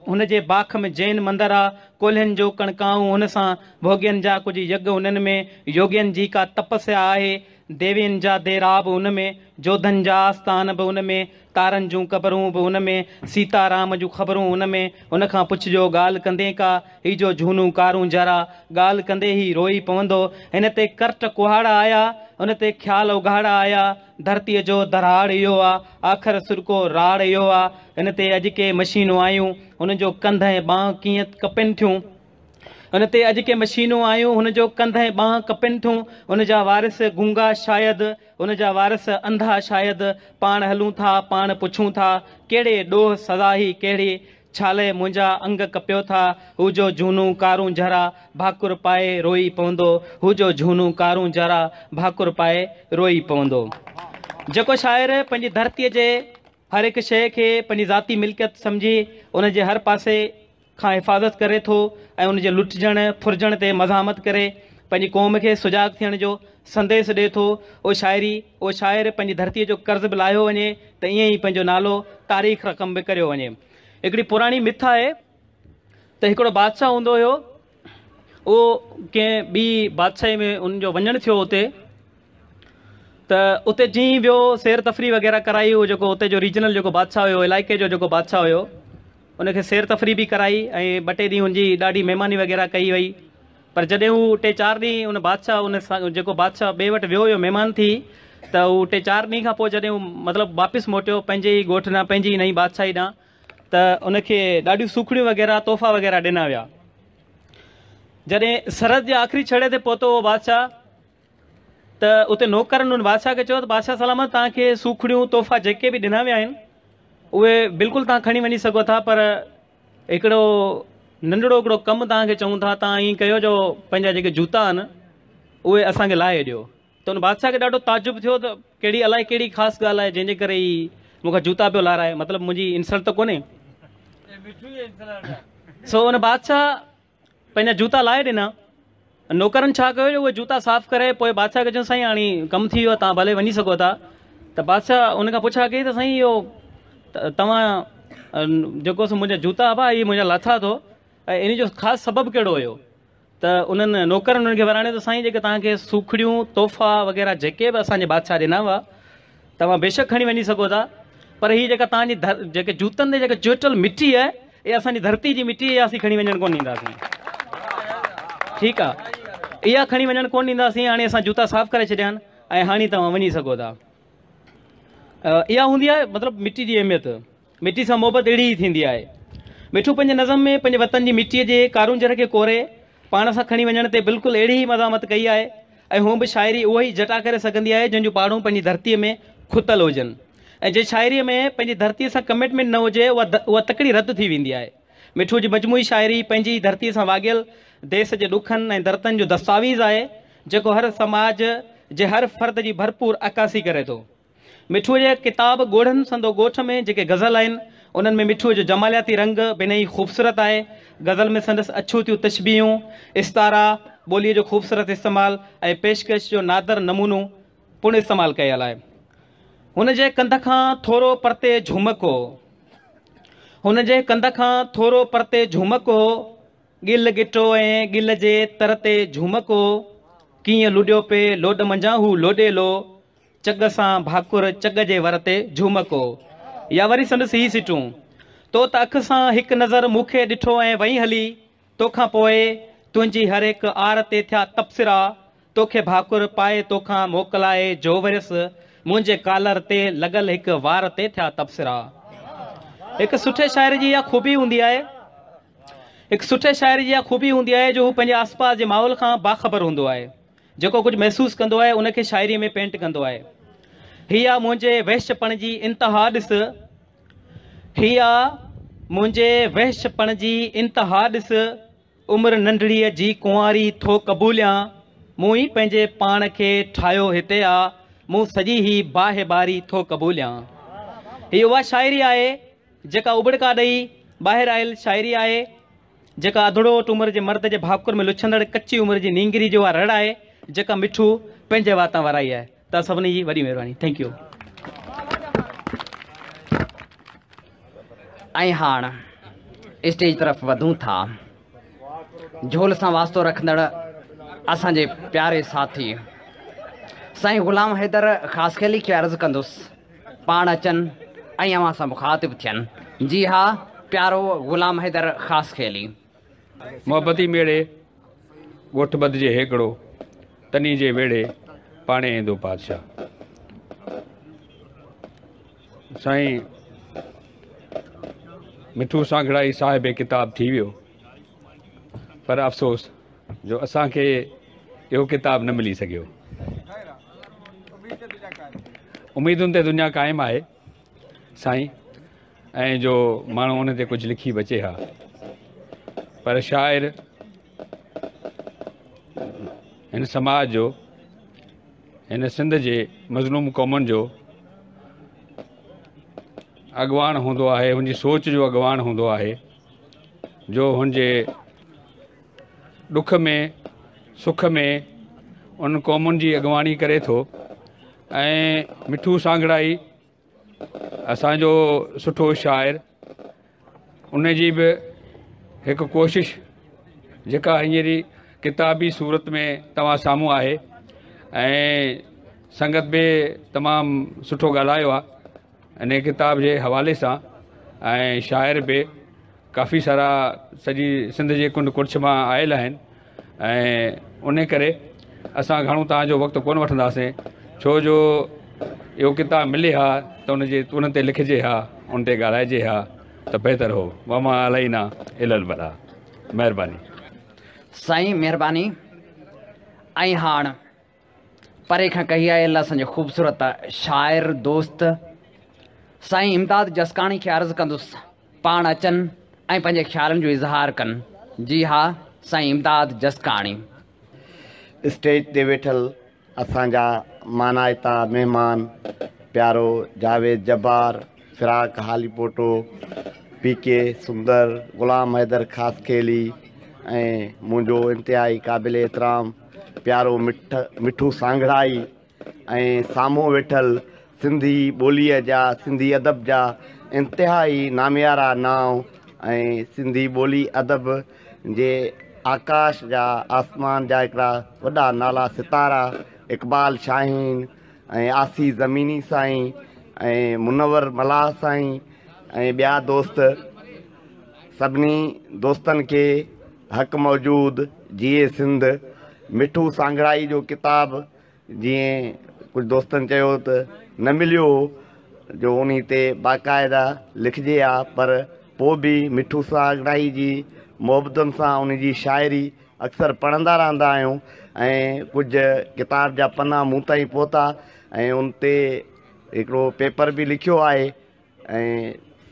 هن جي باک ۾ جين مندر آ، ڪولهين جو ڪڻڪائون هن سان، ڀوڳين جا ڪجهه يگ هنن ۾، يوڳين جي ڪا تپسيا آهي، ديوين جا ديرا به ان ۾، جوڌن جا آستان به ان ۾، تارن جون قبرون به ان ۾، سيتا رام جون خبرون ان ۾، هن کان پڇجو ڳالهه ڪندين ڪا، هي جو جهونو ڪارونجهر آ، ڳالهه ڪندي هي روئي پوندو، هن تي ڪرٽ ڪهاڙا آيا، هن تي خيال اگهاڙا آيا، ڌرتيء جو ڌراڙ اهو آ، آخر سڏڪو راڙ اهو آ، هن تي اڄ ڪي مشينون آيون، هن جو ڪنڌ ۽ ٻانهن ڪيئن ڪپن ٿيون. هن تي اڄ ڪي مشينون آيون، هن جو ڪنڌ ۽ ٻانهن ڪپن ٿيون، هن جا وارث گونگا شايد، هن جا وارث انڌا شايد، پاڻ هلون ٿا، پاڻ پڇون ٿا، ڪهڙي ڏوهه سزا هي ڪهڙي، ڇالئه منهنجا انگ ڪپيو ٿا، هو جو جهونو ڪارونجهر آ، ڀاڪر پائي روئي پوندو، هو جو جهونو ڪارونجهر آ، ڀاڪر پائي روئي پوندو. جيڪو شاعر پنهنجي ڌرتيء جي هر هڪ شيء کي پنهنجي ذاتي ملڪيت سمجهي ان جي هر پاسي کان حفاظت ڪري ٿو ۽ ان جي لٽجڻ ڦرجڻ تي مزاحمت ڪري پنهنجي قوم کي سجاڳ ٿيڻ جو سنديس ڏي ٿو اهو شاعري اهو شاعر پنهنجي ڌرتيء جو قرض به لاهيو وڃي ته ائين ئي پنهنجو نالو تاريخ رقم به ڪريو وڃي. هڪڙي پراڻي مٿ آهي ته هڪڙو بادشاهه هوندو هيو اهو ڪنهن ٻي بادشاهي ۾ ان جو وڃڻ ٿيو اتي ته اتي جيئن ئي ويو سير تفريح وغيره ڪرائي اهو جيڪو اتي جو ريجنل جيڪو بادشاهه هيو علائقي جو جيڪو بادشاهه هيو ان کي سير تفريح به ڪرائي ۽ ٻه ٽي ڏينهن ان جي ڏاڍي مهماني وغيره ڪئي وئي پر جڏهن هو ٽي چار ڏينهن ان بادشاهه ان سان جيڪو بادشاهه ٻئي وٽ ويو هيو مهمان ٿي ته هو ٽي چار ڏينهن کان پوء جڏهن هو مطلب واپس موٽيو پنهنجي ئي ڳوٺ ڏانهن پنهنجي ئي نئين بادشاهي ڏانهن ته ان کي ڏاڍيون سوکڙيون وغيره تحفا وغيره ڏنا ويا جڏهن سرحد جي آخري ڇيڙي تي پهتو اهو بادشاهه ته اتي نوڪرن ان بادشاهه کي چيو ته بادشاهه سلامت توهان کي سوکڙيون تحفا جيڪي به ڏنا ويا آهن اهي بلڪل توهان کڻي وڃي سگهو ٿا پر هڪڙو ننڍڙو هڪڙو ڪم توهان کي چئون ٿا توهان ائين ڪيو جو پنهنجا جيڪي جوتا آهن اهي اسان کي لاهي ڏيو ته ان بادشاهه کي ڏاڍو تعجب ٿيو ته ڪهڙي الائي ڪهڙي خاص ڳالهه آهي جنهن جي ڪري هي مون کان جوتا پيو لارائي مطلب منهنجي انسلٽ ته ڪونهي سو ان بادشاهه پنهنجا جوتا لاهي ڏنا. نوڪرن ڇا ڪيو جو اهي جوتا صاف ڪري پوء بادشاهه کي چيو سائين هاڻي ڪم ٿي ويو توهان ڀلي وڃي سگهو ٿا ته بادشاهه ان کان پڇا ڪئي ته سائين اهو توهان جيڪو سو منهنجا جوتا هئا اهي منهنجا لاٿا اٿو ۽ ان جو خاص سبب ڪهڙو هيو؟ ته انهن نوڪرن انهن کي وراڻيو ته سائين جيڪي توهان کي سوکڙيون، تحفا وغيره جيڪي به اسان جي بادشاهه ڏنا هئا توهان بيشڪ کڻي وڃي سگهو ٿا پر هي جيڪا توهان جي جيڪي جوتن تي جيڪا چهٽل مٽي آهي اها اسان جي ڌرتي جي مٽي اها اسين کڻي وڃڻ ڪونه ڏينداسين. ٺيڪ آهي اها کڻي وڃڻ ڪونه ڏينداسين هاڻي اسان جوتا صاف ڪري ڇڏيا آهن ۽ هاڻي توهان وڃي سگهو ٿا. اها هوندي آهي مطلب مٽي جي اهميت. مٽي سان محبت اهڙي ئي ٿيندي آهي. مٺو پنهنجي نظم ۾ پنهنجي وطن جي مٽيء جي ڪارونجهر کي ڪوري پاڻ سان کڻي وڃڻ تي بلڪل اهڙي ئي مزاحمت ڪئي آهي ۽ هونء به شاعري اهو ئي جٽاء ڪري سگهندي آهي جنهن جون پاڙون پنهنجي ڌرتيء ۾ کتل هجن ۽ جنهن شاعريء ۾ پنهنجي ڌرتيء سان ڪمٽمينٽ نه هجي اها تڪڙي رد ٿي ويندي آهي. مٺو جي مجموعي شاعري پنهنجي ئي ڌرتيء سان واڳيل ديس جي ڏکن ۽ دردن جو دستاويز آهي جيڪو هر سماج جي هر فرد جي ڀرپور عڪاسي ڪري ٿو. مٺوء جي ڪتاب ڳوڙهن سندو ڳوٺ ۾ جيڪي غزل آهن، انهن ۾ مٺوء جو جمالياتي رنگ بنهه ئي خوبصورت آهي. غزل ۾ سندس اڇوتيون تشبيهون، استعارا، ٻوليء جو خوبصورت استعمال ۽ پيشڪش جو نادر نمونو پڻ استعمال ڪيل آهي. هن جي ڪنڌ کان ٿورو پرتي جهومڪ هو. هن جي ڪنڌ کان ٿورو پرتي جهومڪ هو. ڳل ڳٽو ۽ ڳل جي تر تي جهومڪ هو. ڪيئن لڏيو پئي لوڏ منجهان هو لوڏيلو. چڳ سان ڀاڪر چڳ جي ور تي جهومڪو يا وري سندس هي سٽون، تو ته اک سان هڪ نظر مون کي ڏٺو ۽ وئين هلي، توکان پوء تنهنجي هر هڪ آر تي ٿيا تبصرا، توکي ڀاڪر پائي توکان موڪلائي جو وريس، منهنجي ڪالر تي لڳل هڪ وار تي ٿيا تبصرا. هڪ سٺي شاعر جي اها خوبي هوندي آهي. هڪ سٺي شاعر جي اها خوبي هوندي آهي جو هو پنهنجي آسپاس جي ماحول کان باخبر هوندو آهي. جيڪو ڪجهه محسوس ڪندو آهي ان کي شاعريء ۾ پينٽ ڪندو آهي. هي آ منهنجي وحشپڻ جي انتها ڏس هي آ منهنجي وحشپڻ جي انتها ڏس عمر ننڍڙيء جي ڪنواري ٿو قبوليان مون ئي پنهنجي پاڻ کي ٺاهيو هتي آ مون سڄي هي باهه ٻاري ٿو قبوليان هي اها شاعري آهي جيڪا اٻڙڪا ڏئي ٻاهر آيل شاعري آهي. جيڪا اڌڙوٽ عمر جي مرد جي ڀاڪر ۾ لڇندڙ ڪچي عمر جي نينگري جي اها رڙ آهي جيڪا مٺو پنهنجي واتان ورائي آهي توهان سڀني جي وڏي مهرباني thank you. ۽ هاڻ اسٽيج طرف وڌون ٿا. جهول سان واسطو رکندڙ اسان جي پياري ساٿي سائين غلام حيدر خاصخيلي کي عرض ڪندس پاڻ اچن ۽ اوهان سان مخاطب ٿين. جي ها پيارو غلام حيدر خاصخيلي. محبتي ميڙي، ڳوٺ ٻڌجي هيڪڙو، تني جي ويڙهي، پاڻهي ايندو بادشاهه. سائين مٺو سانگهڙائي صاحب ڪتاب ٿي ويو پر افسوس جو اسان کي اهو ڪتاب نه ملي سگهيو. اميدن تي دنيا قائم آهي سائين ۽ جو ماڻهو ان تي ڪجهه لکي بچي ها پر شاعر هن سماج جو هن سنڌ جي مظلوم قومن جو اڳواڻ هوندو آهي هن جي سوچ جو اڳواڻ هوندو آهي جو هن جي ڏک ۾ سک ۾ ان قومن جي اڳواڻي ڪري ٿو ۽ مٺو سانگهڙائي اسان جو سٺو شاعر ان جي به هڪ ڪوشش جيڪا هينئر ڪتابي صورت ۾ توهان سامهون آهي ۽ سنگت به تمام سٺو ڳالهايو آهي ان ڪتاب جي حوالي سان ۽ شاعر به ڪافي سارا سڄي سنڌ جي ڪنڊ ڪڙڇ مان آيل آهن ۽ ان ڪري اسان گهڻو توهان جو وقت ڪونه وٺنداسين ڇو جو اهو ڪتاب ملي ها ته ان جي ان تي لکجي ها ان تي ڳالهائجي ها ته بهتر هو وما علينا الا البلاغ مهرباني. سائين مهرباني ۽ هاڻ پري کان ڪهي آيل اسان جي خوبصورت شاعر دوست سائين امداد جسڪاڻي کي عرض ڪندس پاڻ اچن ۽ پنهنجي خيالن جو اظهار ڪن جي ها سائين امداد جسڪاڻي. اسٽيج تي ويٺل اسان جا مانائتا مهمان پيارو جاويد جبار، فراق هاليپوٽو، پي ڪي سندر، غلام حيدر خاصخيلي ۽ منهنجو انتهائي قابل احترام پيارو مٺ مٺو سانگهڙائي ۽ سامهون ويٺل سنڌي ٻوليء جا سنڌي ادب جا انتهائي ناميارا نانء ۽ سنڌي ٻولي ادب جي آڪاش جا آسمان جا هڪڙا وڏا نالا ستارا اقبال شاهين ۽ آسي زميني سائين ۽ منور ملاح سائين ۽ ٻيا دوست سڀني دوستن کي حق موجود جيئي سنڌ مٺو سانگهڙائي جو ڪتاب جيئن ڪجهه دوستن چيو ته نه مليو هو جو انهي تي باقاعده لکجي ها پر پوء به مٺو سانگهڙائي جي محبتن سان انهي جي شاعري اڪثر پڙهندا رهندا آهيون ۽ ڪجهه ڪتاب جا پنا مون تائين پهتا ۽ ان تي هڪڙو پيپر به لکيو آهي ۽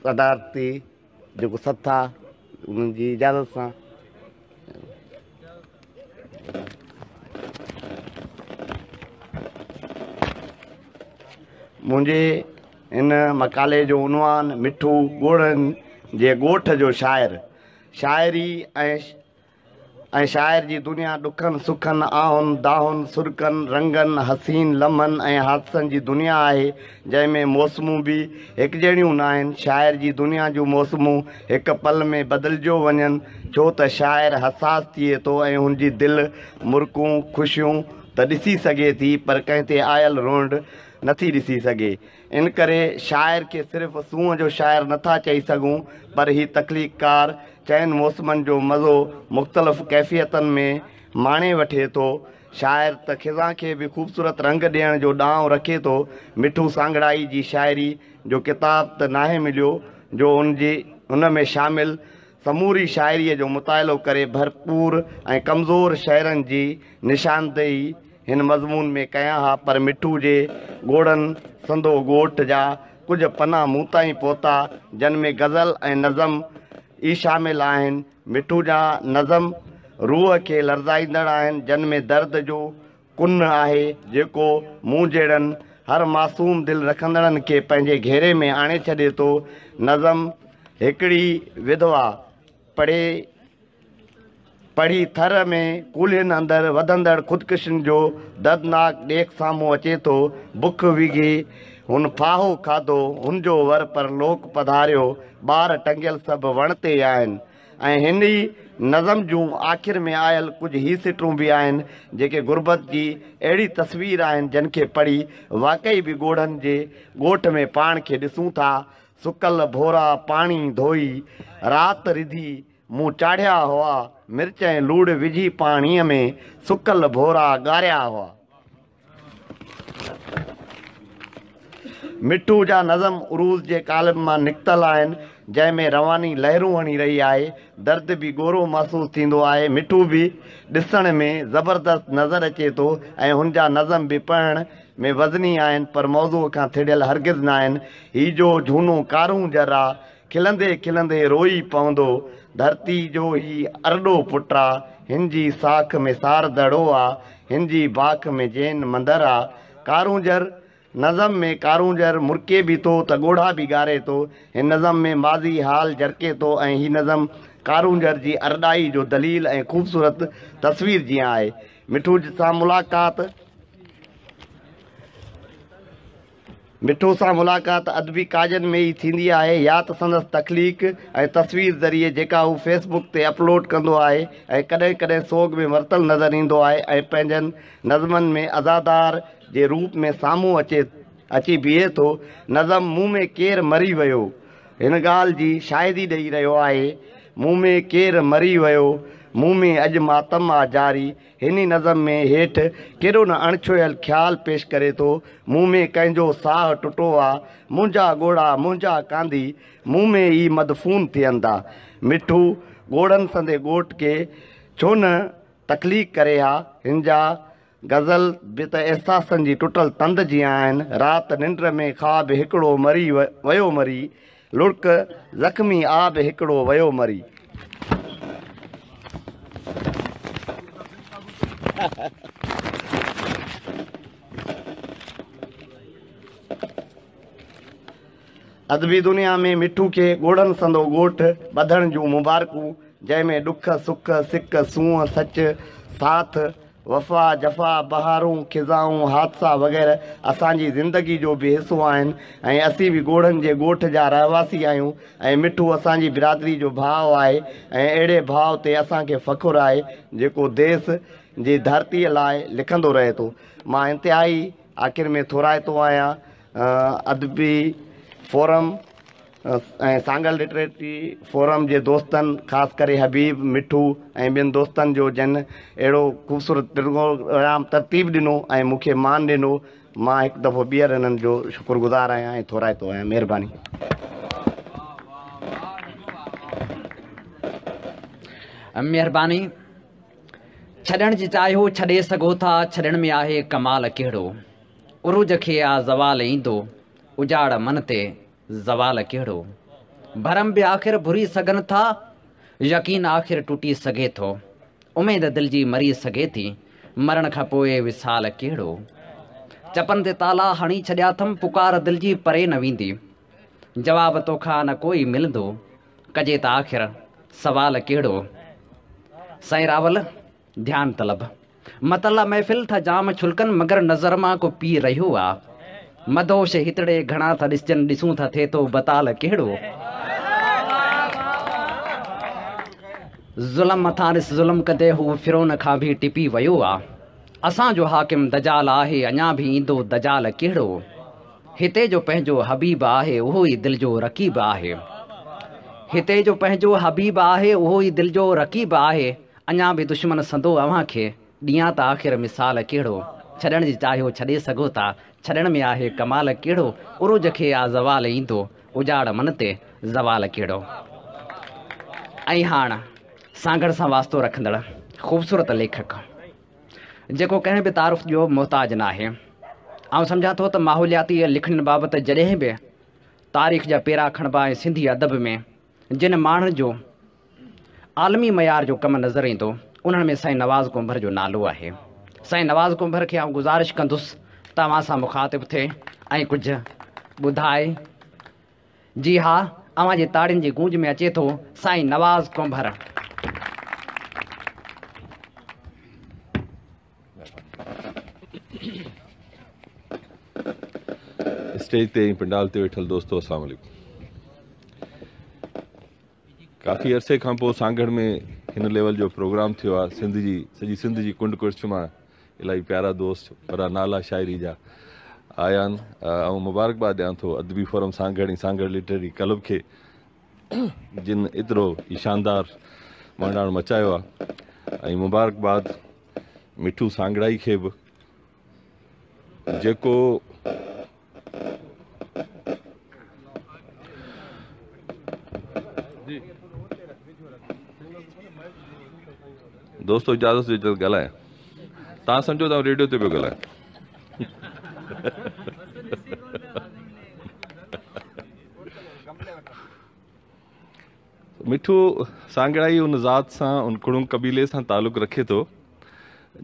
صدارتي جيڪو سٿ آ انهن جي اجازت سان منهنجي هن مقالي جو عنوان مٺو ڳوڙهن جي ڳوٺ جو شاعر شاعري ۽ ۽ شاعر جي دنيا ڏکن، سکن، آهن، دانهن، سڏڪن، رنگن، حسين لمحن ۽ حادثن جي دنيا آهي، جنهن ۾ موسمون به هڪجهڙيون ناهن. شاعر جي دنيا جون موسمون هڪ پل ۾ بدلجيو وڃن، ڇو ته شاعر حساس ٿئي ٿو ۽ هن جي دل مرڪون، خوشيون ته ڏسي سگهي ٿي پر ڪنهن تي آيل روئنڊ نٿي ڏسي سگهي. ان ڪري شاعر کي صرف سونهن جو شاعر نٿا چئي سگهون پر هي تخليقڪار چئن موسمن جو مزو مختلف ڪيفيتن ۾ ماڻي وٺي ٿو. شاعر ته خزان کي به خوبصورت رنگ ڏيڻ جو ڏانء رکي ٿو. مٺو سانگهڙائي جي شاعري جو ڪتاب ته ناهي مليو جو ان جي ان ۾ شامل سموري شاعريء جو مطالعو ڪري ڀرپور ۽ ڪمزور شعرن جي نشاندهي هن مضمون ۾ ڪيان ها پر مٺو جي ڳوڙهن سندو ڳوٺ جا ڪجهه پنا مون تائين پهتا جن ۾ غزل ۽ نظم ئي شامل آهن. مٺو جا نظم روح کي لرزائيندڙ آهن جن ۾ درد جو ڪن آهي جيڪو مون جهڙن هر معصوم دل رکندڙن کي پنهنجي گهيري ۾ آڻي ڇڏي ٿو. نظم هڪڙي وڌوا پڙهي پڙهي ٿر ۾ ڪولهين اندر وڌندڙ خودڪشين جو دردناڪ ڏيک سامهون اچي ٿو. بک وگهي هن ڦاهو کاڌو، هن جو ور پرلوڪ پڌاريو، ٻار ٽنگيل سڀ وڻ تي آهن. ۽ هن ئي نظم جون آخر ۾ آيل ڪجهه هي سٽون به آهن جيڪي غربت جي اهڙي تصوير آهن جن کي پڙهي واقعي به ڳوڙهن جي ڳوٺ ۾ پاڻ کي ڏسون ٿا. سڪل ڀورا پاڻي ڌوئي رات رڌي مون چاڙهيا هئا، مرچ ۽ لوڻ وجهي پاڻيء ۾ سڪل ڀورا ڳاريا هئا. مٺو جا نظم عروض جي قالب مان نڪتل آهن، جنهن ۾ رواني لهرون هڻي رهي آهي. درد به ڳورو محسوس ٿيندو آهي. مٺو به ڏسڻ ۾ زبردست نظر اچي ٿو ۽ هن جا نظم به پڙهڻ ۾ وزني آهن، پر موضوع کان ٿڙيل هرگز ناهن. هي جو جهونو ڪارونجهر آ، کلندي کلندي روئي پوندو. ڌرتي جو هي ارڏو پٽ آ، هن جي ساک ۾ سار دڙو آ، هن جي باک ۾ جين مندر آ. ڪارونجهر نظم ۾ ڪارونجهر مرڪي به ٿو ته ڳوڙها به ڳاري ٿو. هن نظم ۾ ماضي حال جرڪي ٿو ۽ هي نظم ڪارونجهر جي ارڏائي جو دليل ۽ خوبصورت تصوير جيان آهي. مٺو سان ملاقات. مٺو سان ملاقات ادبي ڪاڄن ۾ ئي ٿيندي آهي يا ته سندس تخليق ۽ تصوير ذريعي جيڪا هو فيس بڪ تي اپلوڊ ڪندو آهي ۽ ڪڏهن ڪڏهن سوڳ ۾ ورتل نظر ايندو آهي ۽ پنهنجن نظمن ۾ عزادار جي روپ ۾ سامهون اچي اچي بيهي ٿو. نظم مون ۾ ڪير مري ويو هن ڳالهه جي شاهدي ڏئي رهيو آهي. مون ۾ ڪير مري ويو مون ۾ اڄ ماتم آ جاري هن ئي نظم ۾ هيٺ ڪيڏو نه اڻڇهيل خيال پيش ڪري ٿو، مون ۾ ڪنهن جو ساهه ٽٽو آ، منهنجا ڳوڙها، منهنجا ڪانڌي، مون ۾ ئي مدفون ٿين ٿا. مٺو، ڳوڙهن سندي ڳوٺ کي ڇو نه تخليق ڪري ها، هن جا غزل به ته احساسن جي ٽٽل تند جيان آهن، رات ننڊ ۾ خواب هڪڙو مري ويو مري، لڙڪ زخمي آب هڪڙو ويو مري. ادبي دنيا ۾ مٺو کي ڳوڙهن سندو ڳوٺ ٻڌڻ جون مبارڪون، جنهن ۾ ڏک، سک، سڪ، سونهن، سچ، ساٿ، وفا، جفا، بهارون، خزائون، حادثا وغيره اسان جي زندگي جو به حصو آهن ۽ اسين به ڳوڙهن جي ڳوٺ جا رهواسي آهيون ۽ مٺو اسان جي برادري جو ڀاء آهي ۽ اهڙي ڀاء تي اسان کي فخر آهي جيڪو ديس جي ڌرتيء لاء لکندو رهي ٿو. مان انتهائي آخر ۾ ٿورائتو آهيان ادبي فورم ۽ سانگهڙ لٽريري فورم جي دوستن خاص ڪري حبيب، مٺو ۽ ٻين دوستن جو جن اهڙو خوبصورت پروگرام ترتيب ڏنو ۽ مون کي مان ڏنو مان هڪ دفعو ٻيهر انهن جو شڪر گذار آهيان ۽ ٿورائتو آهيان مهرباني. مهرباني. ڇڏڻ جي چاهيو ڇڏي سگهو ٿا ڇڏڻ ۾ آهي ڪمال ڪهڙو عروج کي آ زوال ايندو اجاڙ من تي زوال ڪهڙو ڀرم به آخر ڀري سگهن ٿا يقين آخر ٽٽي سگهي ٿو اميد دل جي مري سگهي ٿي مرڻ کان پوء وصال ڪهڙو چپن تي تالا هڻي ڇڏيا ٿم پڪار دل جي پري نه ويندي جواب توکان نه ڪوئي ملندو ڪجي ته آخر سوال ڪهڙو سائين راول ڌيان طلب مطلع محفل ٿا جام ڇلڪن مگر نظر مان ڪو پي رهيو آ مدهوش هتڙي گهڻا ٿا ڏسجن ڏسون ٿا ٿئي ٿو بتال ڪهڙو ظلم مٿان ڏس ظلم ڪندي هو فرعون کان به ٽپي ويو آ اسان جو حاڪم دجال آهي اڃا به ايندو دجال ڪهڙو هتي جو پنهنجو حبيب آهي اهو ئي دل جو رقيب آهي هتي جو پنهنجو حبيب آهي اهو ئي دل جو رقيب آهي اڃا به دشمن سندو اوهان کي ڏيان ته آخر مثال ڪهڙو ڇڏڻ جي چاهيو ڇڏي سگهو ٿا ڇڏڻ ۾ آهي ڪمال ڪهڙو عروج کي آ زوال ايندو اجاڙ من تي زوال ڪهڙو ۽ هاڻ سانگهڙ سان واسطو رکندڙ خوبصورت ليکڪ جيڪو ڪنهن به تعارف جو محتاج ناهي آئون سمجهان ٿو ته ماحولياتي لکڻين بابت جڏهن به تاريخ جا پيرا کڻبا ۽ سنڌي ادب ۾ جن ماڻهن جو عالمي معيار جو ڪم نظر ايندو انهن ۾ سائين نواز ڪنڀر جو نالو آهي. سائين نواز ڪنڀر کي آئون گذارش ڪندس ته اوهان سان مخاطب ٿئي ۽ ڪجهه ٻڌائي. جي ها اوهان جي تاڙين جي گونج ۾ اچي ٿو سائين نواز ڪنڀر. اسٽيج تي ۽ پنڊال تي ويٺل دوستو السلام عليڪم. ڪافي عرصي کان پوء سانگهڙ ۾ هن ليول جو پروگرام ٿيو آهي سنڌ جي سڄي سنڌ جي ڪنڊ ڪڙڇ مان الاهي پيارا دوست وڏا نالا شاعري جا آيا آهن آئون مبارڪباد ڏيان ٿو ادبي forum Sanghar ۽ Sanghar literary club کي جن ايترو شاندار مانڊاڻ مچايو آهي ۽ مبارڪباد مٺو سانگهڙائي کي به جيڪو دوستو اجازت هجي ته ڳالهايان توهان سمجهو ته آئون ريڊيو تي پيو ڳالهايان مٺو سانگهڙائي ان ذات سان ان ڪڙم قبيلي سان تعلق رکي ٿو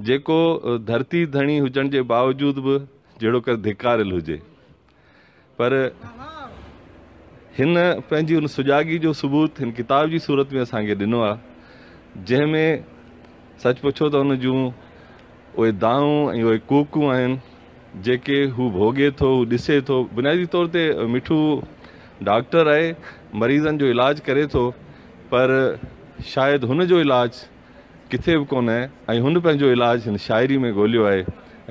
جيڪو ڌرتي ڌڻي هجڻ جي باوجود به جهڙوڪر ڌڪاريل هجي پر هن پنهنجي ان سجاڳي جو ثبوت هن ڪتاب جي صورت ۾ اسان کي ڏنو آهي جنهن ۾ سچ پڇو ته ان جون اهي دانهون ۽ اهي ڪوڪون آهن جيڪي هو ڀوڳي ٿو هو ڏسي ٿو بنيادي طور تي مٺو ڊاڪٽر آهي مريضن جو علاج ڪري ٿو پر شايد هن جو علاج ڪٿي به ڪونهي ۽ هن پنهنجو علاج هن شاعري ۾ ڳوليو آهي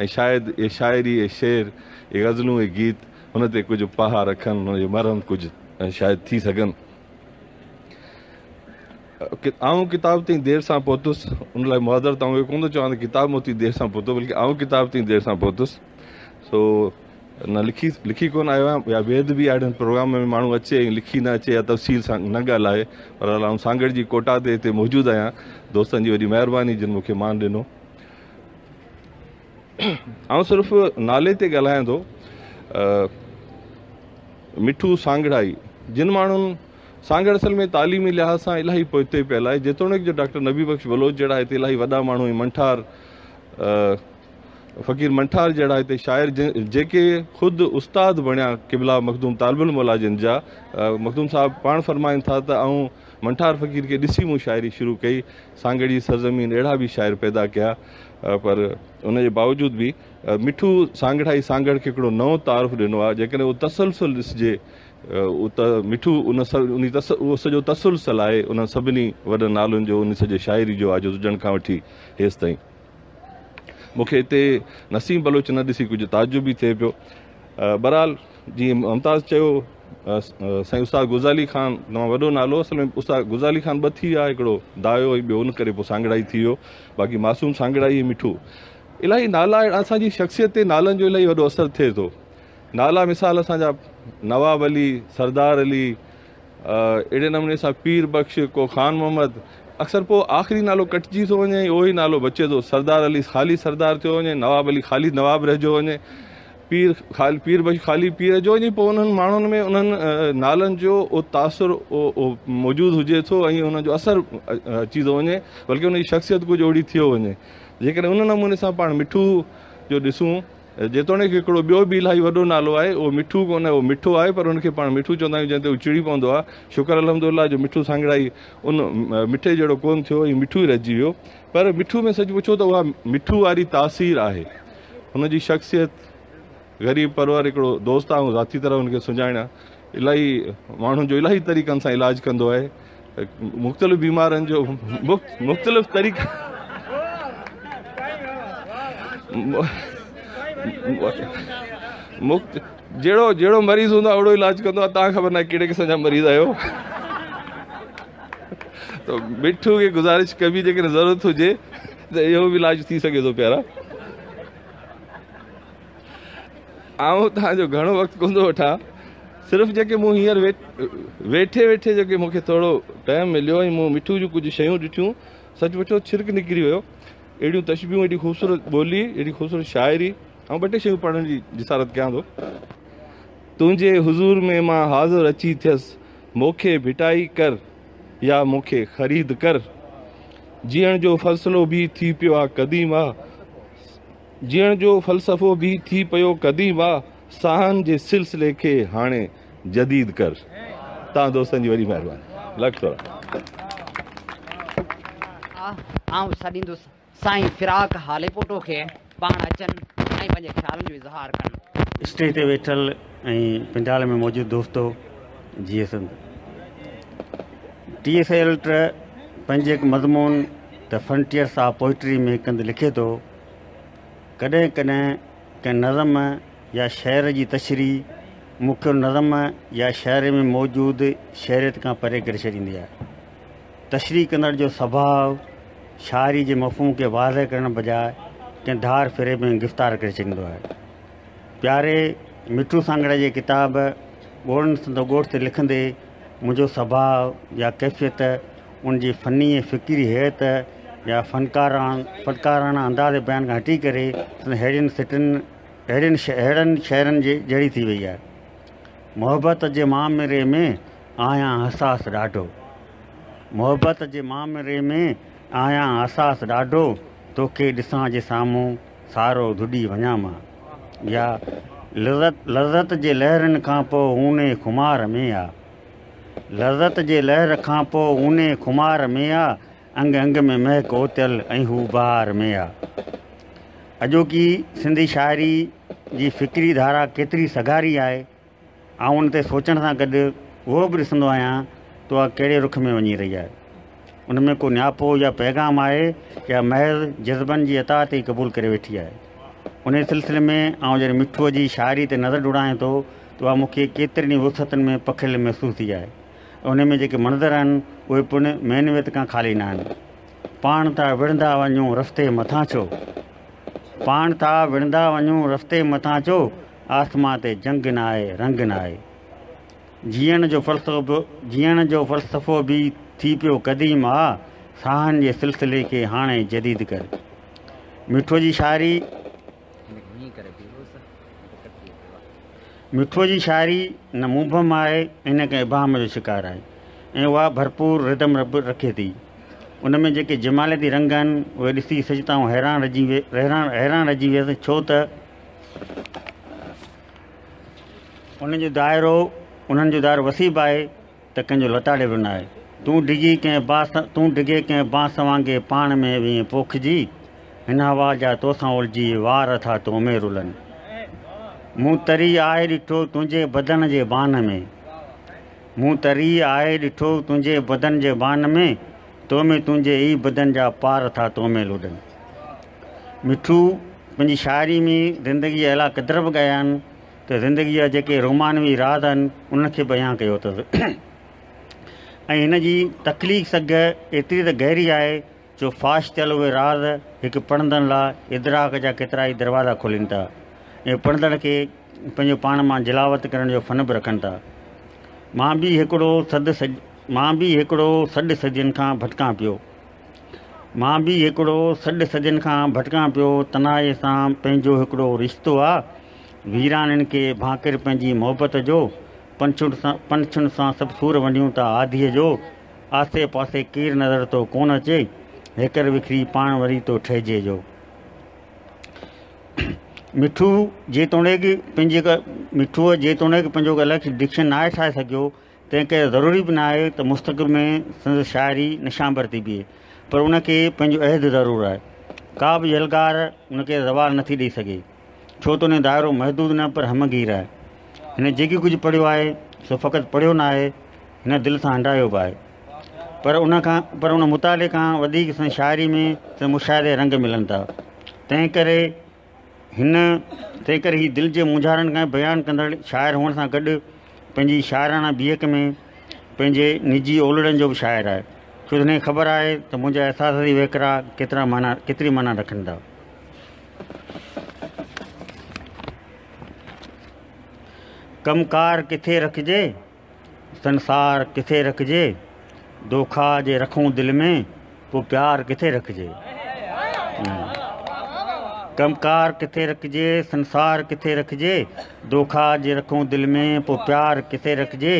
۽ شايد اهي شاعري، اهي شعر، اهي غزلون، اهي گيت هن تي ڪجهه پها رکن، هن جو مرهم ڪجهه شايد ٿي سگهن. آئون ڪتاب تائين دير سان پهتس، ان لاء معذرت آئون اهو ڪونه ٿو چوان ته ڪتاب مون تائين دير سان پهتو بلڪه آئون ڪتاب تائين دير سان پهتس. سو نه لکي لکي ڪونه آيو آهيان يا بي ادبي آهي اهڙن پروگرام ۾ ماڻهو اچي ۽ لکي نه اچي يا تفصيل سان نه ڳالهائي پر آئون سانگهڙ جي ڪوٽا تي هتي موجود آهيان دوستن جي وڏي مهرباني جن مون کي مان ڏنو آئون صرف نالي تي ڳالهايان ٿو مٺو سانگهڙائي جن ماڻهن سانگهڙ اصل ۾ تعليمي لحاظ سان الاهي پوئتي پيل آهي جيتوڻيڪ جو ڊاڪٽر نبي بخش بلوچ جهڙا هتي الاهي وڏا ماڻهو ۽ منٺار فقير منٺار جهڙا هتي شاعر جيڪي خود استاد بڻيا قبلا مخدوم طالب الموليٰ جن جا مخدوم صاحب پاڻ فرمائن ٿا ته آئون منٺار فقير کي ڏسي مون شاعري شروع ڪئي. سانگهڙ جي سرزمين اهڙا به شاعر پيدا ڪيا پر ان جي باوجود به مٺو سانگهڙائي سانگهڙ کي هڪڙو نئون تعارف ڏنو آهي. جيڪڏهن اهو تسلسل ڏسجي ته مٺو ان اهو سڄو تسلسل آهي انهن سڀني وڏن نالن جو ان سڄي شاعري جو عاجز هجڻ کان وٺي هيستائين. مون کي هتي نسيم بلوچ نه ڏسي ڪجهه تعجب به ٿئي پيو. بهرحال جيئن ممتاز چيو سائين استاد غزالي خان تمام وڏو نالو اصل ۾ استاد غزالي خان ٻه ٿي ويا هڪڙو دايو ۽ ٻيو ان ڪري پوء سانگهڙائي ٿي ويو باقي معصوم سانگهڙائي ۽ مٺو الاهي نالا اسان جي شخصيت تي نالن جو الاهي وڏو اثر ٿئي ٿو نالا مثال اسان جا نواب علي سردار علي اهڙي نموني سان پير بخش ڪو خان محمد اڪثر پوء آخري نالو ڪٽجي ٿو وڃي ۽ اهو ئي نالو بچي ٿو سردار علي خالي سردار ٿيو وڃي نواب علي خالي نواب رهجيو وڃي پير خالي پير بخش خالي پير رهجيو وڃي پوء انهن ماڻهن ۾ انهن نالن جو اهو تاثر اهو موجود هجي ٿو ۽ انهن جو اثر اچي ٿو وڃي بلڪه ان جي شخصيت ڪجهه اهڙي ٿيو وڃي جيڪڏهن ان نموني سان پاڻ مٺو جو ڏسون جيتوڻيڪ هڪڙو ٻيو به الاهي وڏو نالو آهي، اهو مٺو ڪونهي، اهو مٺو آهي، پر ان کي پاڻ مٺو چوندا آهيون، جنهن تي هو چڙي پوندو آهي. شڪر الحمدلله جو مٺو سانگهڙائي ان مٺي جهڙو ڪونه ٿيو ۽ مٺو ئي رهجي ويو. پر مٺو ۾ سچ پڇو ته اها مٺو واري تاثير آهي. هن جي شخصيت غريب پرور هڪڙو دوست آهي، آئون ذاتي طرح هن کي سڃاڻيان. الاهي ماڻهن جو الاهي طريقن سان علاج ڪندو آهي. مختلف بيمارن جو مختلف طريقا جهڙو جهڙو مريض هوندو آهي اوڙو علاج ڪندو آهي توهان خبر ناهي ڪهڙي قسم جا مريض آهيو ته مٺو کي گذارش ڪبي جيڪڏهن ضرورت هجي ته اهو به علاج ٿي سگهي ٿو پيارا آئون توهان جو گهڻو وقت ڪونه ٿو وٺان صرف جيڪي مون هينئر ويٺي ويٺي جيڪي مون کي ٿورو ٽائيم مليو ۽ مون مٺو جون ڪجهه شيون ڏٺيون سچ پڇو ڇرڪ نڪري ويو اهڙيون تشبيهون ايڏي خوبصورت ٻولي ايڏي خوبصورت شاعري آئون ٻه ٽي شيون پڙهڻ جي جسارت ڪيان ٿو تنهنجي حضور ۾ مان حاضر اچي ٿيس مون کي ڀٽائي ڪر يا مون کي خريد ڪر جيئڻ جو فلسفو به ٿي پيو آ قديم آ جيئڻ جو فلسفو به ٿي پيو قديم آ، ساهن جي سلسلي کي هاڻي جديد ڪر. توهان دوستن جي وڏي مهرباني. لک ٿورا. آئون سڏيندس سائين فراق هاليپوٽو کي پاڻ اچن ۽ پنهنجي خيالن جو اظهار ڪن. اسٽيج تي ويٺل ۽ پنڊال ۾ موجود دوستو جيئي سنڌ. ٽي ايس ايلٽ پنهنجي هڪ مضمون The Frontiers of Poetry ۾ هڪ هنڌ لکي ٿو، ڪڏهن ڪڏهن ڪنهن نظم يا شعر جي تشريح مون کي ان نظم يا شعر ۾ موجود شعريت کان پري ڪري ڇڏيندي آهي. تشريح ڪندڙ جو سڀاء شاعري جي مفهوم کي واضح ڪرڻ بجاء ڪنهن ڌار فريب ۾ گرفتار ڪري ڇڏيندو آهي. پياري مٺو سانگهڙ جي ڪتاب ڳوڙهن سندو ڳوٺ تي لکندي منهنجو سڀاء يا ڪيفيت ان جي فني ۽ فڪري هيئت يا فنڪاراڻا انداز بيان کان هٽي ڪري سندس ههڙين سٽن ههڙين ههڙن شعرن جي جهڙي ٿي وئي آهي. محبت جي مامري ۾ آهيان حساس ڏاڍو. محبت جي مامري ۾ آهيان حساس ڏاڍو توکي ڏسان جي سامهون سارو ڌڏي وڃان مان. يا لذت لذت جي لهرن کان پوء اونهي خمار ۾ آ. لذت جي لهر کان پوء اونهي خمار ۾ آ، انگ انگ ۾ مهڪ اوتيل ۽ هو بهار ۾ آ. اڄوڪي سنڌي شاعري جي فڪري ڌارا ڪيتري سگهاري آهي، آئون ان تي سوچڻ سان گڏ اهو به ڏسندو آهيان ته اها ڪهڙي رخ ۾ وڃي رهي آهي. ان ۾ ڪو نياپو يا پيغام آهي يا محض جذبن جي اطاعت ئي قبول ڪري ويٺي آهي. انهيء سلسلي ۾ آئون جڏهن مٺوء جي شاعري تي نظر ڊوڙايان ٿو ته اها مون کي ڪيترين ئي وسعتن ۾ پکڙيل محسوس ٿي آهي ۽ انهيء ۾ جيڪي منظر آهن، اهي پڻ معنويت کان خالي نه آهن. پاڻ ٿا وڙهندا وڃون رستي مٿان ڇو؟ پاڻ ٿا وڙهندا وڃون رستي مٿان ڇو؟ آسمان تي جنگ نه آهي، رنگ نه آهي. جيئڻ جو فلسفو به جيئڻ جو فلسفو به ٿي پيو قديم آ، ساهن جي سلسلي کي هاڻي جديد ڪر. مٺوء جي شاعري مٺوء جي شاعري نه مبهم آهي ۽ نه ڪنهن ابهام جو شڪار آهي ۽ اها ڀرپور ردم رکي ٿي. ان ۾ جيڪي جمالياتي رنگ آهن، اهي ڏسي سچ ته آئون حيران حيران رهجي ويس، ڇو ته انهن جو دائرو انهن جو دائرو وسيع به آهي ته ڪنهن جو لتاڙيل به نه آهي. تون ڊگهي ڪنهن بانس تون ڊگهي ڪنهن بانس وانگي پاڻ ۾ وئين پوکجي، هن هوا جا توسان الجهي وار ٿا تو ۾ رلن. مون تري آهي ڏٺو تنهنجي بدن جي بان ۾. مون تري آهي ڏٺو تنهنجي بدن جي بان ۾، تو ۾ تنهنجي ئي بدن جا پار ٿا تو ۾ لڏن. مٺو پنهنجي شاعري ۾ زندگي جا اعليٰ قدر به ڳايا آهن ته زندگي جا جيڪي رومانوي راز آهن انهن کي بيان ڪيو اٿس ۽ هن جي تخليق سگهه ايتري ته گهري آهي جو فاش ٿيل اهي راز هڪ پڙهندڙ لاء ادراڪ جا ڪيترائي دروازا کولين ٿا ۽ پڙهندڙ کي پنهنجو پاڻ مان جلاوت ڪرڻ جو فن به رکن ٿا. مان به هڪڙو سڏ مان به هڪڙو سڏ صدين کان ڀٽڪان پيو. مان به هڪڙو سڏ صدين کان ڀٽڪان پيو تنهائيء سان پنهنجو هڪڙو رشتو آ ويرانين کي ڀاڪر پنهنجي محبت جو پنڇن سان سڀ سور ونڊيون ٿا آڌيء جو آسي پاسي ڪير نظر ٿو ڪونه اچي هيڪر وکري پاڻ وري ٿو ٺهجي جو. مٺو جيتوڻيڪ پنهنجي مٺوء جيتوڻيڪ پنهنجو الڳ ڊڪشن ناهي ٺاهي سگهيو، تنهن ڪري ضروري به ناهي ته مستقبل ۾ سندس شاعري نشانبر ٿي بيهي، پر ان کي پنهنجو عهد ضرور آهي. ڪا به يلغار ان کي زوال نٿي ڏئي سگهي، ڇو ته ان جو دائرو محدود نه پر همه گير آهي. هن جيڪي ڪجهه پڙهيو آهي، سو فقط پڙهيو ناهي، هن دل سان هنڊايو به آهي. پر ان کان پر ان مطالعي کان وڌيڪ سندس شاعري ۾ سندس مشاهدي جا رنگ ملن ٿا. تنهنڪري هن تنهنڪري هي دل جي مونجهارن کي بيان ڪندڙ شاعر هئڻ سان گڏ پنهنجي شاعراڻه بيهڪ ۾ پنهنجي نجي اولڙن جو به شاعر آهي ڇو ته هن کي خبر آهي ته منهنجا احساساتي وهڪرا ڪيترا معنيٰ ڪيتري معنيٰ رکن ٿا. ڪم ڪار ڪٿي رکجي؟ سنسار ڪٿي رکجي، دوکا جي رکون دل ۾، پوء پيار ڪٿي رکجي. ڪم ڪار ڪٿي رکجي، سنسار ڪٿي رکجي، دوکا جي رکون دل ۾، پوء پيار ڪٿي رکجي.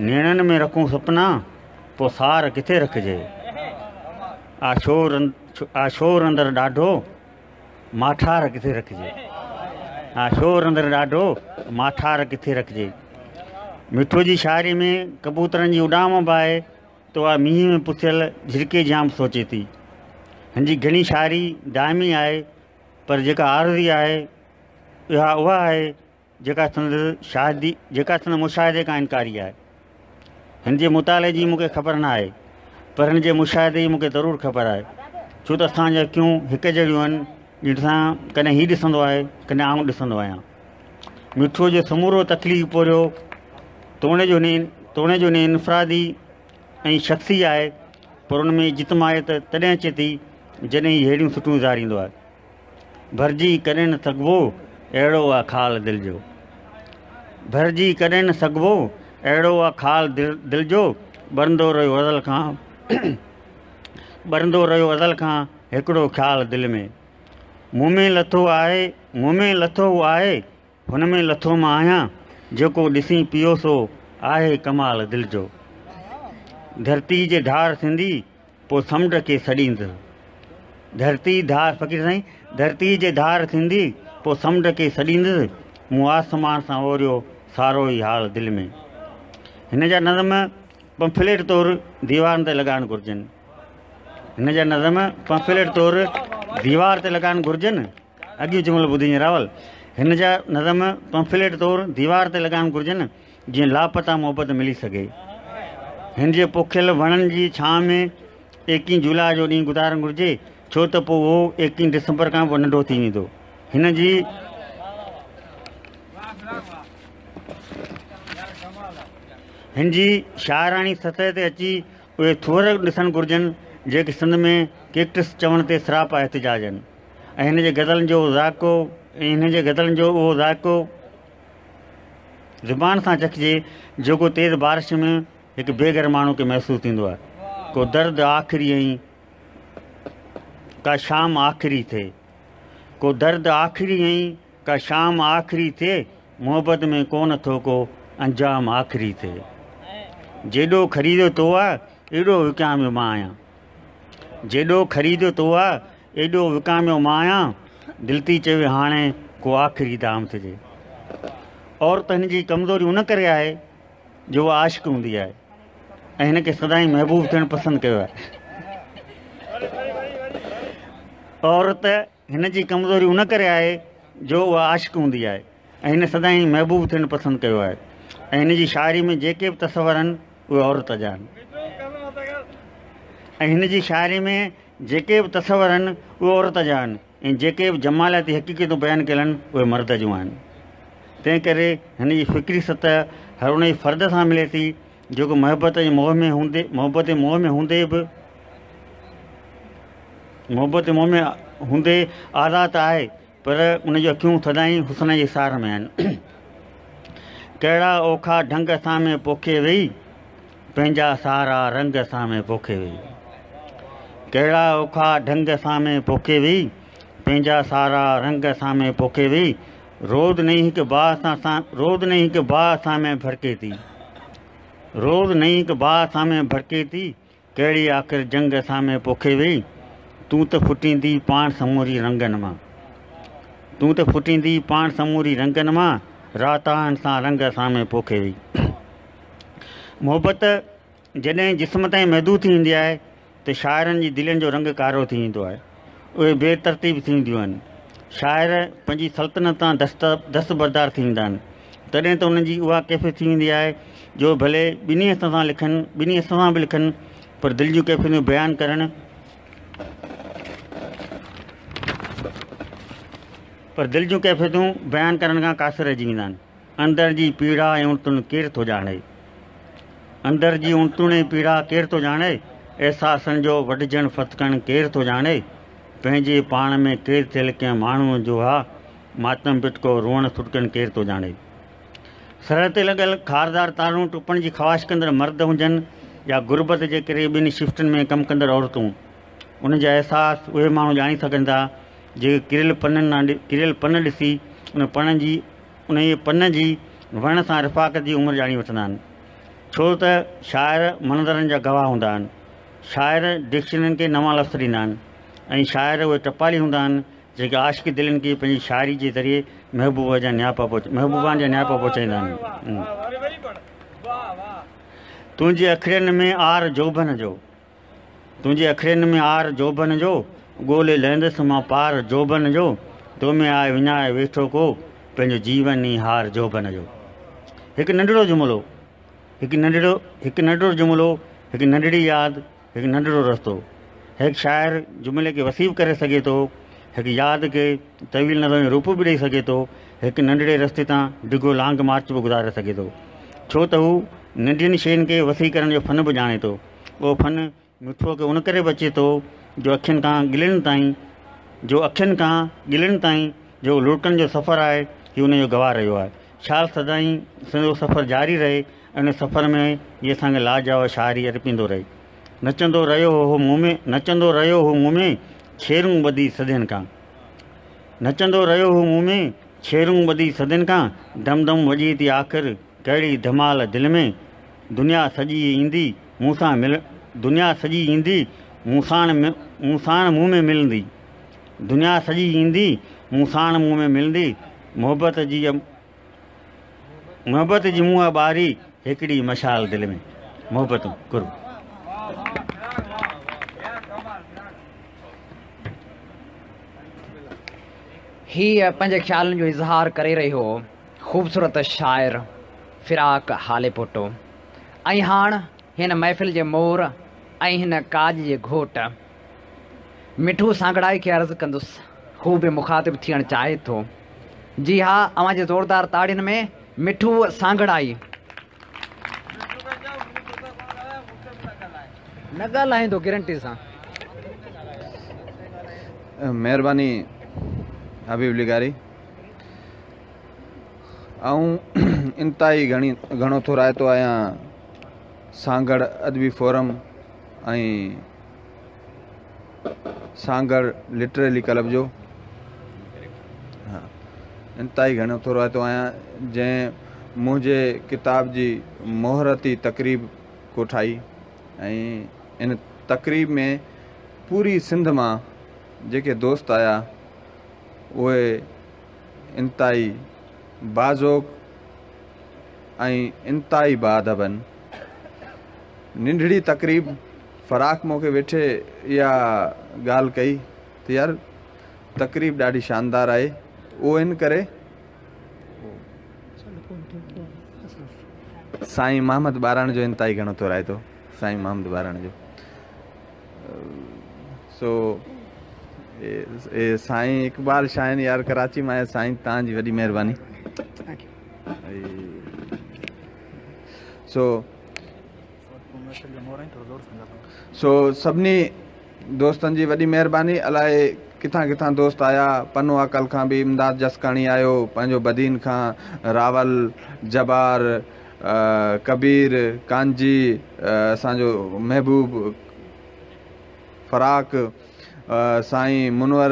نيڻن ۾ رکون سپنا، پوء سار ڪٿي رکجي. آ شور آ شور اندر ڏاڍو. ماٺار ڪٿي رکجي. آ شور اندر ڏاڍو، ماٺار ڪٿي رکجي. مٺو جي شاعري ۾ ڪبوترن جي اڏام به آهي ته اها مينهن ۾ پسيل جهرڪي جيان به سوچي ٿي. هن جي گهڻي شاعري دائمي آهي پر جيڪا عارضي آهي اها اها آهي جيڪا سندس شاهدي جيڪا سندس مشاهدي کان انڪاري آهي. هن جي مطالعي جي مون کي خبر نه آهي، پر هن جي مشاهدي جي مون کي ضرور خبر آهي، ڇو ته اسان جون اکيون هڪ جهڙيون آهن، جن سان ڪڏهن هي ڏسندو آهي، ڪڏهن آئون ڏسندو آهيان. مٺوء جو سمورو تخليقي پورهيو توڻي جو هن توڻي جو هن انفرادي ۽ شخصي آهي، پر ان ۾ اجتماعيت تڏهن اچي ٿي، جڏهن هي ههڙيون سٽون اظهاريندو آهي. ڀرجي ڪڏهن نه سگهبو، اهڙو آ خال دل جو. ڀرجي ڪڏهن نه سگهبو، اهڙو آ خال دل جو. ٻرندو رهيو ازل کان، ٻرندو رهيو ازل کان، هڪڙو خيال دل ۾. مون ۾ لٿو آهي، مون ۾ لٿو هو آهي، هن ۾ لٿو مان آهيان، جيڪو ڏسين پيو سو آهي ڪمال دل جو. ڌرتي جي ڌار ٿيندي، پوء سمنڊ کي سڏيندس. ڌرتي ڌار فقير سائين ڌرتي جي ڌار ٿيندي، پوء سمنڊ کي سڏيندس. مون آسمان سان اوريو سارو ئي حال دل ۾. هن جا نظم پمفليٽ طور ديوارن تي لڳائڻ گهرجن. هن جا نظم پمفليٽ طور ديوار تي لڳائڻ گهرجن. اڳيون جملو ٻڌين راول. هن جا نظم پمفليٽ طور ديوار تي لڳائڻ گهرجن. جيئن لاپتا محبت ملي سگهي. هن جي پوکيل وڻن جي ڇانء ۾ ايڪيهين جولاء جو ڏينهن گذارڻ گهرجي، ڇو ته پوء اهو ايڪيهين ڊسمبر کان به ننڍو ٿي ويندو. هن جي هن جي شاعراڻي سطح تي اچي اهي ٿوهر ڏسڻ گهرجن، جيڪي سنڌ ۾ ڪيڪٽس چوڻ تي سراپا احتجاج آهن ۽ هن جي غزلن جو ذائقو ۽ هن جي غزلن جو اهو ذائقو زبان سان چکجي جيڪو تيز بارش ۾ هڪ بي گهر ماڻهو کي محسوس ٿيندو آهي. ڪو درد آخري ۽ ڪا شام آخري ٿئي. ڪو درد آخري ۽ ڪا شام آخري ٿئي. محبت ۾ ڪونه ٿو ڪو انجام آخري ٿئي. جيڏو خريديو تو آ ايڏو وڪاميو مان آهيان. جيڏو خريديو تو آ ايڏو وڪاميو مان آهيان، دل ٿي چوي هاڻي ڪو آخري دام ٿجي. عورت هن جي ڪمزوري ان ڪري آهي جو اها عاشق هوندي آهي. ۽ هن کي سدائين محبوب ٿيڻ پسند ڪيو آهي. عورت هن جي ڪمزوري ان ڪري آهي جو اها عاشق هوندي آهي ۽ هن سدائين محبوب ٿيڻ پسند ڪيو آهي ۽ هن جي شاعري ۾ جيڪي به تصور آهن اهي عورت جا آهن ۽ هن جي شاعري ۾ جيڪي به تصور آهن اهي عورت جا آهن ۽ جيڪي به جمالياتي حقيقتون بيان ڪيل آهن اهي مرد جون آهن. تنهن ڪري هن جي فڪري سطح هر انهي فرد سان ملي ٿي جيڪو محبت جي موهه ۾ هوندي محبت جي موهه ۾ هوندي به محبت جي موهه ۾ هوندي آزاد ته آهي پر ان جون اکيون سدائين حسن جي سار ۾ آهن. ڪهڙا اوکا ڍنگ اسان ۾ پوکي ويئي. پنهنجا سارا رنگ اسان ۾ پوکي وئي. ڪهڙا اوکا ڍنگ اسان ۾ پوکي وئي. پنهنجا سارا رنگ اسان ۾ پوکي وئي. روز نئين هڪ باهه اسان سان روز نئين هڪ باهه اسان ۾ ڀڙڪي ٿي. روز نئين هڪ باهه اسان ۾ ڀڙڪي ٿي. ڪهڙي آخر جنگ اسان ۾ پوکي وئي. تون ته ڦٽيندي پاڻ سموري رنگن مان. تون ته ڦٽيندي پاڻ سموري رنگن مان. راتاهن سان رنگ اسان ۾ پوکي وئي. محبت جڏهن جسم تائين محدود ٿي ويندي آهي ته شاعرن جي دلين جو رنگ ڪارو ٿي ويندو آهي. اهي بي ترتيب ٿي وينديون آهن. شاعر پنهنجي سلطنت تان دستبردار ٿي ويندا آهن. تڏهن ته انهن جي اها ڪيفيت ٿي ويندي آهي جو ڀلي ٻنهي هٿن سان لکن، ٻنهي هٿن سان به لکن پر دل جون ڪيفيتون بيان ڪرڻ پر دل جون ڪيفيتون بيان ڪرڻ کان قاصر رهجي ويندا آهن. اندر جي پيڙا ۽ اڻتڻ ڪير ٿو ڄاڻي؟ اندر جي اڻتڻ ۽ پيڙا ڪير ٿو ڄاڻي؟ احساسن جو وڍجڻ ڦٿڪڻ ڪير ٿو ڄاڻي؟ پنهنجي پاڻ ۾ قيد ٿيل ڪنهن ماڻهوء جو ها ماتم پٽڪو روئڻ سڏڪڻ ڪير ٿو ڄاڻي؟ سرحد تي لڳل خاردار تارون ٽپڻ جي خواهش ڪندڙ مرد هجن يا غربت جي ڪري ٻن شفٽن ۾ ڪم ڪندڙ عورتون، انهن جا احساس اهي ماڻهو ڄاڻي سگهن ٿا، جيڪي ڪريل پنن ڏانهن ڪريل پن ڏسي ان پنن جي انهيء پن جي وڻ سان رفاقت جي عمر ڄاڻي وٺندا آهن. ڇو ته شاعر منظرن جا گواهه هوندا آهن. شاعر ڊڪشنرين کي نوان لفظ ڏيندا آهن ۽ شاعر اهي ٽپالي هوندا آهن جيڪي عاشق دلين کي پنهنجي شاعري جي ذريعي محبوب جا نياپا محبوبان جا نياپا پهچائيندا آهن. تنهنجي اکڙين ۾ آر جوڀن جو. تنهنجي اکڙين ۾ آر جوڀن جو، ڳولي لهندس مان پار جوڀن جو، تو ۾ آء وڃائي ويٺو ڪو، پنهنجو جيون ئي هار جوڀن جو. هڪ ننڍڙو جملو، هڪ ننڍڙو، هڪ ننڍڙو جملو، هڪ ننڍڙي ياد، هڪ ننڍڙو رستو. هڪ شاعر جملي کي وسيع به ڪري سگهي ٿو، هڪ ياد کي طويل نظم جو روپ به ڏئي سگهي ٿو، هڪ ننڍڙي رستي تان ڊگهو لانگ مارچ به گذاري سگهي ٿو. ڇو ته هو ننڍين شين کي وسيع ڪرڻ جو فن به ڄاڻي ٿو. اهو فن مٺوء کي ان ڪري به اچي ٿو جو اکين کان ڳلن تائين جو اکين کان ڳلن تائين جيڪو لڙڪن جو سفر آهي هي ان جو گواهه رهيو آهي. شال سدائين سندس سفر جاري رهي ۽ ان سفر ۾ هي اسان کي لاجواب شاعري ارپيندو رهي. نچندو رهيو هو مون ۾ نچندو رهيو هو مون ۾ ڇيرون ٻڌي صدين کان نچندو رهيو هو مون ۾ ڇيرون ٻڌي صدين کان دم دم وڄي ٿي آخر ڪهڙي ڌمال دل ۾ دنيا سڄي ايندي مون سان مل دنيا سڄي ايندي مون ساڻ مون ساڻ مون ۾ ملندي دنيا سڄي ايندي مون ساڻ مون ۾ ملندي محبت جي محبت جي مون آ ٻاري هڪڙي مشال دل ۾ محبتون قرب. هي پنهنجي خيالن جو اظهار ڪري رهيو هو. خوبصورت شاعر فراق هاليپوٽو ۽ هاڻ هن محفل جي مور ۽ هن ڪاڄ جي گهوٽ مٺو سانگهڙائي کي عرض ڪندس هو به مخاطب ٿيڻ چاهي ٿو جي ها اوهان جي زوردار تاڙين ۾ مٺو سانگهڙائي. نه ڳالهائيندو گرنٽي سان. مهرباني حبيب لغاري. آئون انتهائي گهڻي گهڻو ٿورائتو آهيان سانگهڙ ادبي فورم ۽ سانگهڙ لٽريري ڪلب جو انتهائي گهڻو ٿورائتو آهيان جنهن منهنجي ڪتاب جي مهورتي تقريب ڪوٺائي ۽ ان تقريب ۾ پوري سنڌ مان جيڪي دوست آيا اهي انتهائي باذوق ۽ انتهائي باادب آهن. ننڍڙي تقريب فراق مون کي ويٺي اها ڳالهه ڪئي ته يار تقريب ڏاڍي شاندار آهي اهو ان ڪري سائين محمد ٻارڻ جو انتهائي گهڻو ٿورائتو سائين محمد ٻارڻ جو سو اي سائين اقبال شاهين يار ڪراچي مان آيا سائين توهان جي وڏي مهرباني سو سو سڀني دوستن جي وڏي مهرباني الائي ڪٿان ڪٿان دوست آيا پنو عاقل کان به امداد جسڪاڻي آيو پنهنجو بدين کان راول جبار ڪبير ڪانجي اسان جو محبوب فراق سائين منور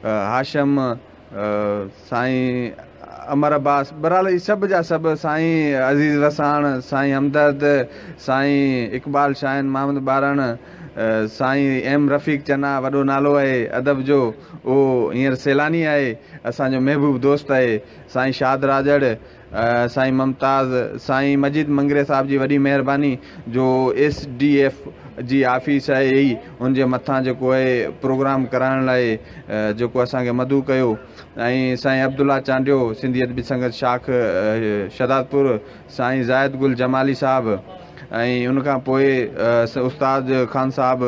هاشم سائين امر عباس بهرحال هي سڀ جا سڀ سائين عزيز وساڻ سائين همدرد سائين اقبال شاهين محمد ٻارڻ سائين ايم رفيق چنا وڏو نالو آهي ادب جو اهو هينئر سيلاني آهي اسان جو محبوب دوست آهي سائين شاد راڄڙ سائين ممتاز، سائين مجيد مڱريي صاحب جي وڏي مهرباني جو ايس ڊي ايف جي آفيس آهي ئي ان جي مٿان جيڪو آهي پروگرام ڪرائڻ لاء جيڪو اسان کي مدعو ڪيو ۽ سائين عبدالله چانڊيو سنڌي ادبي سنگت شاخ شهدادپور سائين زاهد گل جمالي صاحب ۽ ان کان پوء استاد خان صاحب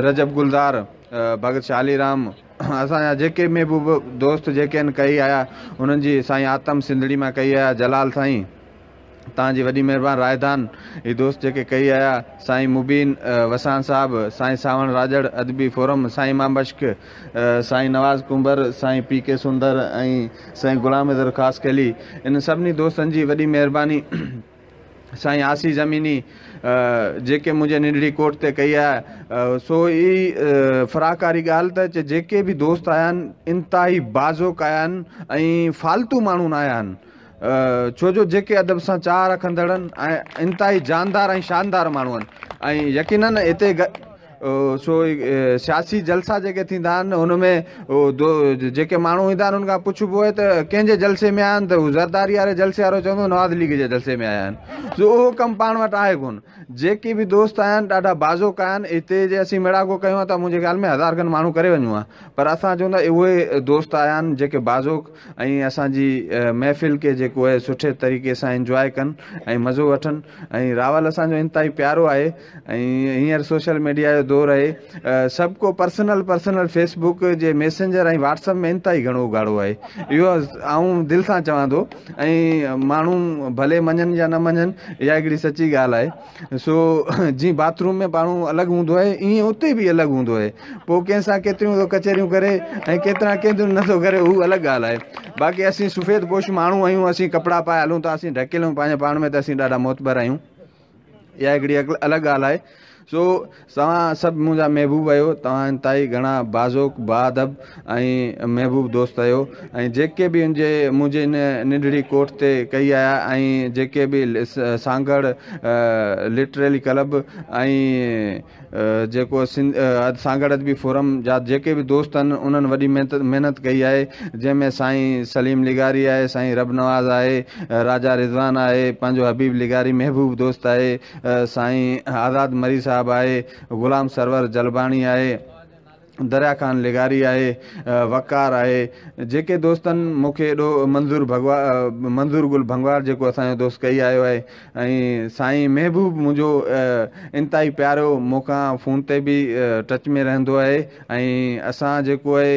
رجب گلزار ڀڳت شالي رام اسان جا جيڪي محبوب دوست جيڪي آهن ڪهي آيا انهن جي سائين آتم سنڌڙي مان ڪهي آيا جلال سائين توهان جي وڏي مهربان رائدان هي دوست جيڪي ڪهي آيا سائين مبين وساڻ صاحب سائين ساوڻ راڄڙ ادبي فورم سائين امام بشڪ سائين نواز ڪنڀر سائين پي ڪي سندر ۽ سائين غلام حيدر خاصخيلي انهن سڀني دوستن جي وڏي مهرباني سائين آسي زميني جيڪي منهنجي ننڍڙي ڪوٽ تي ڪئي آهي سو ئي فراق واري ڳالهه ته جيڪي به دوست آيا آهن انتهائي باذوق آيا آهن ۽ فالتو ماڻهو نه آيا آهن ڇو جو جيڪي ادب سان چاهه رکندڙ آهن ۽ انتهائي جاندار ۽ شاندار ماڻهو آهن ۽ يقينن هتي سو سياسي جلسا جيڪي ٿيندا آهن ان ۾ جيڪي ماڻهو ايندا آهن ان کان پڇبو آهي ته ڪنهن جي جلسي ۾ آيا آهن ته هو زرداري واري جلسي وارو چوندو نواز ليگ جي جلسي ۾ آيا آهن سو اهو ڪم پاڻ وٽ آهي ڪونه جيڪي به دوست آيا آهن ڏاڍا باذوق آيا آهن هتي جي اسين ميڙاڪو ڪيون ها ته منهنجي خيال ۾ هزار کن ماڻهو ڪري وڃون ها پر اسان چون ٿا اهي دوست آيا آهن جيڪي باذوق ۽ اسان جي محفل کي جيڪو آهي سٺي طريقي سان انجواء ڪن ۽ مزو وٺن ۽ راول اسان جو انتهائي پيارو آهي ۽ هينئر سوشل ميڊيا جو دور آهي سڀ ڪو پرسنل پرسنل فيس بڪ جي ميسينجر ۽ واٽس اپ ۾ انتهائي گهڻو اگهاڙو آهي اهو آئون دل سان چوان ٿو ۽ ماڻهو ڀلي مڃن يا نه مڃن اها هڪڙي سچي ڳالهه آهي سو جيئن باٿ روم ۾ ماڻهو الڳ هوندو آهي ائين اتي به الڳ هوندو آهي پوء ڪنهن سان ڪيتريون ٿو ڪچهريون ڪري ۽ ڪيترا ڪنهن جون نٿو ڪري هو الڳ ڳالهه آهي باقي اسين سفيد پوش ماڻهو آهيون اسين ڪپڙا پائي هلون ٿا اسين ڍڪيل آهيون پنهنجي پاڻ ۾ ته اسين ڏاڍا معتبر آهيون اها هڪڙي الڳ ڳالهه آهي سو توهان سڀ منهنجا محبوب آهيو توهان انتهائي گهڻا باذوق باادب ۽ محبوب دوست آهيو ۽ جيڪي به ان جي منهنجي ان ننڍڙي ڪوٺ تي ڪهي آيا ۽ جيڪي به سانگهڙ لٽريري ڪلب ۽ جيڪو سانگهڙ ادبي فورم جا جيڪي به دوست آهن انهن وڏي محنت ڪئي آهي جنهن ۾ سائين سليم لغاري آهي سائين رب نواز آهي راجا رضوان آهي پنهنجو حبيب لغاري محبوب دوست آهي سائين آزاد مري صاحب آهي غلام سرور جلباڻي آهي دريا خان لغاري آهي وقار آهي جيڪي دوستن مون کي ايڏو منظور ڀڳوا منظور گل ڀنگوار جيڪو اسان جو دوست ڪهي آيو آهي ۽ سائين محبوب منهنجو انتهائي پيارو مون کان فون تي به ٽچ ۾ رهندو آهي ۽ اسان جيڪو آهي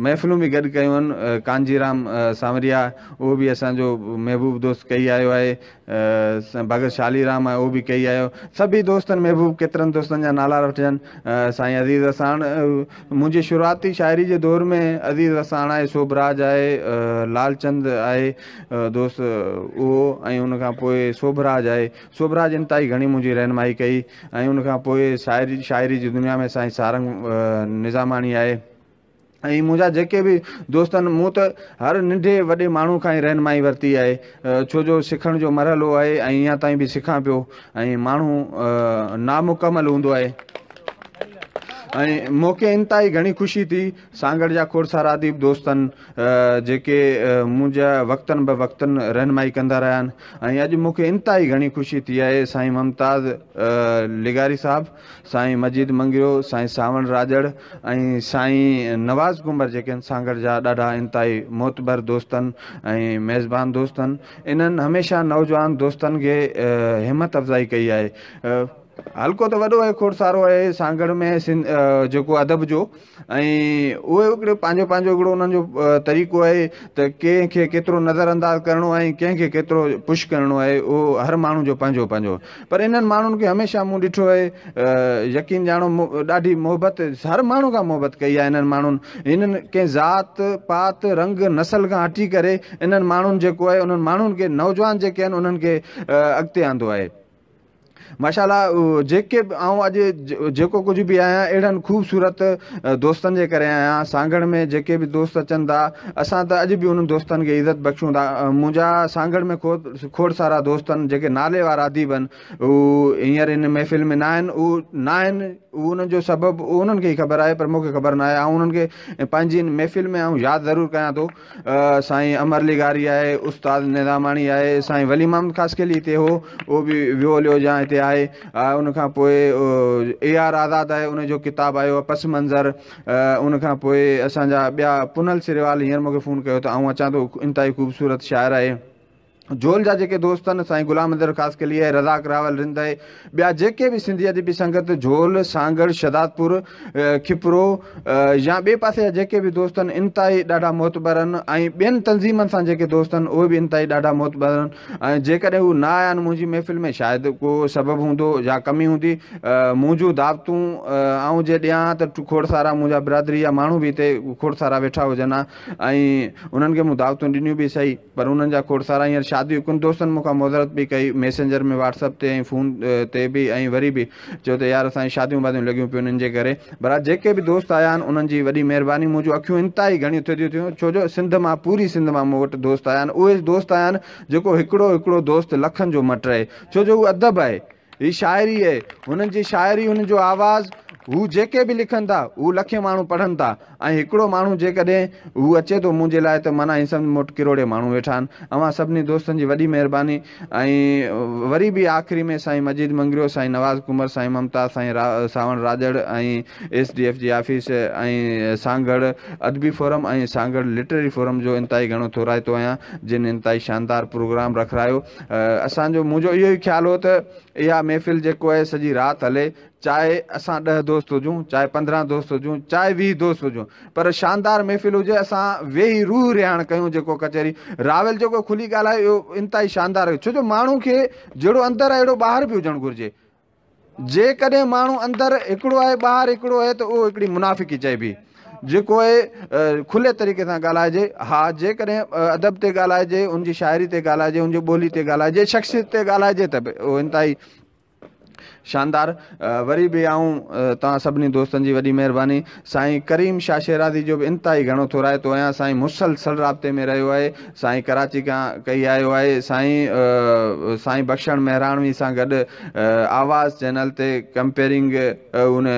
محفلون به گڏ ڪيون آهن ڪانجي رام سانوريا اهو به اسان جو محبوب دوست ڪهي آيو آهي ڀڳت شالي رام آهي اهو به ڪهي آيو سڀئي دوستن محبوب ڪيترن دوستن جا نالا وٺجن سائين عزيز وساڻ منهنجي شروعاتي شاعري جي دور ۾ عزيز وساڻ آهي سوڀراج آهي لالچند آهي دوست اهو ۽ ان کان پوء سوڀراج آهي سوڀراج انتهائي گهڻي منهنجي رهنمائي ڪئي ۽ ان کان پوء شاعري شاعري جي دنيا ۾ سائين سارنگ نظاماڻي آهي ۽ منهنجا جيڪي به دوست آهن مون ته هر ننڍي وڏي ماڻهو کان ئي رهنمائي ورتي آهي ڇو جو سکڻ جو مرحلو آهي ۽ اڃا تائين به سکان پيو ۽ ماڻهو نامڪمل هوندو آهي ۽ مون کي انتهائي گهڻي خوشي ٿي سانگهڙ جا کوڙ سارا اديب دوستن جيڪي منهنجا وقتن به وقتن رهنمائي ڪندا رهيا آهن ۽ اڄ مون کي انتهائي گهڻي خوشي ٿي آهي سائين ممتاز لغاري صاحب، سائين مجيد مڱريو، سائين سانوڻ راڄڙ ۽ سائين نواز ڪنڀر جيڪي آهن سانگهڙ جا ڏاڍا انتهائي معتبر دوست آهن ۽ ميزبان دوست آهن انهن هميشه نوجوان دوستن کي همت افزائي ڪئي آهي. حلقو ته وڏو آهي کوڙ سارو آهي سانگهڙ ۾ جيڪو ادب جو ۽ اهو هڪڙو پنهنجو پنهنجو هڪڙو انهن جو طريقو آهي ته ڪنهن کي ڪيترو نظر انداز ڪرڻو آهي ۽ ڪنهن کي ڪيترو پش ڪرڻو آهي اهو هر ماڻهو جو پنهنجو پنهنجو پر انهن ماڻهن کي هميشه مون ڏٺو آهي يقين ڄاڻو ڏاڍي محبت هر ماڻهو کان محبت ڪئي آهي انهن ماڻهن انهن ڪنهن ذات پات رنگ نسل کان هٽي ڪري انهن ماڻهن جيڪو آهي انهن ماڻهن کي نوجوان جيڪي آهن انهن کي اڳتي آندو آهي ماشاء الله جيڪي به آئون اڄ جيڪو ڪجهه به آهيان اهڙن خوبصورت دوستن جي ڪري آهيان سانگهڙ ۾ جيڪي به دوست اچن ٿا اسان ته اڄ به انهن دوستن کي عزت بخشون ٿا منهنجا سانگهڙ ۾ کوڙ سارا دوست آهن جيڪي نالي وارا اديب آهن هو هينئر هن محفل ۾ نه آهن هو نه آهن هو انهن جو سبب انهن کي ئي خبر آهي پر مون کي خبر نه آهي آئون انهن کي پنهنجي هن محفل ۾ آئون ياد ضرور ڪيان ٿو سائين امر لغاري آهي، استاد نظاماڻي آهي، سائين ولي محمد خاصخيلي هتي هو، اهو به ويو هليو يا هتي آهي، ان کان پوء اي آر آزاد آهي، ان جو ڪتاب آيو آهي پس منظر، ان کان پوء اسان جا ٻيا پنهل سريوال هينئر مون کي فون ڪيو ته آئون اچان ٿو، انتهائي خوبصورت شاعر آهي. جهول جا جيڪي دوست آهن سائين غلام حيدر خاصخيلي آهي، رزاق راول رند آهي، ٻيا جيڪي به سنڌي ادبي سنگت جهول، سانگهڙ، شهدادپور، کپرو يا ٻئي پاسي جا جيڪي به دوست آهن انتهائي ڏاڍا معتبر آهن ۽ ٻين تنظيمن سان جيڪي دوست آهن اهي به انتهائي ڏاڍا معتبر آهن ۽ جيڪڏهن هو نه آيا آهن منهنجي محفل ۾ شايد ڪو سبب هوندو يا ڪمي هوندي منهنجون دعوتون آئون جي ڏيان ها ته کوڙ سارا منهنجا برادري جا ماڻهو به هتي کوڙ سارا ويٺا هجن ها ۽ انهن کي مون دعوتون ڏنيون به سهي پر انهن جا کوڙ سارا هينئر شاديون ڪن دوستن مون کان معذرت به ڪئي ميسينجر ۾ واٽس اپ تي ۽ فون تي به ۽ وري به چيو ته يار اسان جي شاديون واديون لڳيون پيون انهن جي ڪري بهرحال جيڪي به دوست آيا آهن انهن جي وڏي مهرباني منهنجون اکيون انتهائي گهڻيون ٿڌيون ٿيون ڇو جو سنڌ مان پوري سنڌ مان مون وٽ دوست آيا آهن اهي دوست آيا آهن جيڪو هڪڙو هڪڙو دوست لکن جو مٽ آهي ڇو جو هو ادب آهي هي شاعري آهي هنن جي شاعري هنن جو آواز هو جيڪي به لکن ٿا هو لکين ماڻهو پڙهن ٿا ۽ هڪڙو ماڻهو جيڪڏهن هو اچي ٿو منهنجي لاء ته معنيٰ هي سمجهه مون وٽ ڪروڙين ماڻهو ويٺا آهن اوهان سڀني دوستن جي وڏي مهرباني ۽ وري به آخري ۾ سائين مجيد مڱريو سائين نواز ڪنڀر سائين ممتاز سائين سانوڻ راڄڙ ۽ ايس ڊي ايف جي آفيس ۽ سانگهڙ ادبي فورم ۽ سانگهڙ لٽرري فورم جو انتهائي گهڻو ٿورائتو آهيان جن انتهائي شاندار پروگرام رکرايو اسان جو منهنجو اهو ئي خيال هو ته اها محفل جيڪو آهي سڄي رات هلي چاهي اسان ڏهه دوست هجون چاهي 15 دوست هجون چاهي 20 دوست هجون پر شاندار محفل هجي اسان ويهي روح رهاڻ ڪيون جيڪو ڪچهري راول جيڪو کلي ڳالهايو اهو انتهائي شاندار ڇو جو ماڻهو کي جهڙو اندر آهي اهڙو ٻاهر به هجڻ گهرجي جيڪڏهن ماڻهو اندر هڪڙو آهي ٻاهر هڪڙو آهي ته اهو هڪڙي منافقي چئبي جيڪو آهي کلي طريقي سان ڳالهائجي ها جيڪڏهن ادب تي ڳالهائجي ان جي شاعري تي ڳالهائجي ان جي ٻولي تي ڳالهائجي شخصيت تي ڳالهائجي ته به اهو انتهائي شاندار وري به آئون توهان سڀني دوستن جي وڏي مهرباني سائين ڪريم شاهه شيرازي جو به انتهائي گهڻو ٿورائتو آهيان سائين مسلسل رابطي ۾ رهيو آهي سائين ڪراچي کان ڪهي آيو آهي سائين سائين بخشڻ مهراڻوي سان گڏ آواز چينل تي ڪمپيئرنگ ان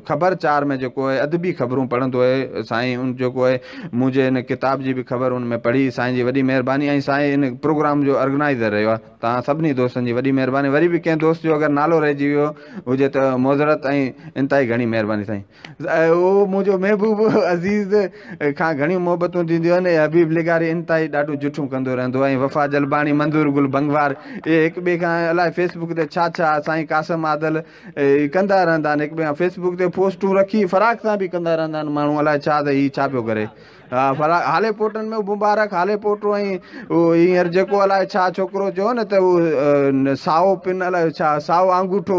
خبر چار ۾ جيڪو آهي ادبي خبرون پڙهندو آهي سائين ان جيڪو آهي منهنجي ان ڪتاب جي به خبر ان ۾ پڙهي سائين جي وڏي مهرباني ۽ سائين ان پروگرام جو آرگنائيزر رهيو آهي توهان سڀني دوستن جي وڏي مهرباني وري به ڪنهن دوست جو اگر نالو رهجي ويو هجي ته معذرت ۽ انتهائي گهڻي مهرباني سائين اهو منهنجو محبوب عزيز کان گهڻيون محبتون ٿينديون آهن ۽ حبيب لغاري انتهائي ڏاڍو جٺون ڪندو رهندو آهي ۽ وفا جلباڻي منظور گل بنگوار اهي هڪ ٻئي کان الائي فيس بڪ تي ڇا ڇا سائين قاسم عادل اهي ڪندا رهندا آهن هڪ ٻئي کان فيس بڪ تي پوسٽون رکي فراق سان به ڪندا رهندا آهن ماڻهو الائي ڇا ته هي ڇا پيو ڪري ها فراق هالي پوٽن ۾ مبارڪ هالي پوٽو ۽ اهو هينئر جيڪو الائي ڇا ڇوڪرو چيو نه ته اهو سائو پن الائي ڇا سائو آنگوٺو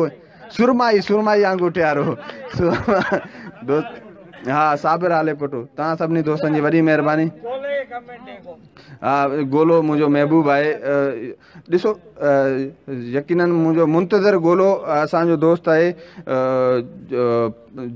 سرمائي سرمائي آنگوٺي وارو دوست ها صابر هالي پوٽو توهان سڀني دوستن جي وڏي مهرباني. ها گولو منهنجو محبوب آهي. ڏسو يقينن منهنجو منتظر گولو اسان جو دوست آهي،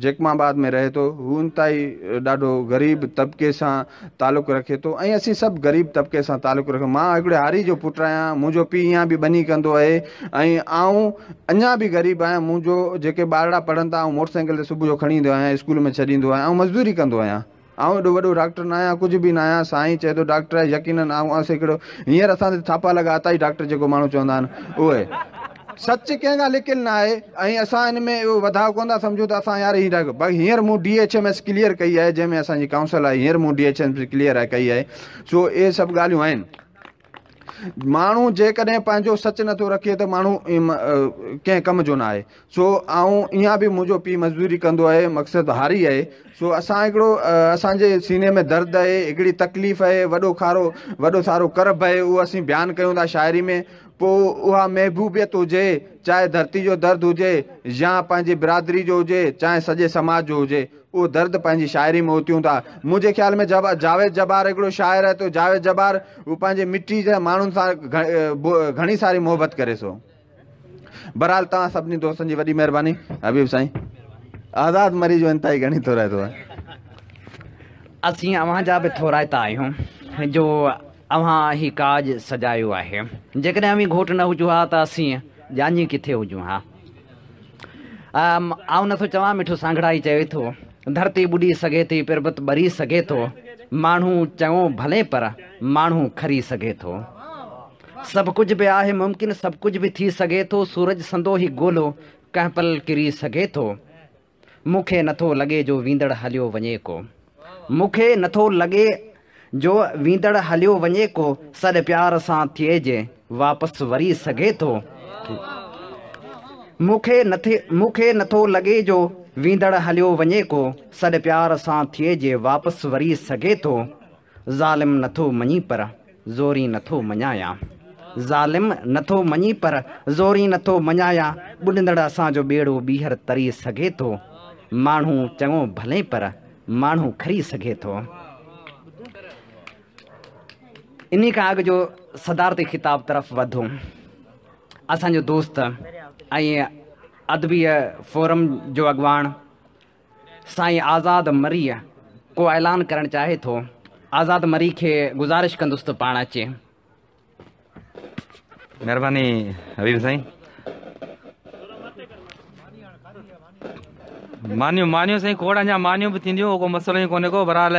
جيڪب آباد ۾ رهي ٿو. هو انتهائي ڏاڍو غريب طبقي سان تعلق رکي ٿو ۽ اسين سڀ غريب طبقي سان تعلق رکون. مان هڪڙي هاري جو پٽ آهيان، منهنجو پيء اڃا به ٻني ڪندو آهي ۽ آئون اڃا به غريب آهيان. منهنجو جيڪي ٻارڙا پڙهن ٿا، آئون موٽر سائيڪل تي صبح جو کڻي ايندو آهيان، اسڪول ۾ ڇڏيندو آهيان. آئون مزدوري ڪندو آهيان. آئون ايڏو وڏو ڊاڪٽر نه آهيان، ڪجهه به نه آهيان. سائين چئي ٿو ڊاڪٽر آهي، يقينن آئون آس هڪڙو هينئر اسان تي ٿاپا لڳا عطائي ڊاڪٽر جيڪو ماڻهو چوندا آهن اهي. سچ ڪنهن کان لڪيل نه آهي ۽ اسان ان ۾ اهو وڌاء ڪونه ٿا سمجهون ته اسان يار هي ڊاڪٽر باقي هينئر مون D H M S clear ڪئي آهي جنهن ۾ اسان جي ڪائونسل آهي، هينئر مون D H M S clear ڪئي آهي. سو اهي سڀ ڳالهيون آهن. ماڻهو جيڪڏهن پنهنجو سچ نٿو رکي ته ماڻهو ڪنهن ڪم جو نه آهي. سو آئون اڃا به منهنجو پيء مزدوري ڪندو آهي، مقصد هاري آهي. سو اسان هڪڙو اسان جي سيني ۾ درد آهي، هڪڙي تڪليف آهي، وڏو کارو وڏو سارو ڪرب آهي، اهو اسين بيان ڪيون ٿا شاعري ۾. پوء اها محبوبيت هجي، چاهي ڌرتي جو درد هجي يا پنهنجي برادري جو هجي، چاهي سڄي سماج جو هجي، اهو درد پنهنجي شاعري ۾ اوتيون ٿا. منهنجي خيال ۾ جاويد جبار هڪڙو شاعر آهي ته جاويد جبار هو پنهنجي مٽي جي ماڻهن سان گهڻي ساري محبت ڪري ٿو. بهرحال توهان سڀني دوستن جي وڏي مهرباني. حبيب سائين آزاد مري جو انتهائي گهڻي ٿورائتو آهي. اسين اوهان جا به ٿورائتا آهيون جو اوهان هي ڪاڄ سجايو آهي. جيڪڏهن اوهين گهوٽ نه هجو ها ته اسين ڄاڃي ڪٿي هجون ها. آئون نٿو چوان مٺو سانگهڙائي چوي ٿو، ڌرتي ٻڏي سگهي ٿي پربت ٻري سگهي ٿو، ماڻهو چڱو ڀلي پر ماڻهو کري سگهي ٿو. سڀ ڪجهه به آهي ممڪن سڀ ڪجهه به ٿي سگهي ٿو، سورج سندو هي گولو ڪنهن پل ڪري سگهي ٿو. مون کي نٿو لڳي جو ويندڙ هليو وڃي ڪو. مون کي نٿو لڳي جو ويندڙ هليو وڃي ڪو، سڏ پيار سان ٿئي جي واپس وري سگهي ٿو. مون کي مون کي نٿو لڳي جو ويندڙ هليو وڃي ڪو، سڏ پيار سان ٿئي جي واپس وري سگهي ٿو. ظالم نٿو مڃي پر زوري نٿو مڃايان. ظالم نٿو مڃي پر زوري نٿو مڃايان. ٻڏندڙ اسان جو ٻيڙو ٻيهر تري سگهي ٿو. ماڻهو چڱو ڀلي پر ماڻهو کري سگهي ٿو. انهي کان اڳ جو صدارتي خطاب طرف وڌون، اسان جو دوست ۽ ادبي فورم جو اڳواڻ سائين آزاد مريء ڪو اعلان ڪرڻ چاهي ٿو. آزاد مري کي گذارش ڪندس ته پاڻ اچي. مهرباني حبيب سائين. مانيون مانيون سائين کوڙ اڃا مانيون به ٿينديون، ڪو مسئلو ئي ڪونهي ڪو. بهرحال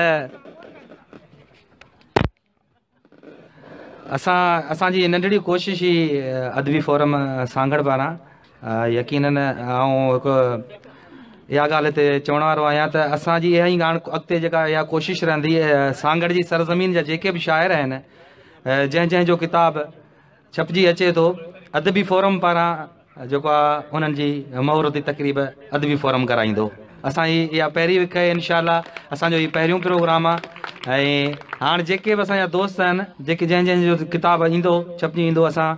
اسان اسان جي ننڍڙي ڪوشش هي ادبي فورم سانگهڙ پاران، يقينن آئون هڪ اها ڳالهه هتي چوڻ وارو آهيان ته اسان جي اها ئي ڳالهه اڳتي جيڪا اها ڪوشش رهندي، سانگهڙ جي سرزمين جا جيڪي به شاعر آهن، جنهن جنهن جو ڪتاب ڇپجي اچي ٿو، ادبي فورم پاران جيڪو آ انهن جي مهورتي تقريب ادبي فورم ڪرائيندو. اسان جي اها پهرين وک آهي، انشاء الله اسان جو هي پهريون پروگرام آ ۽ هاڻ جيڪي به اسان جا دوست آهن، جيڪي جنهن جنهن جو ڪتاب ايندو ڇپجي ايندو، اسان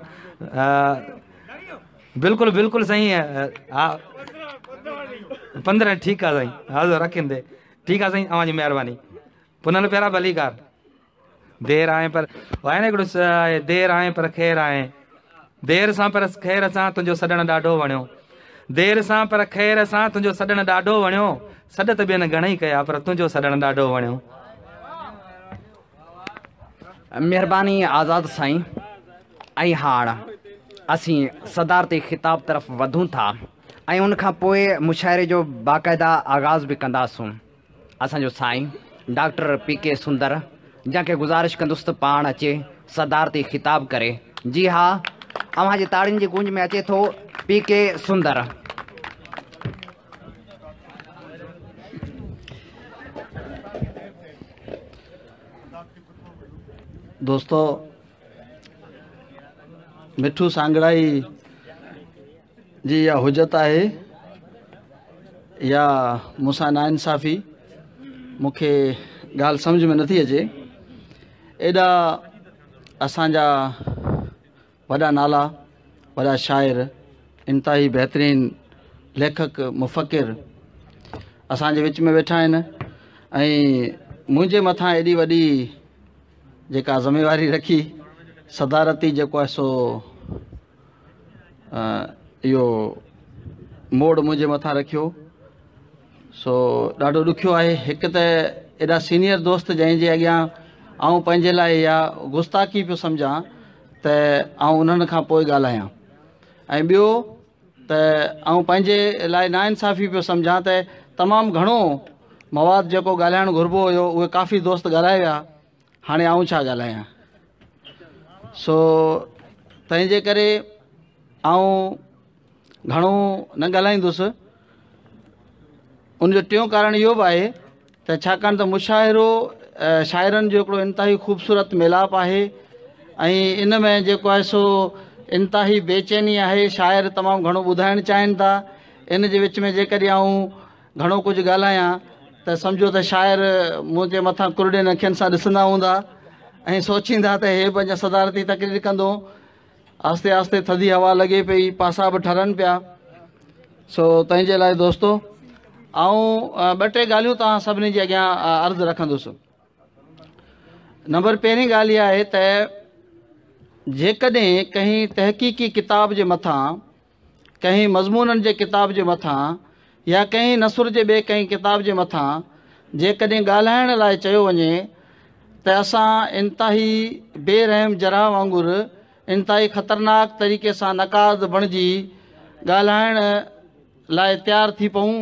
بلڪل بلڪل سائين ها 15 ٺيڪ آ سائين، حاضر رکندي ٺيڪ آ سائين، اوهان جي مهرباني. پنهل پيارا ڀليڪار. دير آهي پر آهي نه هڪڙو آهي، دير آهي پر خير آهي، دير سان پر خير سان تنهنجو سڏڻ ڏاڍو وڻيو، دير سان پر خير سان تنهنجو سڏڻ ڏاڍو وڻيو، سڏ ته ٻين گهڻئي ڪيا پر تنهنجو سڏڻ ڏاڍو وڻيو. مهرباني آزاد سائين. ۽ هاڻ اسين صدارتي خطاب طرف وڌون ٿا ۽ ان کان پوء مشاعري جو باقاعده آغاز به ڪنداسون. اسان جو سائين ڊاڪٽر پي ڪي سندر جنهن کي گذارش ڪندس ته پاڻ اچي صدارتي خطاب ڪري. جي ها اوهان جي تاڙين جي گونج ۾ اچي ٿو پي ڪي سندر. دوستو مٺو سانگڙائي جي اها حجت آهي يا مون سان ناانصافي، مون کي ڳالهه سمجهه ۾ نٿي اچي. ايڏا اسان جا وڏا نالا، وڏا شاعر، انتهائي بهترين ليکڪ، مفڪر اسان جي وچ ۾ ويٺا آهن ۽ منهنجي مٿان ايڏي وڏي جيڪا ذميواري رکي صدارتي جيڪو آهي سو اهو موڙ منهنجي مٿان رکيو سو ڏاڍو ڏکيو آهي. هڪ ته ايڏا سينيئر دوست جنهن جي اڳيان آئون پنهنجي لاء اها گستاخي پيو سمجهان ته آئون انهن کان پوء ڳالهايان ۽ ٻيو ته آئون پنهنجي لاء ناانصافي پيو سمجهان ته تمام گهڻو مواد جيڪو ڳالهائڻ گهربو هيو اهي ڪافي دوست ڳالهائي ويا، هاڻي آئون ڇا ڳالهايان؟ سو تنهن جي ڪري آئون گهڻو نه ڳالهائيندس. ان جو ٽيون ڪارڻ اهو به آهي ته ڇاڪاڻ ته مشاعرو شاعرن جو هڪڙو انتهائي خوبصورت ميلاپ آهي ۽ ان ۾ جيڪو آهي سو انتهائي بيچيني آهي. شاعر تمام گهڻو ٻڌائڻ چاهين ٿا، ان جي وچ ۾ جيڪڏهن آئون گهڻو ڪجهه ڳالهايان ته سمجهو ته شاعر منهنجي مٿان ڪرڙين اکين سان ڏسندا هوندا ۽ سوچيندا ته هي به اڃا صدارتي تقرير ڪندو. آهستي آهستي ٿڌي هوا لڳي پئي، پاسا به ٺرن پيا. سو تنهن جي لاء دوستو آئون ٻه ٽي ڳالهيون توهان سڀني جي اڳيان عرض رکندس. نمبر پهرين ڳالهه اها آهي ته جيڪڏهن ڪنهن تحقيقي ڪتاب جي مٿان، ڪنهن مضمونن جي ڪتاب جي مٿان يا ڪنهن نثر جي ٻئي ڪنهن ڪتاب جي مٿان جيڪڏهن ڳالهائڻ لاء چيو وڃي ته اسان انتهائي بي رحم جراح وانگر انتهائي خطرناڪ طريقي سان نقاد بڻجي ڳالهائڻ لاء تيار ٿي پئون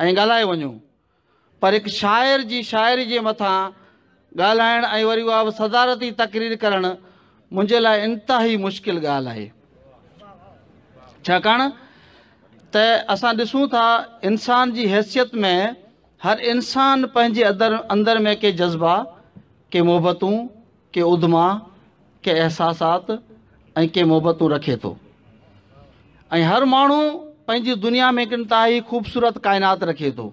۽ ڳالهائي وڃون پر هڪ شاعر جي شاعري جي مٿان ڳالهائڻ ۽ وري اها به صدارتي تقرير ڪرڻ منهنجي لاء انتهائي مشڪل ڳالهه آهي. ڇاڪاڻ ته اسان ڏسون ٿا انسان جي حيثيت ۾ هر انسان پنهنجي اندر ۾ ڪي جذبا، ڪي محبتون، ڪي اڌما، ڪي احساسات ۽ ڪي محبتون رکي ٿو ۽ هر ماڻهو پنهنجي دنيا ۾ هڪ انتهائي خوبصورت ڪائنات رکي ٿو.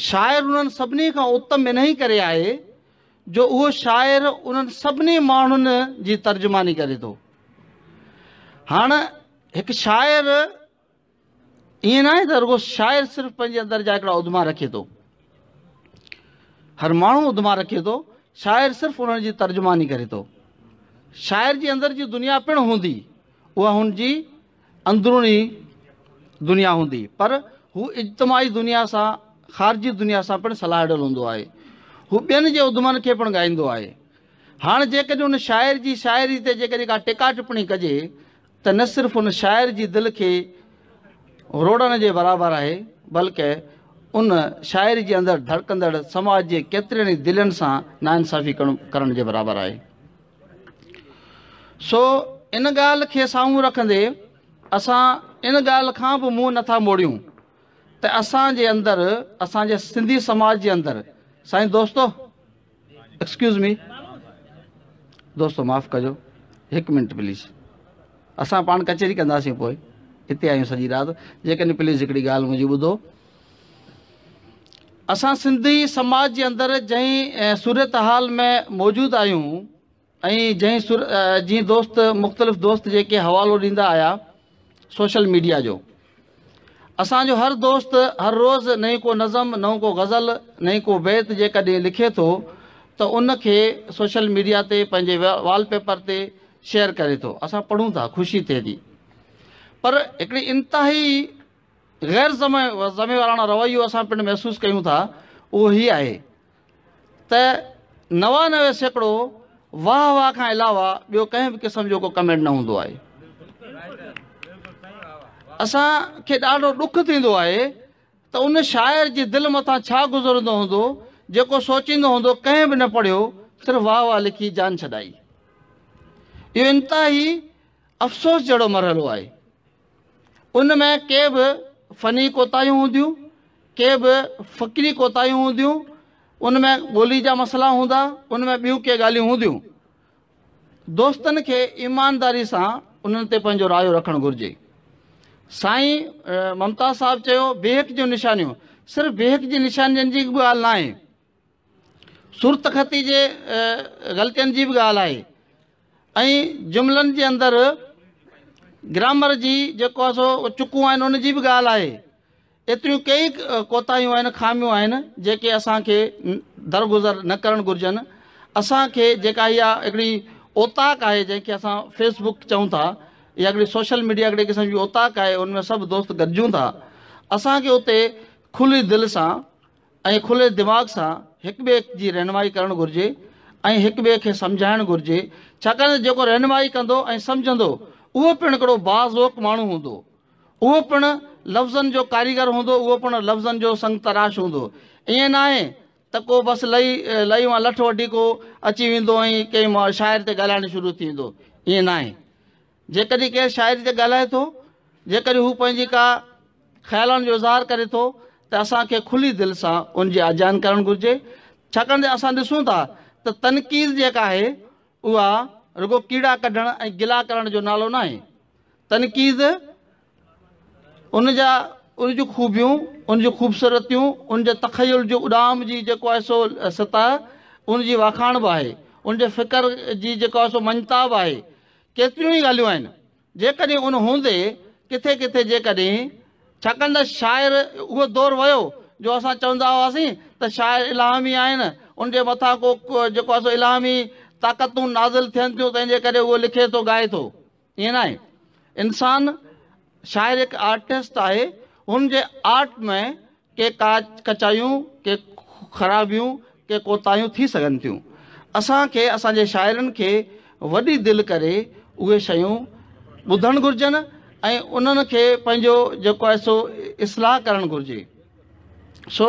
شاعر انهن سڀني کان اتم انهي ڪري آهي جو اهو شاعر انهن سڀني ماڻهن جي ترجماني ڪري ٿو. هاڻ هڪ شاعر ائين ناهي ته رڳو شاعر صرف پنهنجي اندر جا هڪڙا اڌما رکي ٿو. هر ماڻهو اڌما رکي ٿو، شاعر صرف انهن جي ترجماني ڪري ٿو. شاعر جي اندر جي دنيا پڻ هوندي، اها هن جي اندروني دنيا هوندي، پر هو اجتماعي دنيا سان، خارجي دنيا سان پڻ سلهاڙيل هوندو آهي. هو ٻين جي اڌمن کي پڻ ڳائيندو آهي. هاڻ جيڪڏهن ان شاعر جي شاعري تي جيڪڏهن ڪا ٽيڪا ٽپڻي ڪجي ته نه صرف ان شاعر جي دل کي روڙڻ جي برابر آهي، بلڪه ان شاعر جي اندر ڌڙڪندڙ سماج جي ڪيترين ئي دلين سان ناانصافي ڪرڻ جي برابر آهي. سو ان ڳالهه کي سامهون رکندي اسان ان ڳالهه کان به منهن نٿا موڙيون ته اسان جي اندر، اسان جي سنڌي سماج جي اندر، سائين دوستو! ايڪسڪيوز مي دوستو معاف ڪجو هڪ منٽ پليز اسان پاڻ ڪچهري ڪنداسين پوء هتي آهيون سڄي رات جيڪڏهن پليز هڪڙي ڳالهه منهنجي ٻڌو اسان سنڌي سماج جي اندر جنهن صورتحال ۾ موجود آهيون ۽ جنهن سر جيئن دوست مختلف دوست جيڪي حوالو ڏيندا آيا سوشل ميڊيا جو اسان جو هر دوست هر روز نئين ڪو نظم نئون ڪو غزل نئين ڪو بيت جيڪڏهن لکي ٿو ته ان کي سوشل ميڊيا تي پنهنجي وال پيپر تي شيئر ڪري ٿو اسان پڙهون ٿا خوشي ٿئي ٿي پر هڪڙي انتهائي غير ذميواراڻو رويو اسان پڻ محسوس ڪيون ٿا اهو هي آهي ته 99% واهه واهه کان علاوه ٻيو ڪنهن به قسم جو ڪو ڪمينٽ نه هوندو آهي. اسان کي ڏاڍو ڏک ٿيندو آهي ته ان شاعر جي دل مٿان ڇا گذرندو هوندو جيڪو سوچيندو هوندو ڪنهن به نه پڙهيو صرف واهه واهه لکي جان ڇڏائي. اهو انتهائي افسوس جهڙو مرحلو آهي. ان ۾ ڪي به فني ڪوتاهيون هونديون، ڪي به فڪري ڪوتاهيون هونديون، ان ۾ ٻولي جا مسئلا هوندا، ان ۾ ٻيون ڪي ڳالهيون هونديون. دوستن کي ايمانداري سان انهن تي پنهنجو رايو رکڻ گهرجي. سائين ممتاز صاحب چيو بيهڪ جون نشانيون، صرف بيهڪ جي نشانين جي به ڳالهه ناهي. صورتخطي جي غلطين جي به ڳالهه آهي ۽ جملن جي اندر گرامر جي جيڪو آهي سو چڪون آهن ان جي به ڳالهه آهي. ايتريون ڪيئي ڪوتاهيون آهن، خاميون آهن جيڪي اسان کي درگذر نه ڪرڻ گهرجن. اسان کي جيڪا اها هڪڙي اوطاق آهي جنهن کي اسان فيس بڪ چئون ٿا يا هڪڙي سوشل ميڊيا هڪڙي قسم جي اوطاق آهي ان ۾ سڀ دوست گڏجون ٿا اسان کي اتي کلي دل سان ۽ کلي دماغ سان هڪ ٻئي جي رهنمائي ڪرڻ گهرجي ۽ هڪ ٻئي کي سمجهائڻ گهرجي ڇاڪاڻ ته جيڪو رهنمائي ڪندو ۽ سمجهندو اهو پڻ هڪڙو باذوق ماڻهو هوندو اهو پڻ لفظن جو ڪاريگر هوندو اهو پڻ لفظن جو سنگ تراش هوندو ائين ناهي ته ڪو بس لئي لئي مان لٺ وڍي ڪو اچي ويندو ۽ ڪنهن شاعر تي ڳالهائڻ شروع ٿي ويندو ائين ناهي جيڪڏهن ڪير شاعري تي ڳالهائي ٿو، جيڪڏهن هو پنهنجي ڪا خيالن جو اظهار ڪري ٿو ته اسان کي کلي دل سان ان جي آجيان ڪرڻ گهرجي، ڇاڪاڻ ته اسان ڏسون ٿا ته تنقيد جيڪا آهي اها رڳو ڪيڙا ڪڍڻ ۽ گلا ڪرڻ جو نالو ناهي. تنقيد ان جا ان جون خوبيون، ان جون خوبصورتيون، ان جي تخيل جي اڏام جي جيڪو آهي سو سطح ان جي واکاڻ به آهي، ان جي فڪر جي جيڪو آهي سو مڃتا به آهي. ڪيتريون ئي ڳالهيون آهن، جيڪڏهن ان هوندي ڪٿي ڪٿي جيڪڏهن، ڇاڪاڻ ته شاعر اهو دور ويو جو اسان چوندا هئاسين ته شاعر الهامي آهن، ان جي مٿان ڪو جيڪو آهي سو الهامي طاقتون نازل ٿين ٿيون تنهن جي ڪري اهو لکي ٿو ڳائي ٿو. ائين ناهي. انسان شاعر هڪ آرٽسٽ آهي، هن جي آرٽ ۾ ڪي ڪچايون، ڪي خرابيون، ڪي ڪوتاهيون ٿي سگهن ٿيون. اسان کي اسان جي شاعرن کي وڏي دل ڪري اهي شيون ٻڌڻ گهرجن ۽ انهن کي پنهنجو جيڪو آهي سو اصلاح ڪرڻ گهرجي. سو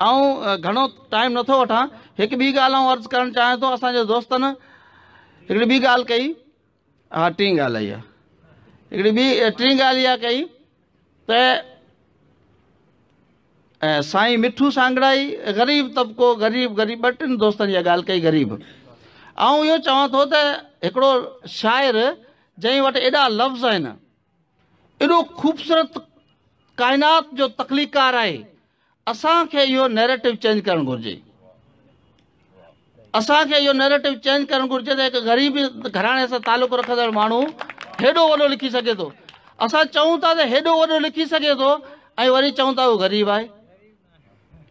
آئون گهڻو ٽائيم نٿو وٺان. هڪ ٻي ڳالهه آئون عرض ڪرڻ چاهيان ٿو اسان جي دوستن هڪڙي ٻي ڳالهه ڪئي. ها ٽين ڳالهه اها هڪڙي ٻي ٽين ڳالهه اها ڪئي ته سائين مٺو سانگڙائي غريب طبقو غريب غريب ٻه ٽن دوستن اها ڳالهه ڪئي غريب آئون اهو چوان ٿو ته هڪڙو شاعر جنهن وٽ ايڏا لفظ آهن ايڏو خوبصورت ڪائنات جو تخليقار آهي اسان کي اهو نيريٽو چينج ڪرڻ گهرجي. اسان کي اهو نيريٽو چينج ڪرڻ گهرجي ته هڪ غريب گهراڻي سان تعلق رکندڙ ماڻهو هيڏو وڏو لکي سگهي ٿو. اسان چئون ٿا ته هيڏو وڏو لکي سگهي ٿو ۽ وري چئون ٿا هو غريب آهي.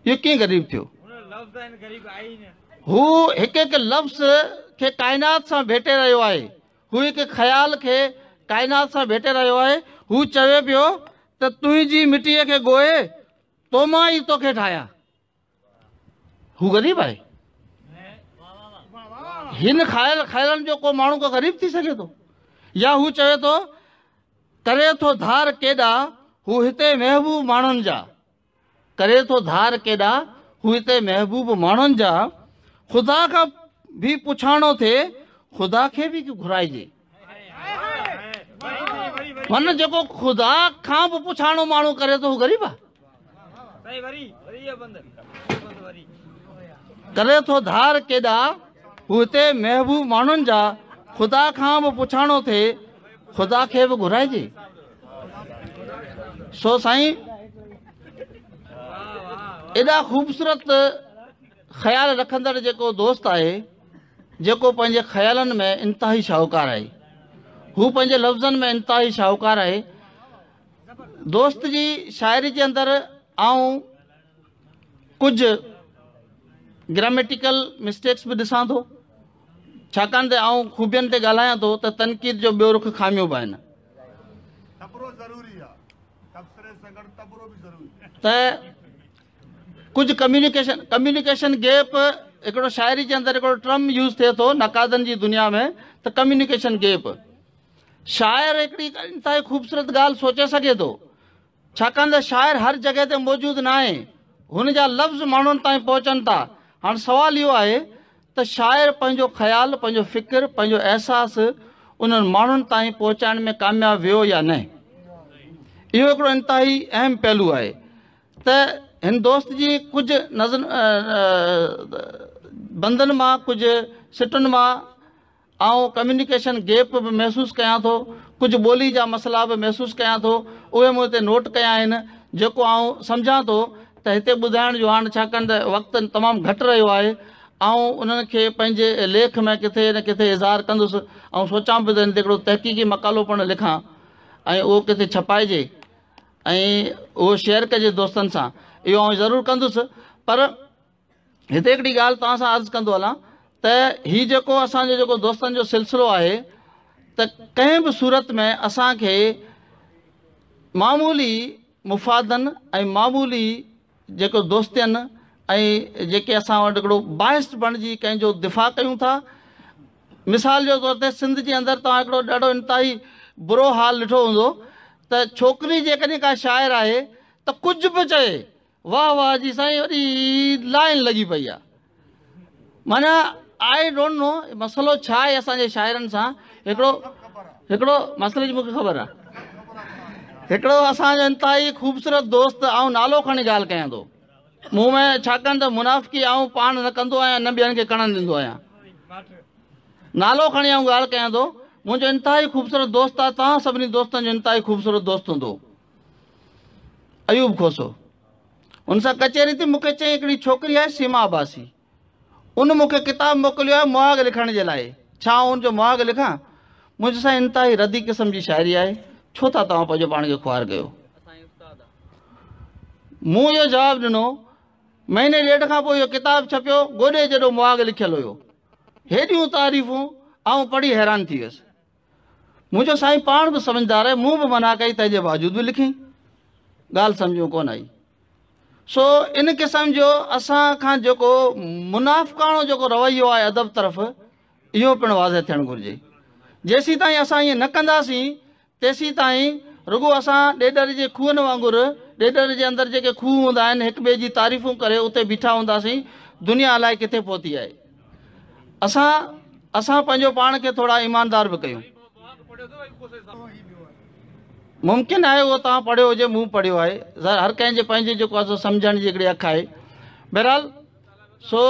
اهو ڪيئن غريب ٿيو؟ هو هڪ هڪ لفظ کي ڪائنات سان ڀيٽي رهيو آهي. هو هڪ خيال کي ڪائنات سان ڀيٽي رهيو آهي. هو چوي پيو ته تنهنجي مٽيء کي ڳوهي تو مان ئي توکي ٺاهيان. هو غريب آهي. هن خيال خيالن جو ڪو ماڻهو ڪو غريب ٿي سگهي ٿو؟ يا هو چوي ٿو ڪري ٿو ڌار ڪيڏا هو هتي محبوب ماڻهن جا. ڪري ٿو ڌار ڪيڏا هو هتي محبوب ماڻهن جا. خدا کان به پڇاڻو ٿئي خدا کي به گهرائجي. من جيڪو خدا کان به پڇاڻو ماڻهو ڪري ٿو هو غريب آ. ڪري ٿو ڌار ڪيڏا هو هتي محبوب ماڻهن جا. خدا کان به پڇاڻو ٿئي خدا کي به گهرائجي. سو سائين ايڏا خوبصورت خيال رکندڙ جيڪو دوست آهي جيڪو پنهنجي خيالن ۾ انتهائي شاهوڪار آهي هو پنهنجي لفظن ۾ انتهائي شاهوڪار آهي دوست جي شاعري جي اندر آئون ڪجهه گراميٽيڪل مسٽيڪس به ڏسان ٿو ڇاڪاڻ ته آئون خوبين تي ڳالهايان ٿو ته تنقيد جو ٻيو رخ خاميون به آهن ته ڪجهه ڪميونيڪيشن ڪميونيڪيشن گيپ هڪڙو شاعري جي اندر هڪڙو ٽرم يوز ٿئي ٿو نقادن جي دنيا ۾ ته ڪميونيڪيشن گيپ شاعر هڪڙي انتهائي خوبصورت ڳالهه سوچي سگهي ٿو ڇاڪاڻ ته شاعر هر جڳهه تي موجود ناهي، هن جا لفظ ماڻهن تائين پهچن ٿا. هاڻ سوال اهو آهي ته شاعر پنهنجو خيال، پنهنجو فڪر، پنهنجو احساس انهن ماڻهن تائين پهچائڻ ۾ ڪامياب ويو يا نه؟ اهو هڪڙو انتهائي اهم پهلو آهي ته هن دوست جي ڪجهه نظم بندن مان ڪجهه سٽن مان آئون ڪميونيڪيشن گيپ به محسوس ڪيان ٿو، ڪجهه ٻولي جا مسئلا به محسوس ڪيان ٿو، اهي مون هتي نوٽ ڪيا آهن، جيڪو آئون سمجهان ٿو ته هتي ٻڌائڻ جو هاڻ ڇاڪاڻ ته وقت تمام گهٽ رهيو آهي، آئون انهن کي پنهنجي ليک ۾ ڪٿي نه ڪٿي اظهار ڪندس، آئون سوچان پيو ته هن تي هڪڙو تحقيقي مقالو پڻ لکان ۽ اهو ڪٿي ڇپائجي ۽ اهو شيئر ڪجي دوستن سان، اهو آئون ضرور ڪندس پر. هتي هڪڙي ڳالهه توهان سان عرض ڪندو هلان ته هي جيڪو اسان جو جيڪو دوستن جو سلسلو آهي ته ڪنهن به صورت ۾ اسان کي معمولي مفادن ۽ معمولي جيڪو دوستين ۽ جيڪي اسان وٽ هڪڙو بائسڊ بڻجي ڪنهن جو دفاع ڪيون ٿا. مثال جو طور تي سنڌ جي اندر توهان هڪڙو ڏاڍو انتهائي برو حال ڏٺو هوندو ته ڇوڪري جيڪڏهن ڪا شاعر آهي ته ڪجهه به چئي واهه واهه جي سائين وڏي لائن لڳي پئي آ. معنيٰ I don't know مسئلو ڇا آهي اسان جي شاعرن سان. هڪڙو هڪڙو مسئلي جي مونکي خبر آ. هڪڙو اسان جو انتهائي خوبصورت دوست، آئون نالو کڻي ڳالهه ڪيان ٿو، مون ۾ ڇاڪاڻ ته منافقي آئون پاڻ نه ڪندو آهيان نه ٻين کي ڪرڻ ڏيندو آهيان. نالو کڻي آئون ڳالهه ڪيان ٿو، منهنجو انتهائي خوبصورت دوست آ، توهان سڀني دوستن جو انتهائي خوبصورت دوست هوندو، ايوب کوسو. ان سان ڪچهري ٿي، مون کي چيائين هڪڙي ڇوڪري آهي سيما عباسي، ان مون کي ڪتاب موڪليو آهي مهاڳ لکڻ جي لاء، ڇا آئون ان جو مهاڳ لکان؟ مون چيو سائين انتهائي ردي قسم جي شاعري آهي، ڇو ٿا توهان پنهنجو پاڻ کي خوار ڪيو؟ مون اهو جواب ڏنو. مهيني ڏيڍ کان پوء اهو ڪتاب ڇپيو، گوڏي جيڏو مهاڳ لکيل هيو. هيڏيون تعريفون آئون پڙهي حيران ٿي ويس. مون چيو سائين پاڻ به سمجهدار آهي، مون به منع ڪئي تنهن جي باوجود به لکيائين. ڳالهه سمجهه ۾ ڪونه آئي. سو ان قسم جو اسان کان جيڪو منافقاڻو جيڪو رويو آهي ادب طرف، اهو پڻ واضح ٿيڻ گهرجي. جيسيتائين اسان ائين نه ڪنداسين تيسيتائين رڳو اسان ڏيڏر جي کوهن وانگر، ڏيڏر جي اندر جيڪي کوهه هوندا آهن، هڪ ٻئي جي تعريفون ڪري اتي بيٺا هونداسين. دنيا الائي ڪٿي پهتي آهي. اسان اسان پنهنجو پاڻ کي ٿورا ايماندار به ڪيون. ممڪن آهي اهو توهان پڙهيو هجي، مون پڙهيو آهي. ظاهر هر ڪنهن جي پنهنجي جيڪو آهي سو سمجهڻ جي هڪڙي اک آهي. بهرحال سو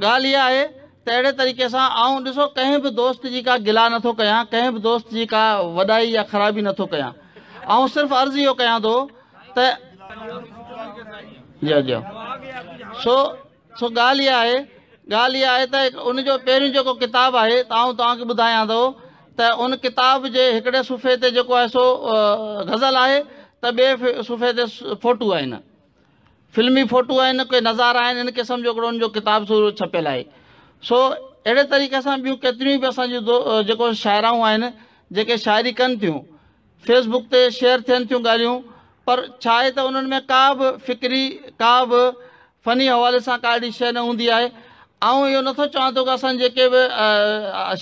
ڳالهه اها آهي ته اهڙي طريقي سان آئون ڏسو ڪنهن به دوست جي ڪا گلا نٿو ڪيان، ڪنهن به دوست جي ڪا وڏائي يا خرابي نٿو ڪيان. آئون صرف عرض اهو ڪيان ٿو ته جي جي سو سو ڳالهه اها آهي ڳالهه اها آهي ته ان جو پهريون جيڪو ڪتاب آهي ته آئون توهان کي ٻڌايان ٿو ته ان ڪتاب جي هڪڙي صفحي تي جيڪو آهي سو غزل آهي ته ٻئي صفحي تي فوٽو آهن، فلمي فوٽو آهن، ڪي نظارا آهن، ان قسم جو هڪڙو ان جو ڪتاب سو ڇپيل آهي. سو اهڙي طريقي سان ٻيون ڪيتريون به اسان جون جيڪو شاعرائون آهن جيڪي شاعري ڪن ٿيون، فيس بڪ تي شيئر ٿين ٿيون ڳالهيون، پر ڇا آهي ته انهن ۾ ڪا به فڪري ڪا به فني حوالي سان ڪا اهڙي شيء نه هوندي آهي. آئون اهو نٿو چوان ٿو ته اسان جيڪي به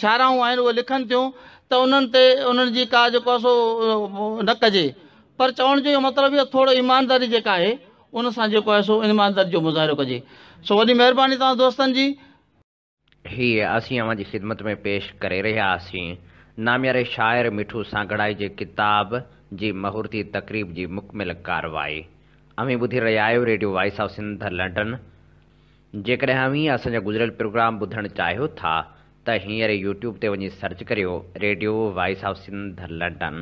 شاعرائون آهن اهي لکن ٿيون ته انهن تي انهن جي ڪا جيڪو آهي سو نه ڪجي، پر چوڻ جو اهو مطلب اهو ٿورو ايمانداري جيڪا آهي ان سان جيڪو آهي سو ايمانداري جو مظاهرو ڪجي. سو وڏي مهرباني توهان دوستن جي. هيء اسين اوهان جي خدمت ۾ پيش ڪري رهيا هئاسين نامياري شاعر مٺو سانگهڙائي جي ڪتاب جي مهورتي تقريب جي مڪمل ڪارروائي. اوهين ٻڌي رهيا آهيو radio voice of Sindh London. جيڪڏهن اوهين اسان جا گذريل پروگرام ٻڌڻ چاهيو ٿا ته هينئر يوٽيوب تي وڃي سرچ ڪريو radio voice of Sindh London.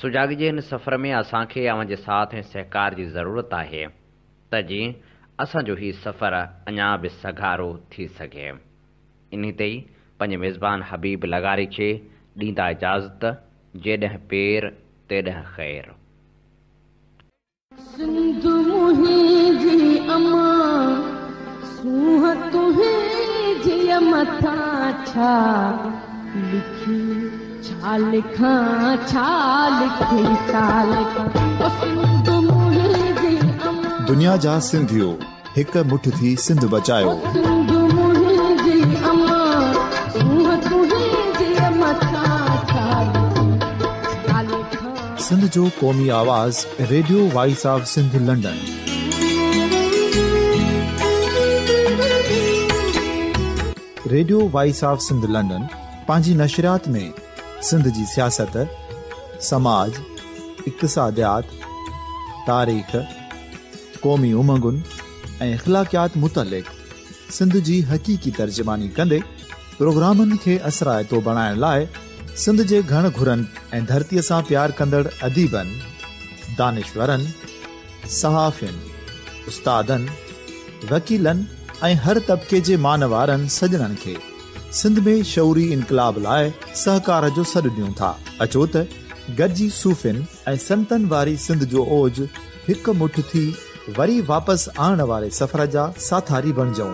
سجاڳي جي هن سفر ۾ اسان کي اوهان جي ساٿ ۽ سهڪار جي ضرورت آهي. ته جيئن اسان جو هي سفر اڃا به سگهارو ٿي سگهي. انهي تي ئي پنهنجي ميزبان حبيب لغاري کي ڏيندا اجازت، جيڏهن پير تيڏهن خير. سنڌ منهنجي امان، سونهن تنهنجي مٿان ڇا لکي ڇا لکان ڇا لکي ڇا لکان او سنڌ منهنجي امان. دنيا جا سنڌيو هڪ مٺ ٿي سنڌ بچايو. او سنڌ منهنجي امان سونهن تنهنجي مٿان ڇا لکي ڇا لکان. سنڌ جو قومي آواز radio voice of Sindh London. Radio voice of Sindh London پنهنجي نشريات ۾ سنڌ جي سياست، سماج، اقتصاديات، تاريخ، قومي امنگن ۽ اخلاقيات متعلق سنڌ جي حقيقي ترجماني ڪندي پروگرامن کي اثرائتو بڻائڻ لاء سنڌ جي گهڻ گهرن ۽ ڌرتي سان پيار ڪندڙ اديبن، دانشورن، صحافين، استادن، وڪيلن ۽ هر طبقي جي مانوارن سڄڻن کي سنڌ ۾ شعوري انقلاب لاء سهڪار جو سڏ ڏيون ٿا. اچو ته گڏجي صوفين ۽ سنتن واري سنڌ جو اوج هڪ مٺ ٿي وري واپس آڻڻ واري سفر جا ساٿاري بڻجون.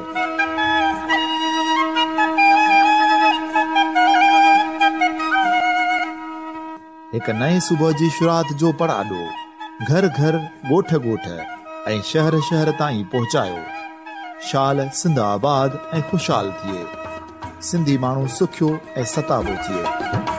هڪ نئين صبح جي شروعات جو پڙاڏو گهر گهر، ڳوٺ ڳوٺ ۽ شهر شهر تائين پهچايو. شال سنڌ آباد ۽ خوشحال ٿئي. سنڌي ماڻهو سکيو ۽ ستابو ٿئي.